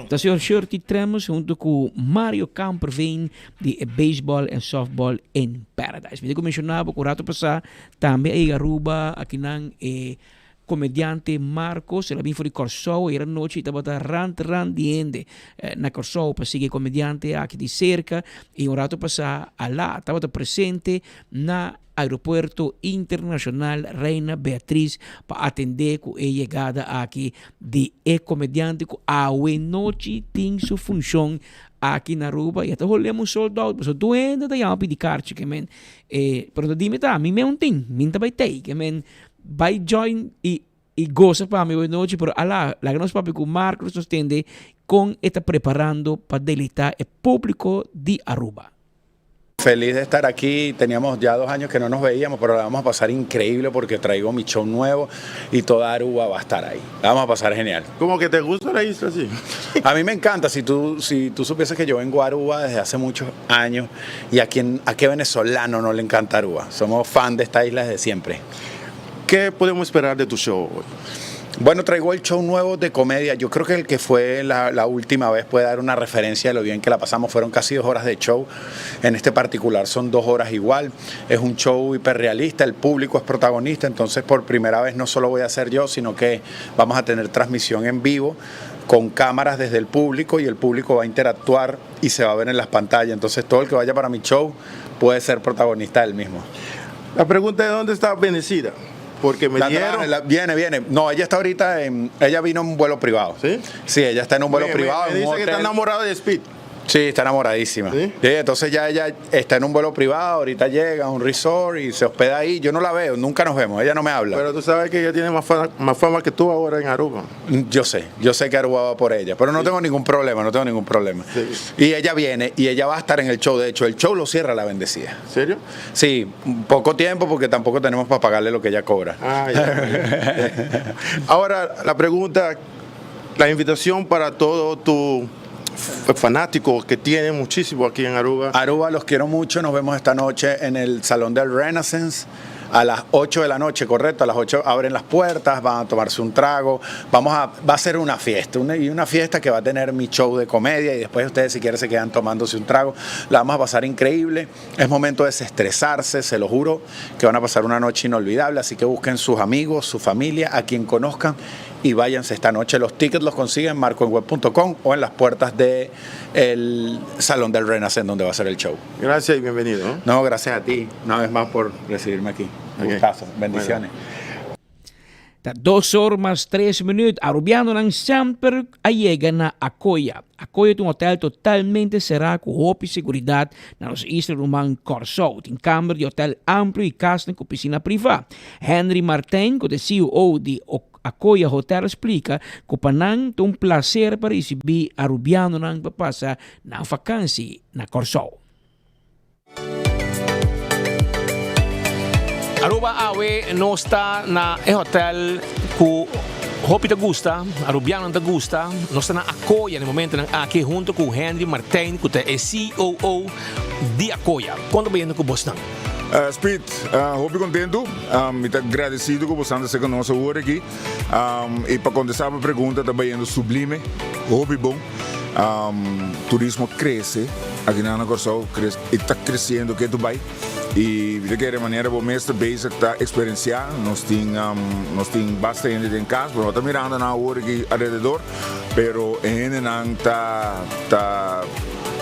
Ta señor Shirty Tremus hunto cu Mario Kamperveen di e Baseball en Softball in Paradise. Mi ta cu menciona bo cu rato pasa tambe a yega Aruba akinan e comediante Marcos. El a bin for di Corsou ayer anochi y tabata rand rand di hende na Corsou pa sigui e comediante aki di cerca y un rato pasa ala tabata presente na Aeropuerto Internacional Reina Beatriz pa atendé ku e yegada aki di e komediante ku awenochi tin su funshon aki na Aruba. Ya ta holem un sold out pasobra tur hende ta yama pidi karchi ke men e pero ta dime ta mi men un tin mi ta bai tei ke men bai join i i gosa pa mi awenochi pero ala laga nos papia ku Marcos nos tende kon e ta preparando pa deleita e publico di Aruba. Feliz de estar aquí, teníamos ya dos años que no nos veíamos, pero la vamos a pasar increíble porque traigo mi show nuevo y toda Aruba va a estar ahí. La vamos a pasar genial. ¿Cómo que te gusta la isla, sí? A mí me encanta, si tú, si tú supieses que yo vengo a Aruba desde hace muchos años y a, quien, a qué venezolano no le encanta Aruba. Somos fan de esta isla desde siempre. ¿Qué podemos esperar de tu show hoy? Bueno, traigo el show nuevo de comedia. Yo creo que el que fue la, la última vez puede dar una referencia de lo bien que la pasamos. Fueron casi dos horas de show. En este particular son dos horas igual. Es un show hiperrealista, el público es protagonista. Entonces, por primera vez no solo voy a ser yo, sino que vamos a tener transmisión en vivo con cámaras desde el público y el público va a interactuar y se va a ver en las pantallas. Entonces, todo el que vaya para mi show puede ser protagonista del mismo. La pregunta es dónde está Bendecida. Porque me La dieron. traje, la- viene, viene. No, ella está ahorita en. Ella vino en un vuelo privado. ¿Sí? Sí, ella está en un vuelo Me- me- privado. me en un dice que está hotel. enamorada de Speed. Sí, está enamoradísima. ¿Sí? entonces ya ella está en un vuelo privado, ahorita llega a un resort y se hospeda ahí. Yo no la veo, nunca nos vemos, ella no me habla. Pero tú sabes que ella tiene más fama, más fama que tú ahora en Aruba. Yo sé, yo sé que Aruba va por ella, pero no tengo ningún problema, no tengo ningún problema. Y ella viene y ella va a estar en el show. De hecho, el show lo cierra la bendecida. ¿Serio? Sí, poco tiempo porque tampoco tenemos para pagarle lo que ella cobra. Ah, ya. Ahora, la pregunta, la invitación para todo tu fanático que tiene muchísimo aquí en Aruba. Aruba, los quiero mucho. Nos vemos esta noche en el Salón del Renaissance a las 8 de la noche, correcto. A las 8 abren las puertas, van a tomarse un trago. Vamos a, va a ser una fiesta, una, y una fiesta que va a tener mi show de comedia y después ustedes si quieren se quedan tomándose un trago. La vamos a pasar increíble. Es momento de desestresarse, se lo juro, que van a pasar una noche inolvidable. Así que busquen sus amigos, su familia, a quien conozcan y váyanse esta noche. Los tickets los consiguen en marcoenweb.com o en las puertas del Salón del Renaissance donde va a ser el show. Gracias y bienvenido. No, gracias a ti una vez más por recibirme aquí. Un gustazo. Bendiciones. Ta dos or mas tres minuut. Arubianonan semper a yega na Acoya. Acoya ta un hotel totalmente será ku hopi seguridat na nos isla ruman Kòrsou. Tin kamber di hotel amplio i kasnan ku pisina privá. Henry Martijn, ku ta e CEO di Acoya Hotel a splika ku pa nan ta un plaser pa risibí arubianonan pa pasa nan fakansi na Kòrsou. Aruba awe nos ta na e hotel cu hopi ta gusta, Arubianonan ta gusta. Nos ta na Acoya na e momentonan aki hunto cu Henry Martijn cu ta e COO di Acoya. Con ta bayendo cu bosnan? Speed, hopi contento. Mi ta gradecido cu bosan ta ser cu nos awor aki. Y pa contesta bo pregunta ta bayendo sublime, hopi bon. Turismo crece aki na Kòrsou, e ta creciendo ketu bai y mi ta kere manera bo mes ta bezig ta experiencia, nos tin nos tin basta hende den cas, bo no ta mirando nan awor aki alrededor, pero e hendenan ta ta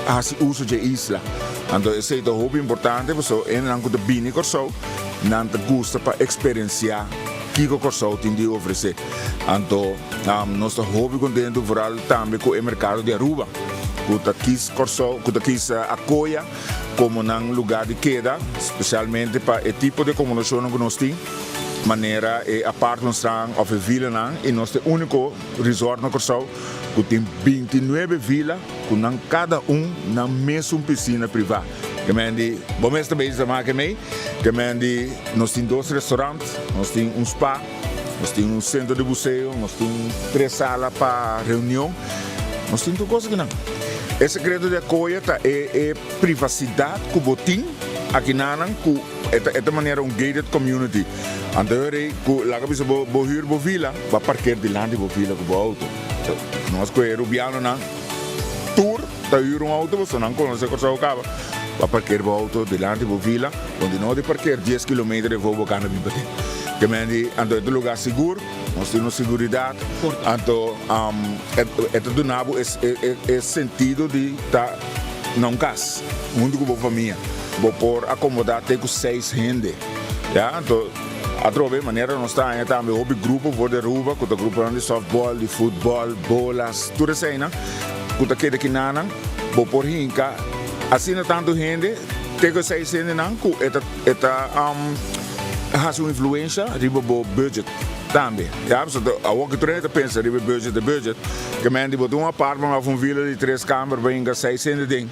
haci uso dje isla, anto esey ta hopi importante pasobra e hendenan cu ta bini Kòrsou nan ta gusta pa experiencia kiko Kòrsou tin di ofrece, anto. Nos ta hopi kontentu vooral tambe ku e merkado di Aruba ku ta kis Kòrsou, ku ta kis Akoya komo nan lugá di keda, spesialmente pa e tipo di akomodashonnan ku nos tin, manera e apartmentsnan òf e vilanan i nos ta e úniko resort na Kòrsou ku tin bintinuebe vila ku nan kada un nan mesun pisina privá. Ke men di bo mes ta bezig ta make mei, ke men di nos tin dos restorant, nos tin un spa. Nos tin un sentro di buseo, nos tin tres sala pa reunion, nos tin tur kos akinan. E sekreto di Akoya ta e e privasidat ku bo tin akinanan ku e ta e ta manera un gated community. Anto e ora ei ku laga bisa bo bo hür bo vila, bo a parker dilanti bo vila ku bo outo. Nos ku e rubianonan tur ta hür un outo pasobra nan konosé Kòrsou kaba. Bo a parker bo outo dilanti bo vila, kontinua di parker dies kilometer efo bo kanda bin paden. Ke men di, anto e ta lugar sigur, nos tin nos siguridat, anto e ta duna bo e sentido di ta na un kas huntu ku bo famia. Bo por akomoda te ku seis hende, ya. Anto atrobe manera nos ta haña tambe hopi grupo for di Aruba ku ta gruponan di softball, di futbol, bolas, tur eseinan ku ta keda kinanan, bo por hinka asina tantu hende te ku e seis hendenan ku e ta e ta. Hasi un influensha riba bo budget tambe. Ya, pasobra awor ki tur hende ta pensa riba e budget, e budget. Ke men di bo tin un apartment of un villa di tres kamber bo hinka seis hende den.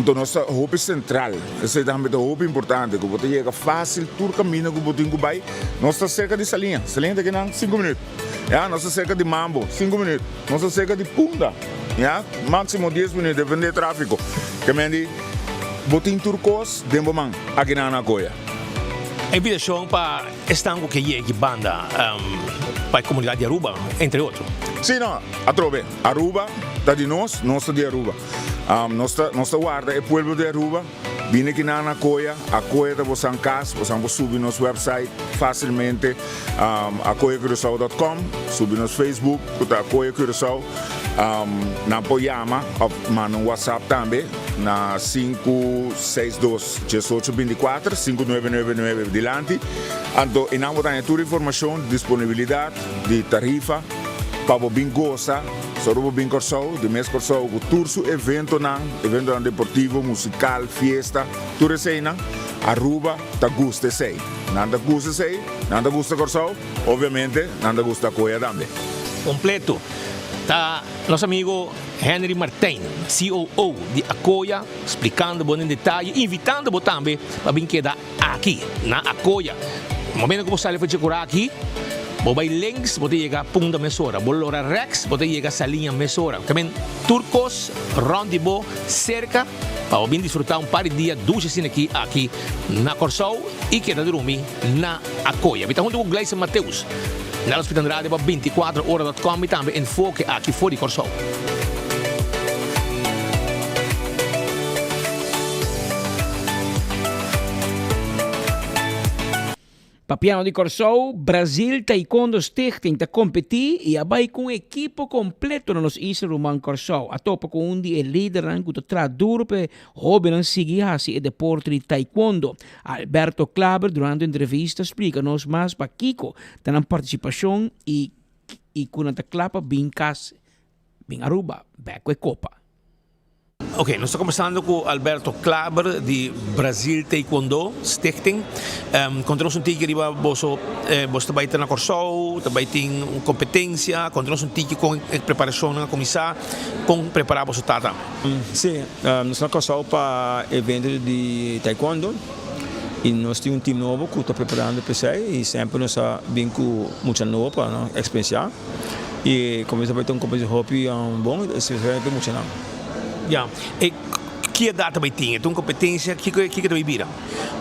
Nto nos ta hopi sentral. Esei tambe ta hopi importante ku bo ta yega fásil tur kaminda ku bo tin ku bai. Nos ta serka di Saliña. Saliña ta kinan sinku minüt. Ya, nos ta serka di Mambo, sinku minüt. Nos ta serka di Punda, ya, máksimo dies minüt, depende e tráfiko. Ke men di bo tin tur kos den bo man akinan na Koya. E invitashon pa esnan ku ke yegi banda pa e komunidat di Aruba, entre otro. Sí, no, atrobe, Aruba ta di nos, nos ta di Aruba. Nos ta, nos ta warda e pueblo di Aruba bini kinan na Koya, Akoya ta bosan kas, bosan por subi nos website fásilmente, akoyacuraçao dot com, subi nos Facebook ku ta Akoya Curaçao, nan por yama òf manda un WhatsApp tambe na 562. Diesocho binticuater, sinku nuebe nuebe nuebe dilanti. Anto einan bo ta haña tur informashon, disponibilidat di tarifa pa bo bin gosa soro bo bin Kòrsou, di mes Kòrsou ku tur su eventonan, eventonan deportivo, musikal, fiesta, tur eseinan. Aruba ta gusta esei. Nan ta gusta esei, nan ta gusta Kòrsou, obviamente nan ta gusta Koya tambe. Kompleto ta nos amigo Henry Martijn, COO di Akoya. Splikando bo den detaye, invitando bo tambe pa bin keda aki na Akoya. Momento ku bo sali for dje kura aki, bo bai links, bo ta yega Punda mesora. Bo lora rèks, bo ta yega Saliña mesora. Tamen tur kos rònt di bo serka pa bo bin disfrutá un par di dia dushi asina aki aki na Kòrsou i keda drumi na Akoya. Mi ta huntu ku Gleison Mateus na Los Pitan Radio pa 24 ora dot com i tambe Enfoke aki for di Kòrsou. Pa. Papiando di Kòrsou, Brazil Taekwondo Stichting ta kompetí i a bai ku un ekipo kompleto na nos isla ruman Kòrsou. A topa ku un di e lidernan ku ta traha duru pa e hóbennan sigui hasi e deporte di Taekwondo. Alberto Klaber durante un entrevista splika nos mas pakiko ta nan partisipashon i i ku nan ta kla pa bin kas bin Aruba bek ku e kopa. Ok, nos ta kombersando ku Alberto Klaber di Brazil Taekwondo Stichting. Konta nos un tiki riba boso, boso ta bai ta na Kòrsou, ta bai tin un kompetensia, konta nos un tiki kon e preparashonnan a kuminsá, kon prepará boso ta tambe. Sí, nos ta na Kòrsou pa evento di Taekwondo i nos tin un tim nobo ku ta preparando pa esei i semper nos a bin ku mucha nobo pa nan eksperensiá. I komiensa bai ta un kompetensia hopi bon, espesialmente pa e muchanan. Ya, e ki edat ta bai tin? E ta un kompetensia, kiko kiko ta bai bira?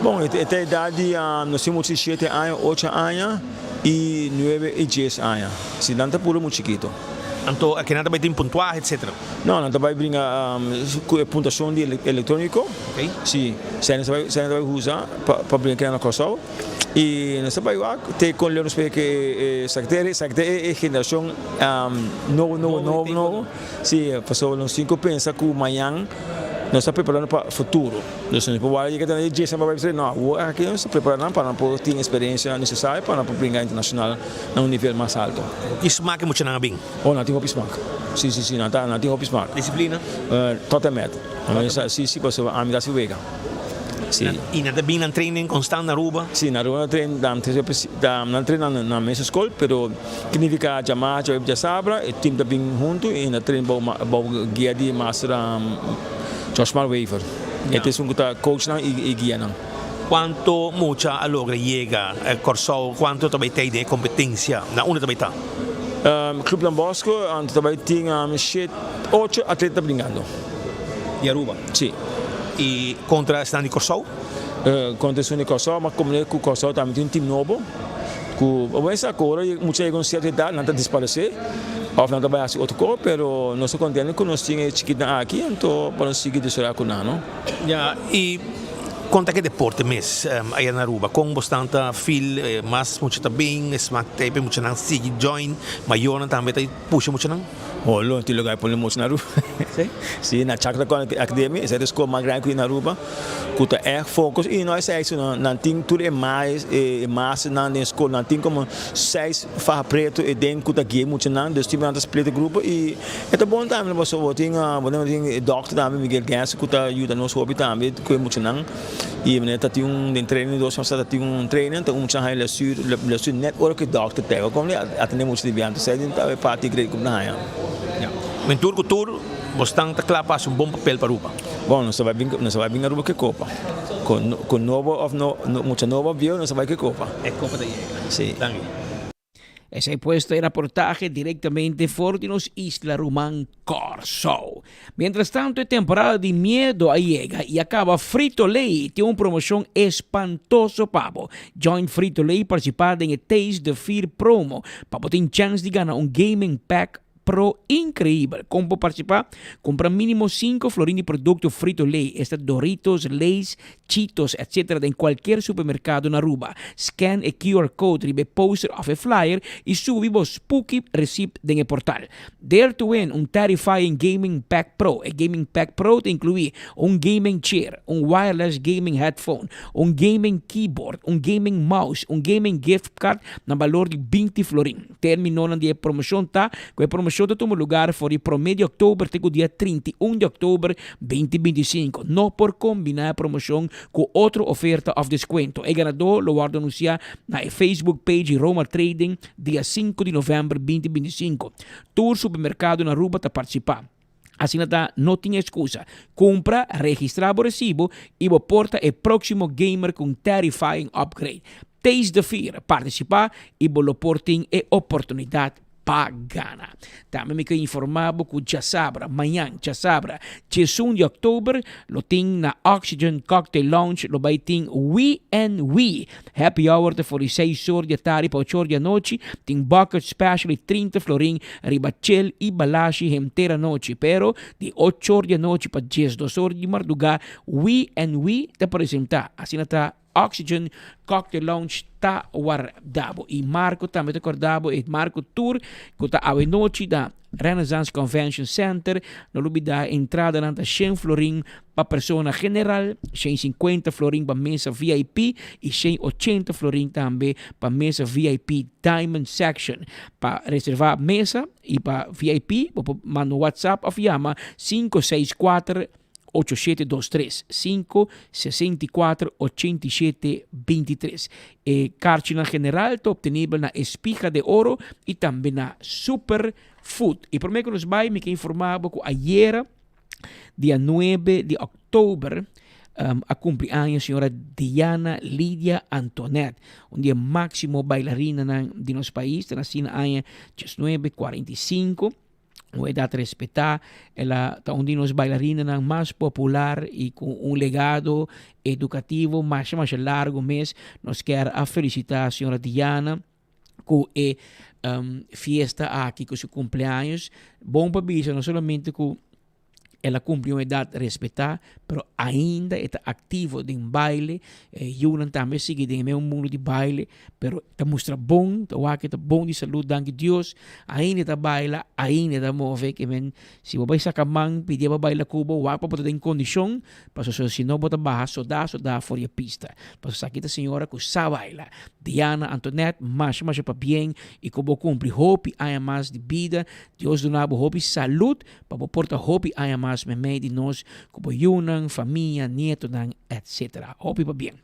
Bon, e ta edat di nos tin mucha di shete aña, ocho aña i nuebe i dies aña. Si nan ta puro mucha chikito. Anto akinan ta bai tin puntuahe etcetera? No, nan ta bai bringa ku e puntuashon di elektroniko. Si, esei nan ta bai usa pa bringa kinan na Kòrsou. I nos ta bai wak te kon leu nos por yega e sakte sakte e generashon nobo nobo nobo nobo si pasobra nos tin ku pensa ku mañan nos ta preparando pa futuro nos no por wak yega ta na djes aña pa bai no awor aki nos ta prepara nan pa nan por tin eksperensia nesesario pa nan por bringa internashonal na un nivel mas alto. Ki smak e muchanan a bin? Oh nan tin hopi smak si si si nan ta nan tin hopi smak. Disiplina? Tot en met si si pasobra ami ta hasi wega. Si. I nan ta bin nan training konstant na Aruba? Si, na Aruba nan train, nan nan train na nan mes skol, pero ki nifiká djamá, djawe, djasabra, e tim ta bin huntu i nan train bou bou guia di master Joshmar Wever. E ta esun ku ta coach nan i guia nan. Kuantu mucha a logra yega Kòrsou? Kuantu ta bai tei den e kompetensia? Na unda ta bai ta? Club Don Bosco ta bai tin shet, ocho atleta ta bringando. Di Aruba? Si. I kontra esnan di Kòrsou? Kontra esun di Kòrsou, ma komo ku Kòrsou tambe tin un tim nobo ku bo mester sa ku ora mucha yega un sierto edat nan ta disparesé òf nan ta bai hasi otro kos, pero nos ta kontento ku nos tin e chikitnan aki anto pa nos sigui desaroyá ku nan no. Ya, i kon ta ku e deporte mes aya na Aruba? Kon bosnan ta feel mas mucha ta bin, esmak ta e muchanan sigui join, mayornan tambe ta pusha muchanan? Oh, lo tin lugar pone mucha na Aruba. Sí? Sí, na Chakra Academy, esei ta e skol mas grandi ku tin na Aruba, ku ta ègt focus. I no esei so, nan tin tur e maes, e masternan den skol, nan tin komo seis faha preto e den ku ta guia e muchanan, dus tin nan ta split e grupo i e ta bon tambe pasobra bo tin, bo tin e dòkter tambe, Miguel Gans, ku ta yuda nos hopi tambe ku e muchanan. I manera ta tin un den training dos semana ta tin un training ta un mucha haña blesur blesur net ora ku e dòkter pega kon li a tene mucha di biento esei ta e parti great ku bo ta haña. Ya. Men tur ku tur bosnan ta kla pa hasi un bon papel pa Aruba. Bon nos ta bai bin nos ta bai bin Aruba ku e kopa. Ku ku nobo òf no mucha nobo òf bieu nos ta bai ku e kopa. E kopa ta yega. Si. Danki. Esei pues ta e raportahe direktamente for di nos isla ruman Kòrsou. Mientras tanto e temporada di miedo a yega i a kaba Frito-Lay tin un promoshon espantoso pa bo. Join Frito-Lay partisipá den e Taste the Fear promo pa bo tin chèns di gana un gaming pack Pro increibel! Kon por participá? Cumpra mínimo cinco florin di producto Frito-Lay, esta Doritos, Lay's, Cheetos, etc. Den cualkier supermercado na Aruba. Scan e QR code riba e poster of e flyer y subi bo spooky receipt den e portal. Dare to win un Terrifying Gaming Pack Pro. E Gaming Pack Pro ta inclui un gaming chair, un wireless gaming headphone, un gaming keyboard, un gaming mouse, un gaming gift card na balor di binti florin. Terminonan di e promocion ta cu e promocion ta tuma lugar for di prome di october te cu dia 31 di october 2025. No por combina e promocion cu otro oferta of descuento. E ganador lo wordo anuncia na e Facebook page di Roma Trading dia 5 di november 2025. Tur supermercado na Aruba ta participa. Asina ta, no tin excusa. Cumpra, registra bo recibo y bo por ta e proximo gamer cu un terrifying upgrade. Taste the fear, participa y bo lo por tin e oportunidad pa gana. Tambe mi ke informa bo cu djasabra, mañan djasabra, diesun di october, lo tin na Oxygen Cocktail Lounge lo bay tin We and We Happy hour ta for di seis or di atardi pa ocho or di anochi. Tin bucket special di trinta florin riba chel i balashi henter anochi. Pero di ocho or di anochi pa diesdos or di marduga We and We ta presenta. Asina ta. Oxygen Cocktail Lounge ta warda bo. Y Marco tambe ta corda bo e Marco Tour cu ta awe nochi na Renaissance Convention Center. No lubida entradanan ta shen florin pa persona general, shen sinkuenta florin pa mesa VIP y shen ochenta florin tambe pa mesa VIP Diamond Section. Pa reserva mesa y pa VIP bo por manda un WhatsApp of yama sinku seis kuater ocho shete dos tres, sinku sesenta i kuater ochenta i shete binti tres. E karchinan general ta obtenibel na Espiga de Oro y tambe na Super Food. Y prome cu nos bay mi ke informa bo cu ayera dia nuebe di october a cumpli aña señora Diana Lidia Antoinette, un di e maximo bailarinanan di nos pais, ta naci na aña diesnuebe cuarenta i sinku. Un edat respetá, el a ta un di nos bailarinanan mas popular i ku un legado edukativo masha masha largu mes. Nos kier a felisitá señora Diana ku e fiesta aki, ku su kumpleaños. Bon pa bisa no solamente ku el a kumpli un edat respetá, pero ainda e ta aktivo den baile. E yunan tambe a sigui den e mesmo mundu di baile, pero ta mustra bon, ta wak e ta bon di salud, danki Dios. Ainda e ta baila, ainda e ta move, ke men si bo bai saka man pidié pa baila ku bo, wak pa bo ta den kondishon, pasobra si no bo ta baha sodá sodá for di e pista. Pasobra esaki ta señora ku sa baila. Diana Antoinette, masha masha pabien i ku bo kumpli hopi aña mas di bida. Dios duna bo hopi salud Pa bo por ta hopi aña mas meimei di nos ku bo yunan, famia, nietonan, etc. Hopi pabien.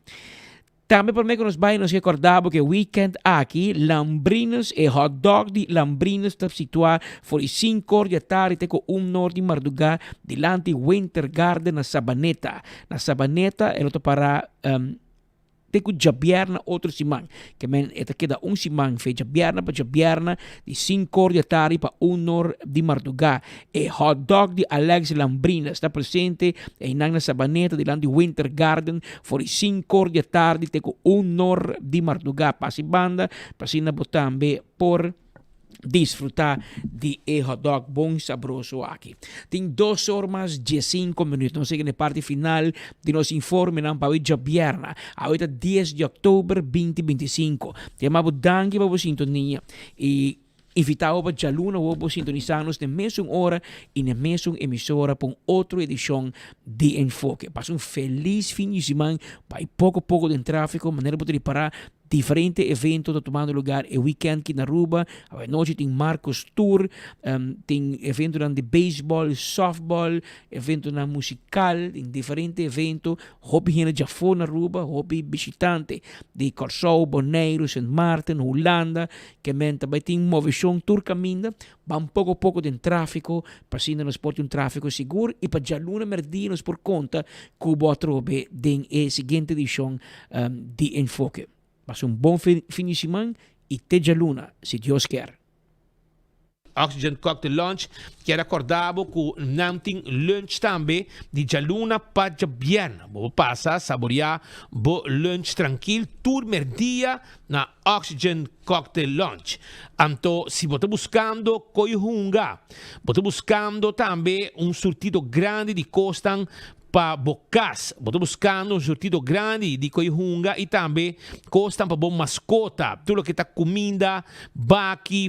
Tambe promé ku nos bai nos ke kòrda bo ku e weekend aki Lambrinus, e hot dog di Lambrinus ta situá for di sinkor di atardi te ku un nor di mardugá dilanti Winter Garden na Sabaneta. Na Sabaneta e lo ta pará Te ku djabièrna otro siman. Ke men e ta keda un siman fe djabièrna pa djabièrna di sinkor di atardi pa unor di mardugá. E hot dog di Alex Lambrinas ta presente einan na Sabaneta dilanti Winter Garden for di sinkor di atardi te ku unor di mardugá. Pasa e banda pa asina bo tambe por. Disfruta di e hotdog bon sabroso aki. Tin dos or mas diesinco minuut. Nos yega na e parti final di nos informenan pa awe djabièrna. Awe ta dies di òktober binti bintisinko. Ta yama bo danki pa bo sintonia i invita bo pa djaluna awor bo sintonisa nos na e mesun ora i na e mesun emisora pa un otro edishon di Enfoke. Pasa un felis fin di siman. Bai poko poko den trafiko manera bo ta ripara Diferente evento ta tumando lugar e weekend ki na Aruba. Awe nochi tin Marcos Tour, tin eventonan di baseball, softball, eventonan musical, tin diferente evento. Hopi hende djafó na Aruba, hopi bishitante di Kòrsou, Boneiru, Sint Maarten, Hulanda, ke men ta bai tin moveshon tur kaminda. Ban poko poko den tráfiko pa asina nos por tin un tráfiko sigur i pa djaluna mèrdia nos por konta ku bo atrobe den e siguiente edishon di Enfoke. Pasa un bon fin di siman i te djaluna si Dios kier. Oxygen Cocktail Lounge kier a korda bo ku nan tin lunch tambe di djaluna pa djabièrnè. Bo por pasa saboriá bo lunch trankil tur mèrdia na Oxygen Cocktail Lounge. Anto si bo ta buskando ko'i hunga, bo ta buskando tambe un surtido grandi di kosnan pa bo kas, bo ta buskando un surtido grandi di ko'i hunga i tambe kosnan pa bo maskota, tur loke ta kuminda, baki,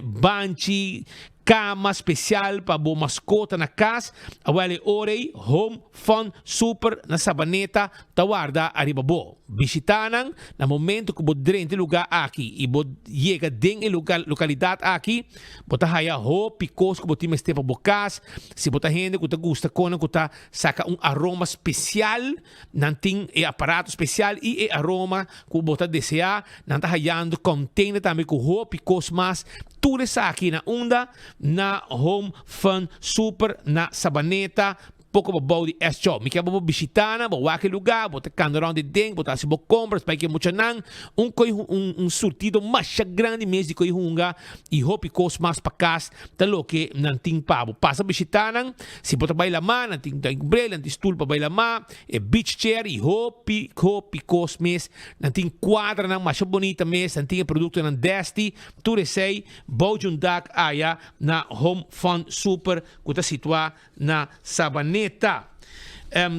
banchi, Kama spesial pa bo maskota na kas, awel e ora ei Home Fun Super na Sabaneta ta warda ariba bo. Bishita nan na momento ku bo drenta e luga aki i bo yega den e lokalidat aki, bo ta haya hopi kos ku bo tin mester pa bo kas. Si bo ta hende ku ta gusta konan ku ta saka un aroma spesial, nan tin e aparato spesial i e aroma ku bo ta deseá. Nan ta hayando container tambe ku hopi kos mas. Tur esaki na unda? Na Home Fun Super na Sabaneta, poko pa bou di S-Chow. Mi ke bo por bishita nan, bo wak e lugá, bo ta kanda rònt di den, bo ta hasi bo kompras pa e muchanan. Un koi un un surtido masha grandi mes di koi hunga i hopi kos mas pa kas ta loke nan tin pa bo. Pasa bishita nan, si bo ta bai lamá, nan tin umbrella, nan tin stul pa bai lamá, e beach chair i hopi hopi kos mes. Nan tin kuadranan masha bonita mes, nan tin e produktonan desti, tur esei bou di un dak aya na Home Fun Super ku ta situá na Sabaneta.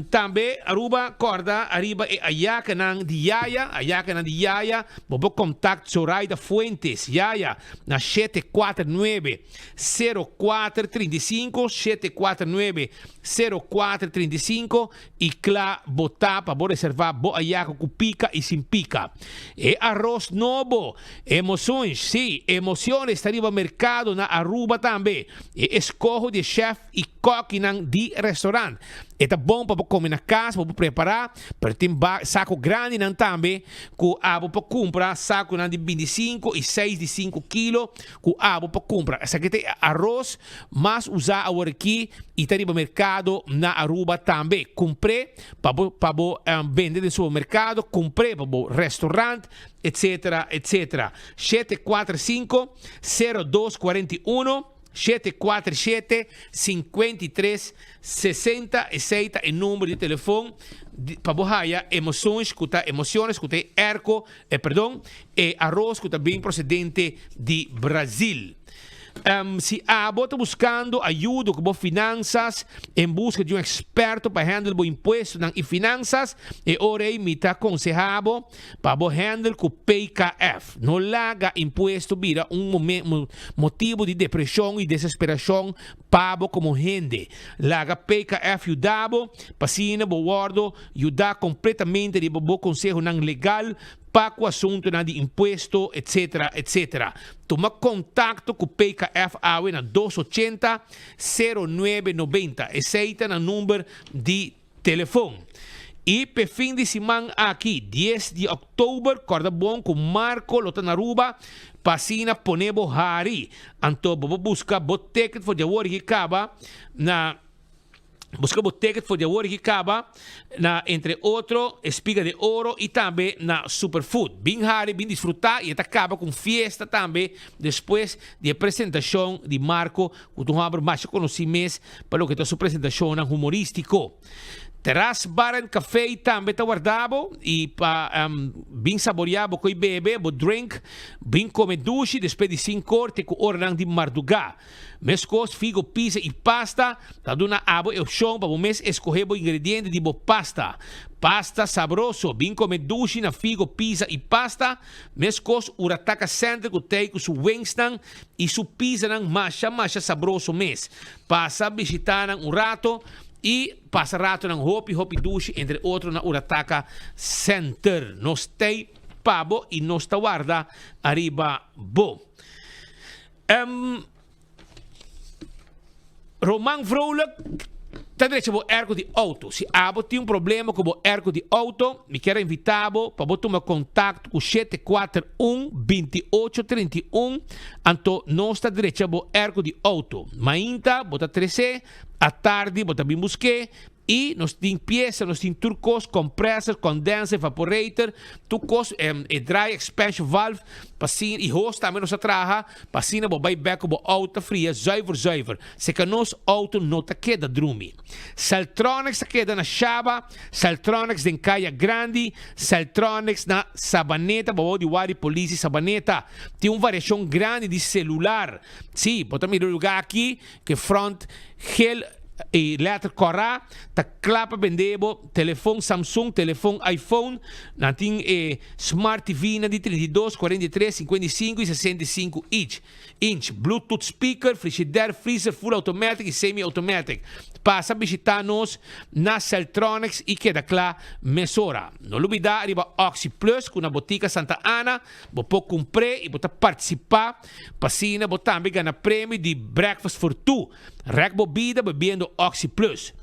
Tambe Aruba corda ariba e ayacanan di Yaya, ayacanan di Yaya, bo por contact Zoraida Fuentes, Yaya, na 749 0435, 749 0435 y cla bo ta pa bo reserva bo ayaca cu pica y sin pica. E arroz nobo, Emociones, sí, Emociones ta riba mercado na Aruba tambe. E escoho di e chef y kokinan di restaurant. E ta bon pa bo come na cas, bo por prepara, pero tin ba saco grandinan tambe cu abo por cumpra, saconan di binticinco y seis di cinco kilo cu abo por cumpra. Esaki ta e arroz mas usa aworaki y ta riba mercado na Aruba tambe. Cumpr'e pa bo pa bo bende den supermercado, cumpr'e pa bo restaurant, etc. Etc. 745 0241. 747 53 60 esei ta e number di telefon pa bo haya emociones cu ta emociones cu ta e airco eh perdon e aros cu ta bin procedente di Brazil. Si abo ta buscando ayudo cu bo finanzas en busca di un experto pa handle bo impuestonan y finanzas e ora ey mi ta conseha bo Pa bo handle ku PKF. No laga impuesto bira un motibu di depreshon i desesperashon pa bo komo hende. Laga PKF yuda bo pa asina bo wòrdu yudá kompletamente riba bo konsehonan legal pa ku asuntunan di impuesto etc. Etc. Tuma kontakto ku PKF awe na dos ochenta, sero nuebe nobenta. Esei ta nan number di Telefon. I p'e fin di siman aki, dies di òktober, kòrda bon ku Marco lo ta na Aruba pa asina pone bo hari. Anto bo por buska bo ticket for di awor ki kaba na buska bo ticket for di awor ki kaba na entre otro Espiga de Oro i tambe na Superfood. Bin hari, bin disfrutá i e ta kaba ku un fiesta tambe despues di e presentashon di Marco Ku ta un hòmber masha konosí mes pa loke ta su presentashonnan humorístiko. Terras Bar and Café tambe ta warda bo i pa bin saboriá bo koi bebe, bo drink, bin kome dushi despues di sinkor te ku oranan di mardugá. Meskos figo pizza i pasta ta duna abo e opshon pa bo mes eskohé bo ingrediente di bo pasta. Pasta sabroso, bin kome dushi na Figo Pizza i Pasta, meskos Urataka Center ku tei ku su wingsnan I su pizanan masha masha sabroso mes. Pasa bishita nan un rato i pasa ratonan hopi hopi dushi entre otro na Urataka Center. Nos tei pa bo i nos ta warda ariba bo. Roman Vrolijk ta drecha bo airco di auto. Si abo tin un problema cu bo airco di auto, mi kier a invita bo pa bo tuma contacto cu 741 28 31, anto nos ta drecha bo airco di auto. Mainta bo ta trece, atardi bo ta bin busque I nos tin piesa, nos tin tur kos, compressor, condenser, evaporator, tur kos, e dry expansion valve, pa asina, i hos tambe nos a traha, pa asina bo bai bek ku bo auto ta fria zuiver zuiver. Seka nos auto no ta keda drumi. Celtronics ta keda na Shaba, Celtronics den Kaya Grandi, Celtronics na Sabaneta, bou di Wari Politie Sabaneta. Tin un variashon grandi di celular. Si, bo ta mira e lugar aki, Ke front gel i letter kòrá ta kla pa bende bo telefon Samsung, telefon iPhone. Nan tin e Smart TV nan di 32, 43, 55 i 65 inch, inch, Bluetooth speaker, frigidaire, freezer full automatic i semi automatic. Pasa bishita nos na Celtronics i keda kla mesora. No lubida riba Oxi Plus ku na Botica Santa Ana bo por kumpr'é i bo ta partisipá. Pa asina bo tambe gana premio di Breakfast for Two. Rek bo bida bebiendo Oxi Plus.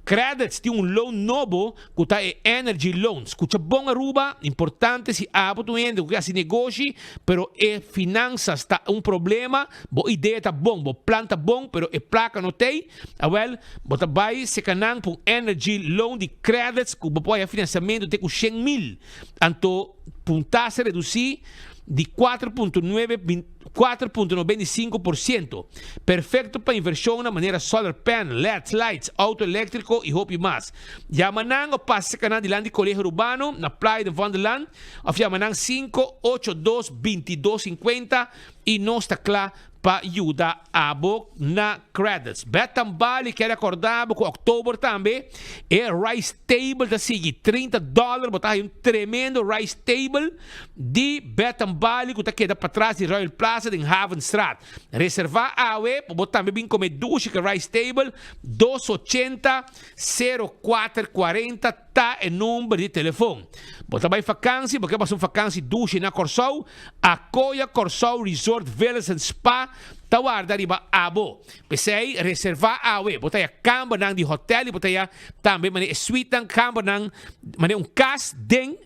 Credits tin un loan nobo cu ta e Energy Loan. Scucha bon Aruba, importante si abo ta un hende cu ke haci negoshi pero e finanzas ta un problema, bo idea ta bon, bo plan ta bon pero e placa no t'ey, awel bo ta bay seca nan pa un Energy Loan di Credits cu bo por haya financiamento te cu 100 mil. Anto pa un tasa reduci di 4.9 4.95%. Perfecto pa inversionnan manera solar panel, leds, lights, auto electrico y hopi mas. Yama nan of pasa cerca nan dilanti Colegio Arubano na Playa den Vondelland of yama nan 582 22 50 y nos ta cla. pa yuda abo na credits. Betan Bali kier recorda bo cu october tambe e rice table ta sigui 30 dollar bo ta haya un tremendo rice table di Betan Bali cu ta keda patras di Royal Plaza den Havenstraat. Reserva awe pa bo tambe bin come dushi cu e rice table dos ochenta sero kuater kuarenta ta e number di telefon. Bo ta bai fakansi, bo ke pasa un fakansi dushi na Kòrsou? Akoya Kòrsou Resort Villas and Spa ta warda riba abo. P'esei reservá awe. Bo ta haya kambernan di hotèl i bo ta haya tambe manera e suitenan, kambernan manera un kas den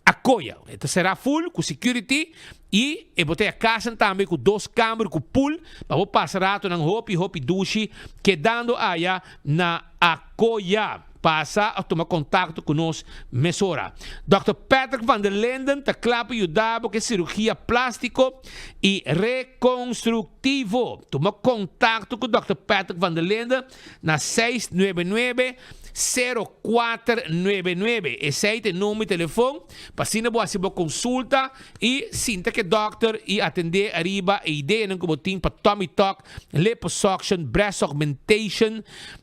Akoya. E ta será full ku security i e bo ta haya kasnan tambe ku dos kamber ku pool pa bo pasa ratonan hopi hopi dushi kedando aya na Akoya. Pasa of tuma kontakto ku nos mesora. Dòkter Patrick van der Linden ta kla pa yuda bo ku e sirugia plástiko i rekonstruktivo. Tuma kontakto ku Dòkter Patrick van der Linden na seis nuebe nuebe, sero kuater nuebe nuebe. Esei ta e number di telefon pa asina bo hasi bo konsulta i sinta ku e dòkter i atendé ariba e ideanan ku bo tin pa tummy tuck, liposuction, breast augmentation,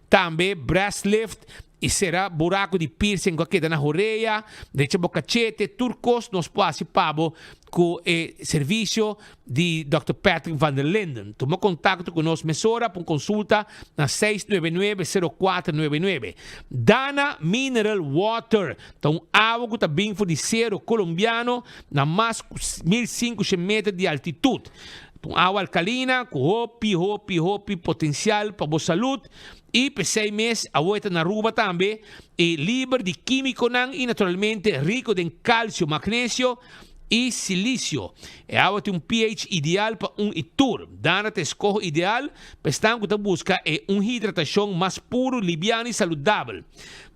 Tambe breast lift y sera buraco di piercing cu a keda na horea, drecha bo cachete, tur cos nos por haci pa bo cu e servicio di Dòkter Patrick van der Linden. Tuma contacto cu nos mesora pa un consulta na seis nuebe nuebe, sero kuater nuebe nuebe. Dana Mineral Water ta un awa cu ta bin for di Cerro Colombiano na mas cu 1500 meter di altitud. Ta un awa alkalina ku hopi, hopi, hopi potensial pa bo salud i p'esei mes awo e ta na Aruba tambe i liber di kímikonan i naturalmente riko den kalsio, magnesio i silisio. E awa tin un pH ideal pa un i tur. Dana ta e skoho ideal pa esnan ku ta buska e un hidratashon mas puru, libiano i saludabel.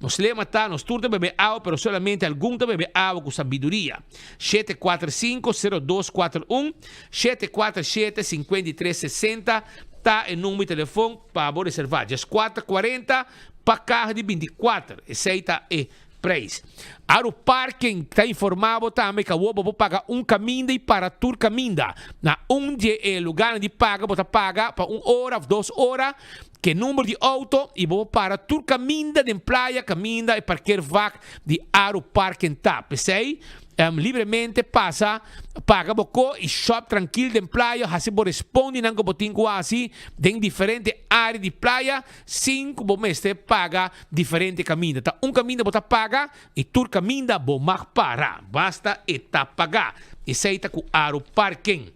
Nos lema ta, Nos tur ta bebe awa pero solamente algun ta bebe awa ku sabiduria. 745 0241 747 53 60 ta e number di telefon pa bo reserva. Djes kuater kuarenta pa kaha di binti kuater. Esei ta e prijs. Aru Parking ta informa bo tambe ku awor bo por paga un kaminda i para tur kaminda. Na un di e lugarnan di paga bo ta paga pa un ora of dos ora ku e number di outo i bo por para tur kaminda den playa kaminda e parkeervak di Aru Parking ta. P'esei libremente pasa paga bo ko i shop trankil den playa hasi bo respondinan ku bo tin ku hasi den diferente área di playa sin ku bo mester paga diferente kaminda. Ta un kaminda bo ta paga i tur kaminda bo mag para basta e ta paga. Esei ta ku Aru Parking.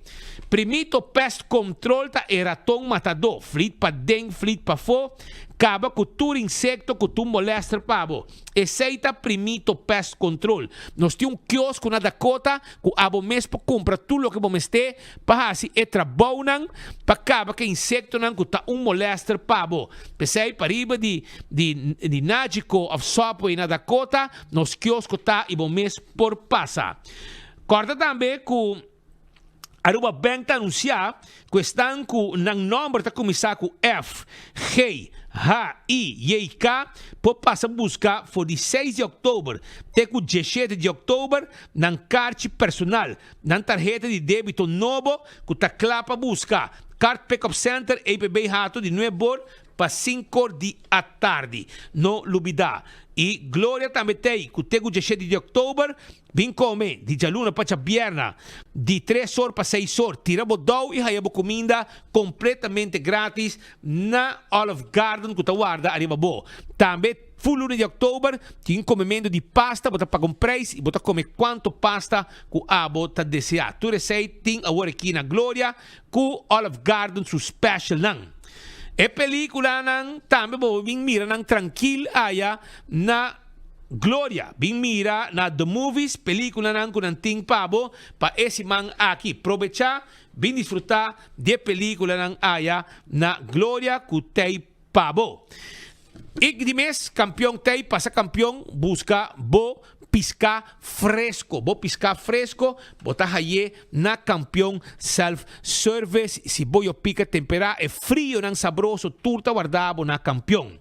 Primito Pest Control ta e raton matadó, flit paden, flit pafó, kaba ku tur insekto ku tur molèster pa bo. Esei ta Primito Pest Control. Nos tin un kiosko na Dakota ku abo mes por kumpra tur loke bo mester pa hasi e trabounan pa kaba ku e insektonan ku ta un molèster pa bo. P'esei pariba di di di Nagico òf Subway na Dakota nos kiosko ta i bo mes por pasa. Kòrda tambe ku Aruba Bank ta anunsiá ku esnan ku nan nòmber ta kuminsá ku F, G, H, I, J i K por pasa buska for di seis di òktober te ku diesshete di òktober nan karchi personal, nan tarheta di débito nobo ku ta kla pa buska. Card Pick Up Center, EPB Hato di nuebor pa sinkor di atardi. No lubidá. I Gloria tambe t'ei ku te ku diesshete di òktober Bin kome di djaluna pa djabierna, di tres or pa seis or. Tira bo dou i haya bo kuminda kompletamente gratis na Olive Garden ku ta warda ariba bo. Tambe full luna di oktober tin komementu di pasta, bo ta paga un prijs i bo ta kome kuantu pasta ku abo ta deseá. Tur esei tin awor aki na Gloria ku Olive Garden su specialnan. E pelikulanan tambe bo por bin mira nan trankil aya na. Gloria, bin mira na The Movies peliculanan cu nan tin pa bo pa e siman aki. Probecha, bin disfruta di e peliculanan aya na Gloria cu tey pa bo. Ik di mes campeon tey pasa campeon busca bo pisca fresco. Bo pisca fresco bo ta haye na Campeon Self Service. Si bo yo pica tempera e frionan sabroso tur ta warda bo na Campeon.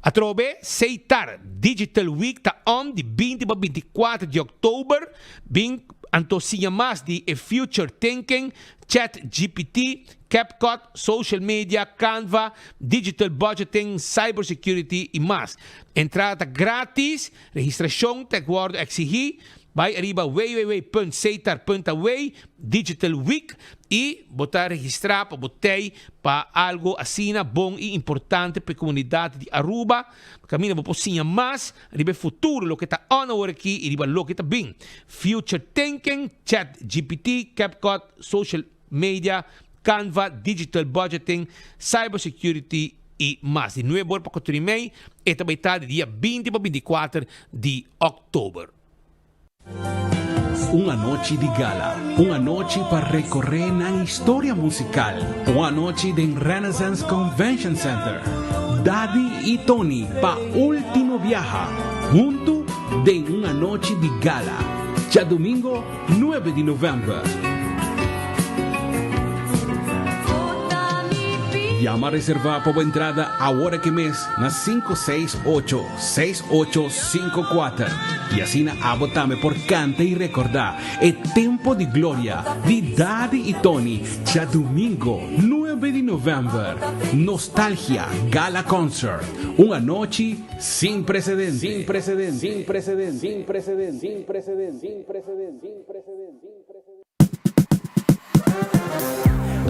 Atrobe, Seitar Digital Week ta on di binti pa 24 di òktober. Bin Anto siña mas di e Future Thinking, Chat GPT, CapCut, Social Media, Canva, Digital Budgeting, Cyber Security y mas. Entrada ta gratis, registracion ta wordo exigi. Bai ariba www.setar.aw, Digital Week, y bo ta registra pa bo tey pa algo asina bon y importante pa e comunidad di Aruba. Caminda bo por siña mas riba e futuro, loke ta on awor aki y riba loke ta bin. Future Thinking, Chat GPT, CapCut, Social Media, Canva, Digital Budgeting, Cyber Security y mas. Di nuebe or pa cuatro y mei, e ta bay ta di dia 20 pa 24 di october. Un anochi di gala, un anochi pa recorre nan historia musical, un anochi den Renaissance Convention Center. Daddy y Tony pa ultimo biaha, hunto den un anochi di gala, djadomingo nuebe di november. Yama reserva pa bo entrada awor aki mes na 568 6854 y asina abo tambe por canta y recorda e tempo di gloria di Daddy y Tony djadumingo nuebe di november. Nostalgia Gala Concert, un anochi sin precedente. Sin precedente. Sin precedente. Sin precedente. Sin precedente. Sin precedente. Sin precedente.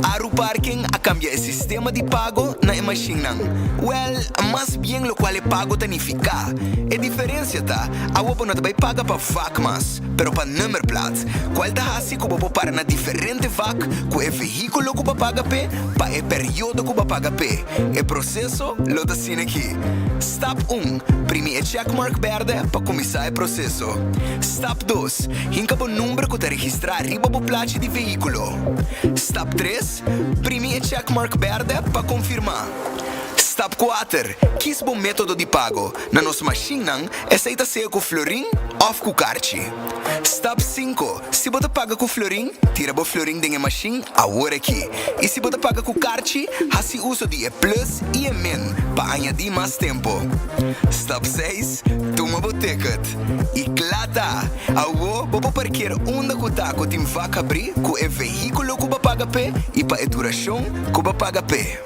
Aruparking a cambia e sistema di pago na e mashinnan. Wel, mas bien locual e pago ta nifica. E diferencia ta, awo bo no ta bay paga pa vak mas, pero pa nummerplaat, cual ta haci cu bo por para na diferente vak cu e vehiculo cu bo a paga p'e pa e periodo cu bo a paga p'e. E proceso lo ta asina aki. Stap un, Primi e checkmark berde pa cuminsa e proceso. Stap dos, Hinka bo number ku ta registrá riba bo plachi di vehíkulo. Stap tres, Primi e checkmark bèrdè pa konfirmá. Stap kuater, Kis bo método di pago. Na nos mashinnan, esei ta sea ku florin òf ku karchi. Stap sinku, Si bo ta paga ku florin, tira bo florin den e mashin awor aki. I si bo ta paga ku karchi, hasi uso di e plus i e min pa añadí mas tempu. Stap seis, Tuma bo ticket. I kla ta! Awo bo por parkeer unda ku ta ku tin vak habrí ku e vehíkulo ku bo paga p'e i pa e durashon ku bo paga p'e.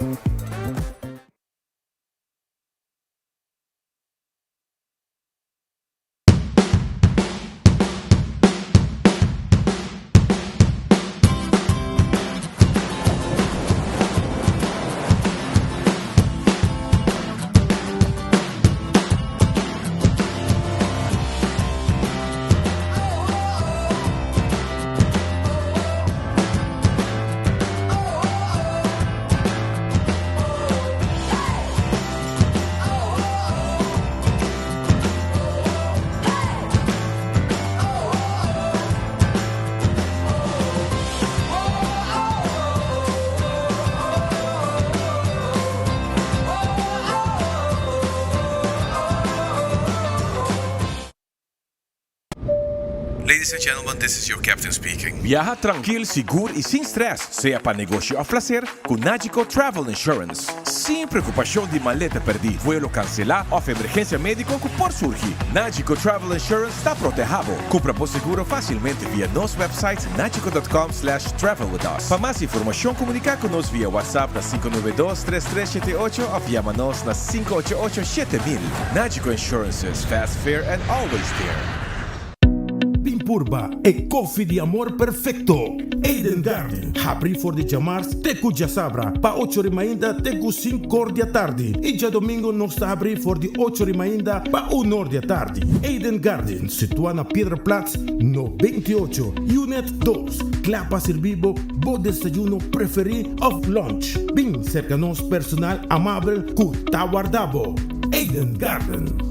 Ladies and gentlemen, this is your captain speaking. Biaha trankil, sigur i sin stress, sea pa negoshi òf plaser, ku Nagico Travel Insurance. Sin preokupashon di maleta pèrdí, vuelo kanselá òf emergensia médiko ku por surgi, Nagico Travel Insurance ta protehá bo. Kumpra bo seguro fásilmente via nos website nagico dot com slash travel with us. Pa mas informashon komuniká ku nos via WhatsApp na 592 3378 òf yama nos na 588 7000. Nagico Insurances, fast, fair and always there. Bin purba e kofi di amor perfecto! Eden Garden, habri for di djamars te ku djasabra pa ocho ri mainta te ku sinkor di atardi i djadomingo nos ta habri for di ocho ri mainta pa unor di atardi. Eden Garden, situa na Piedraplaats no 28, Unit dos, kla pa sirbi bo bo desayuno preferi of lunch. Bin serka nos personal amabel ku ta warda bo. Eden Garden.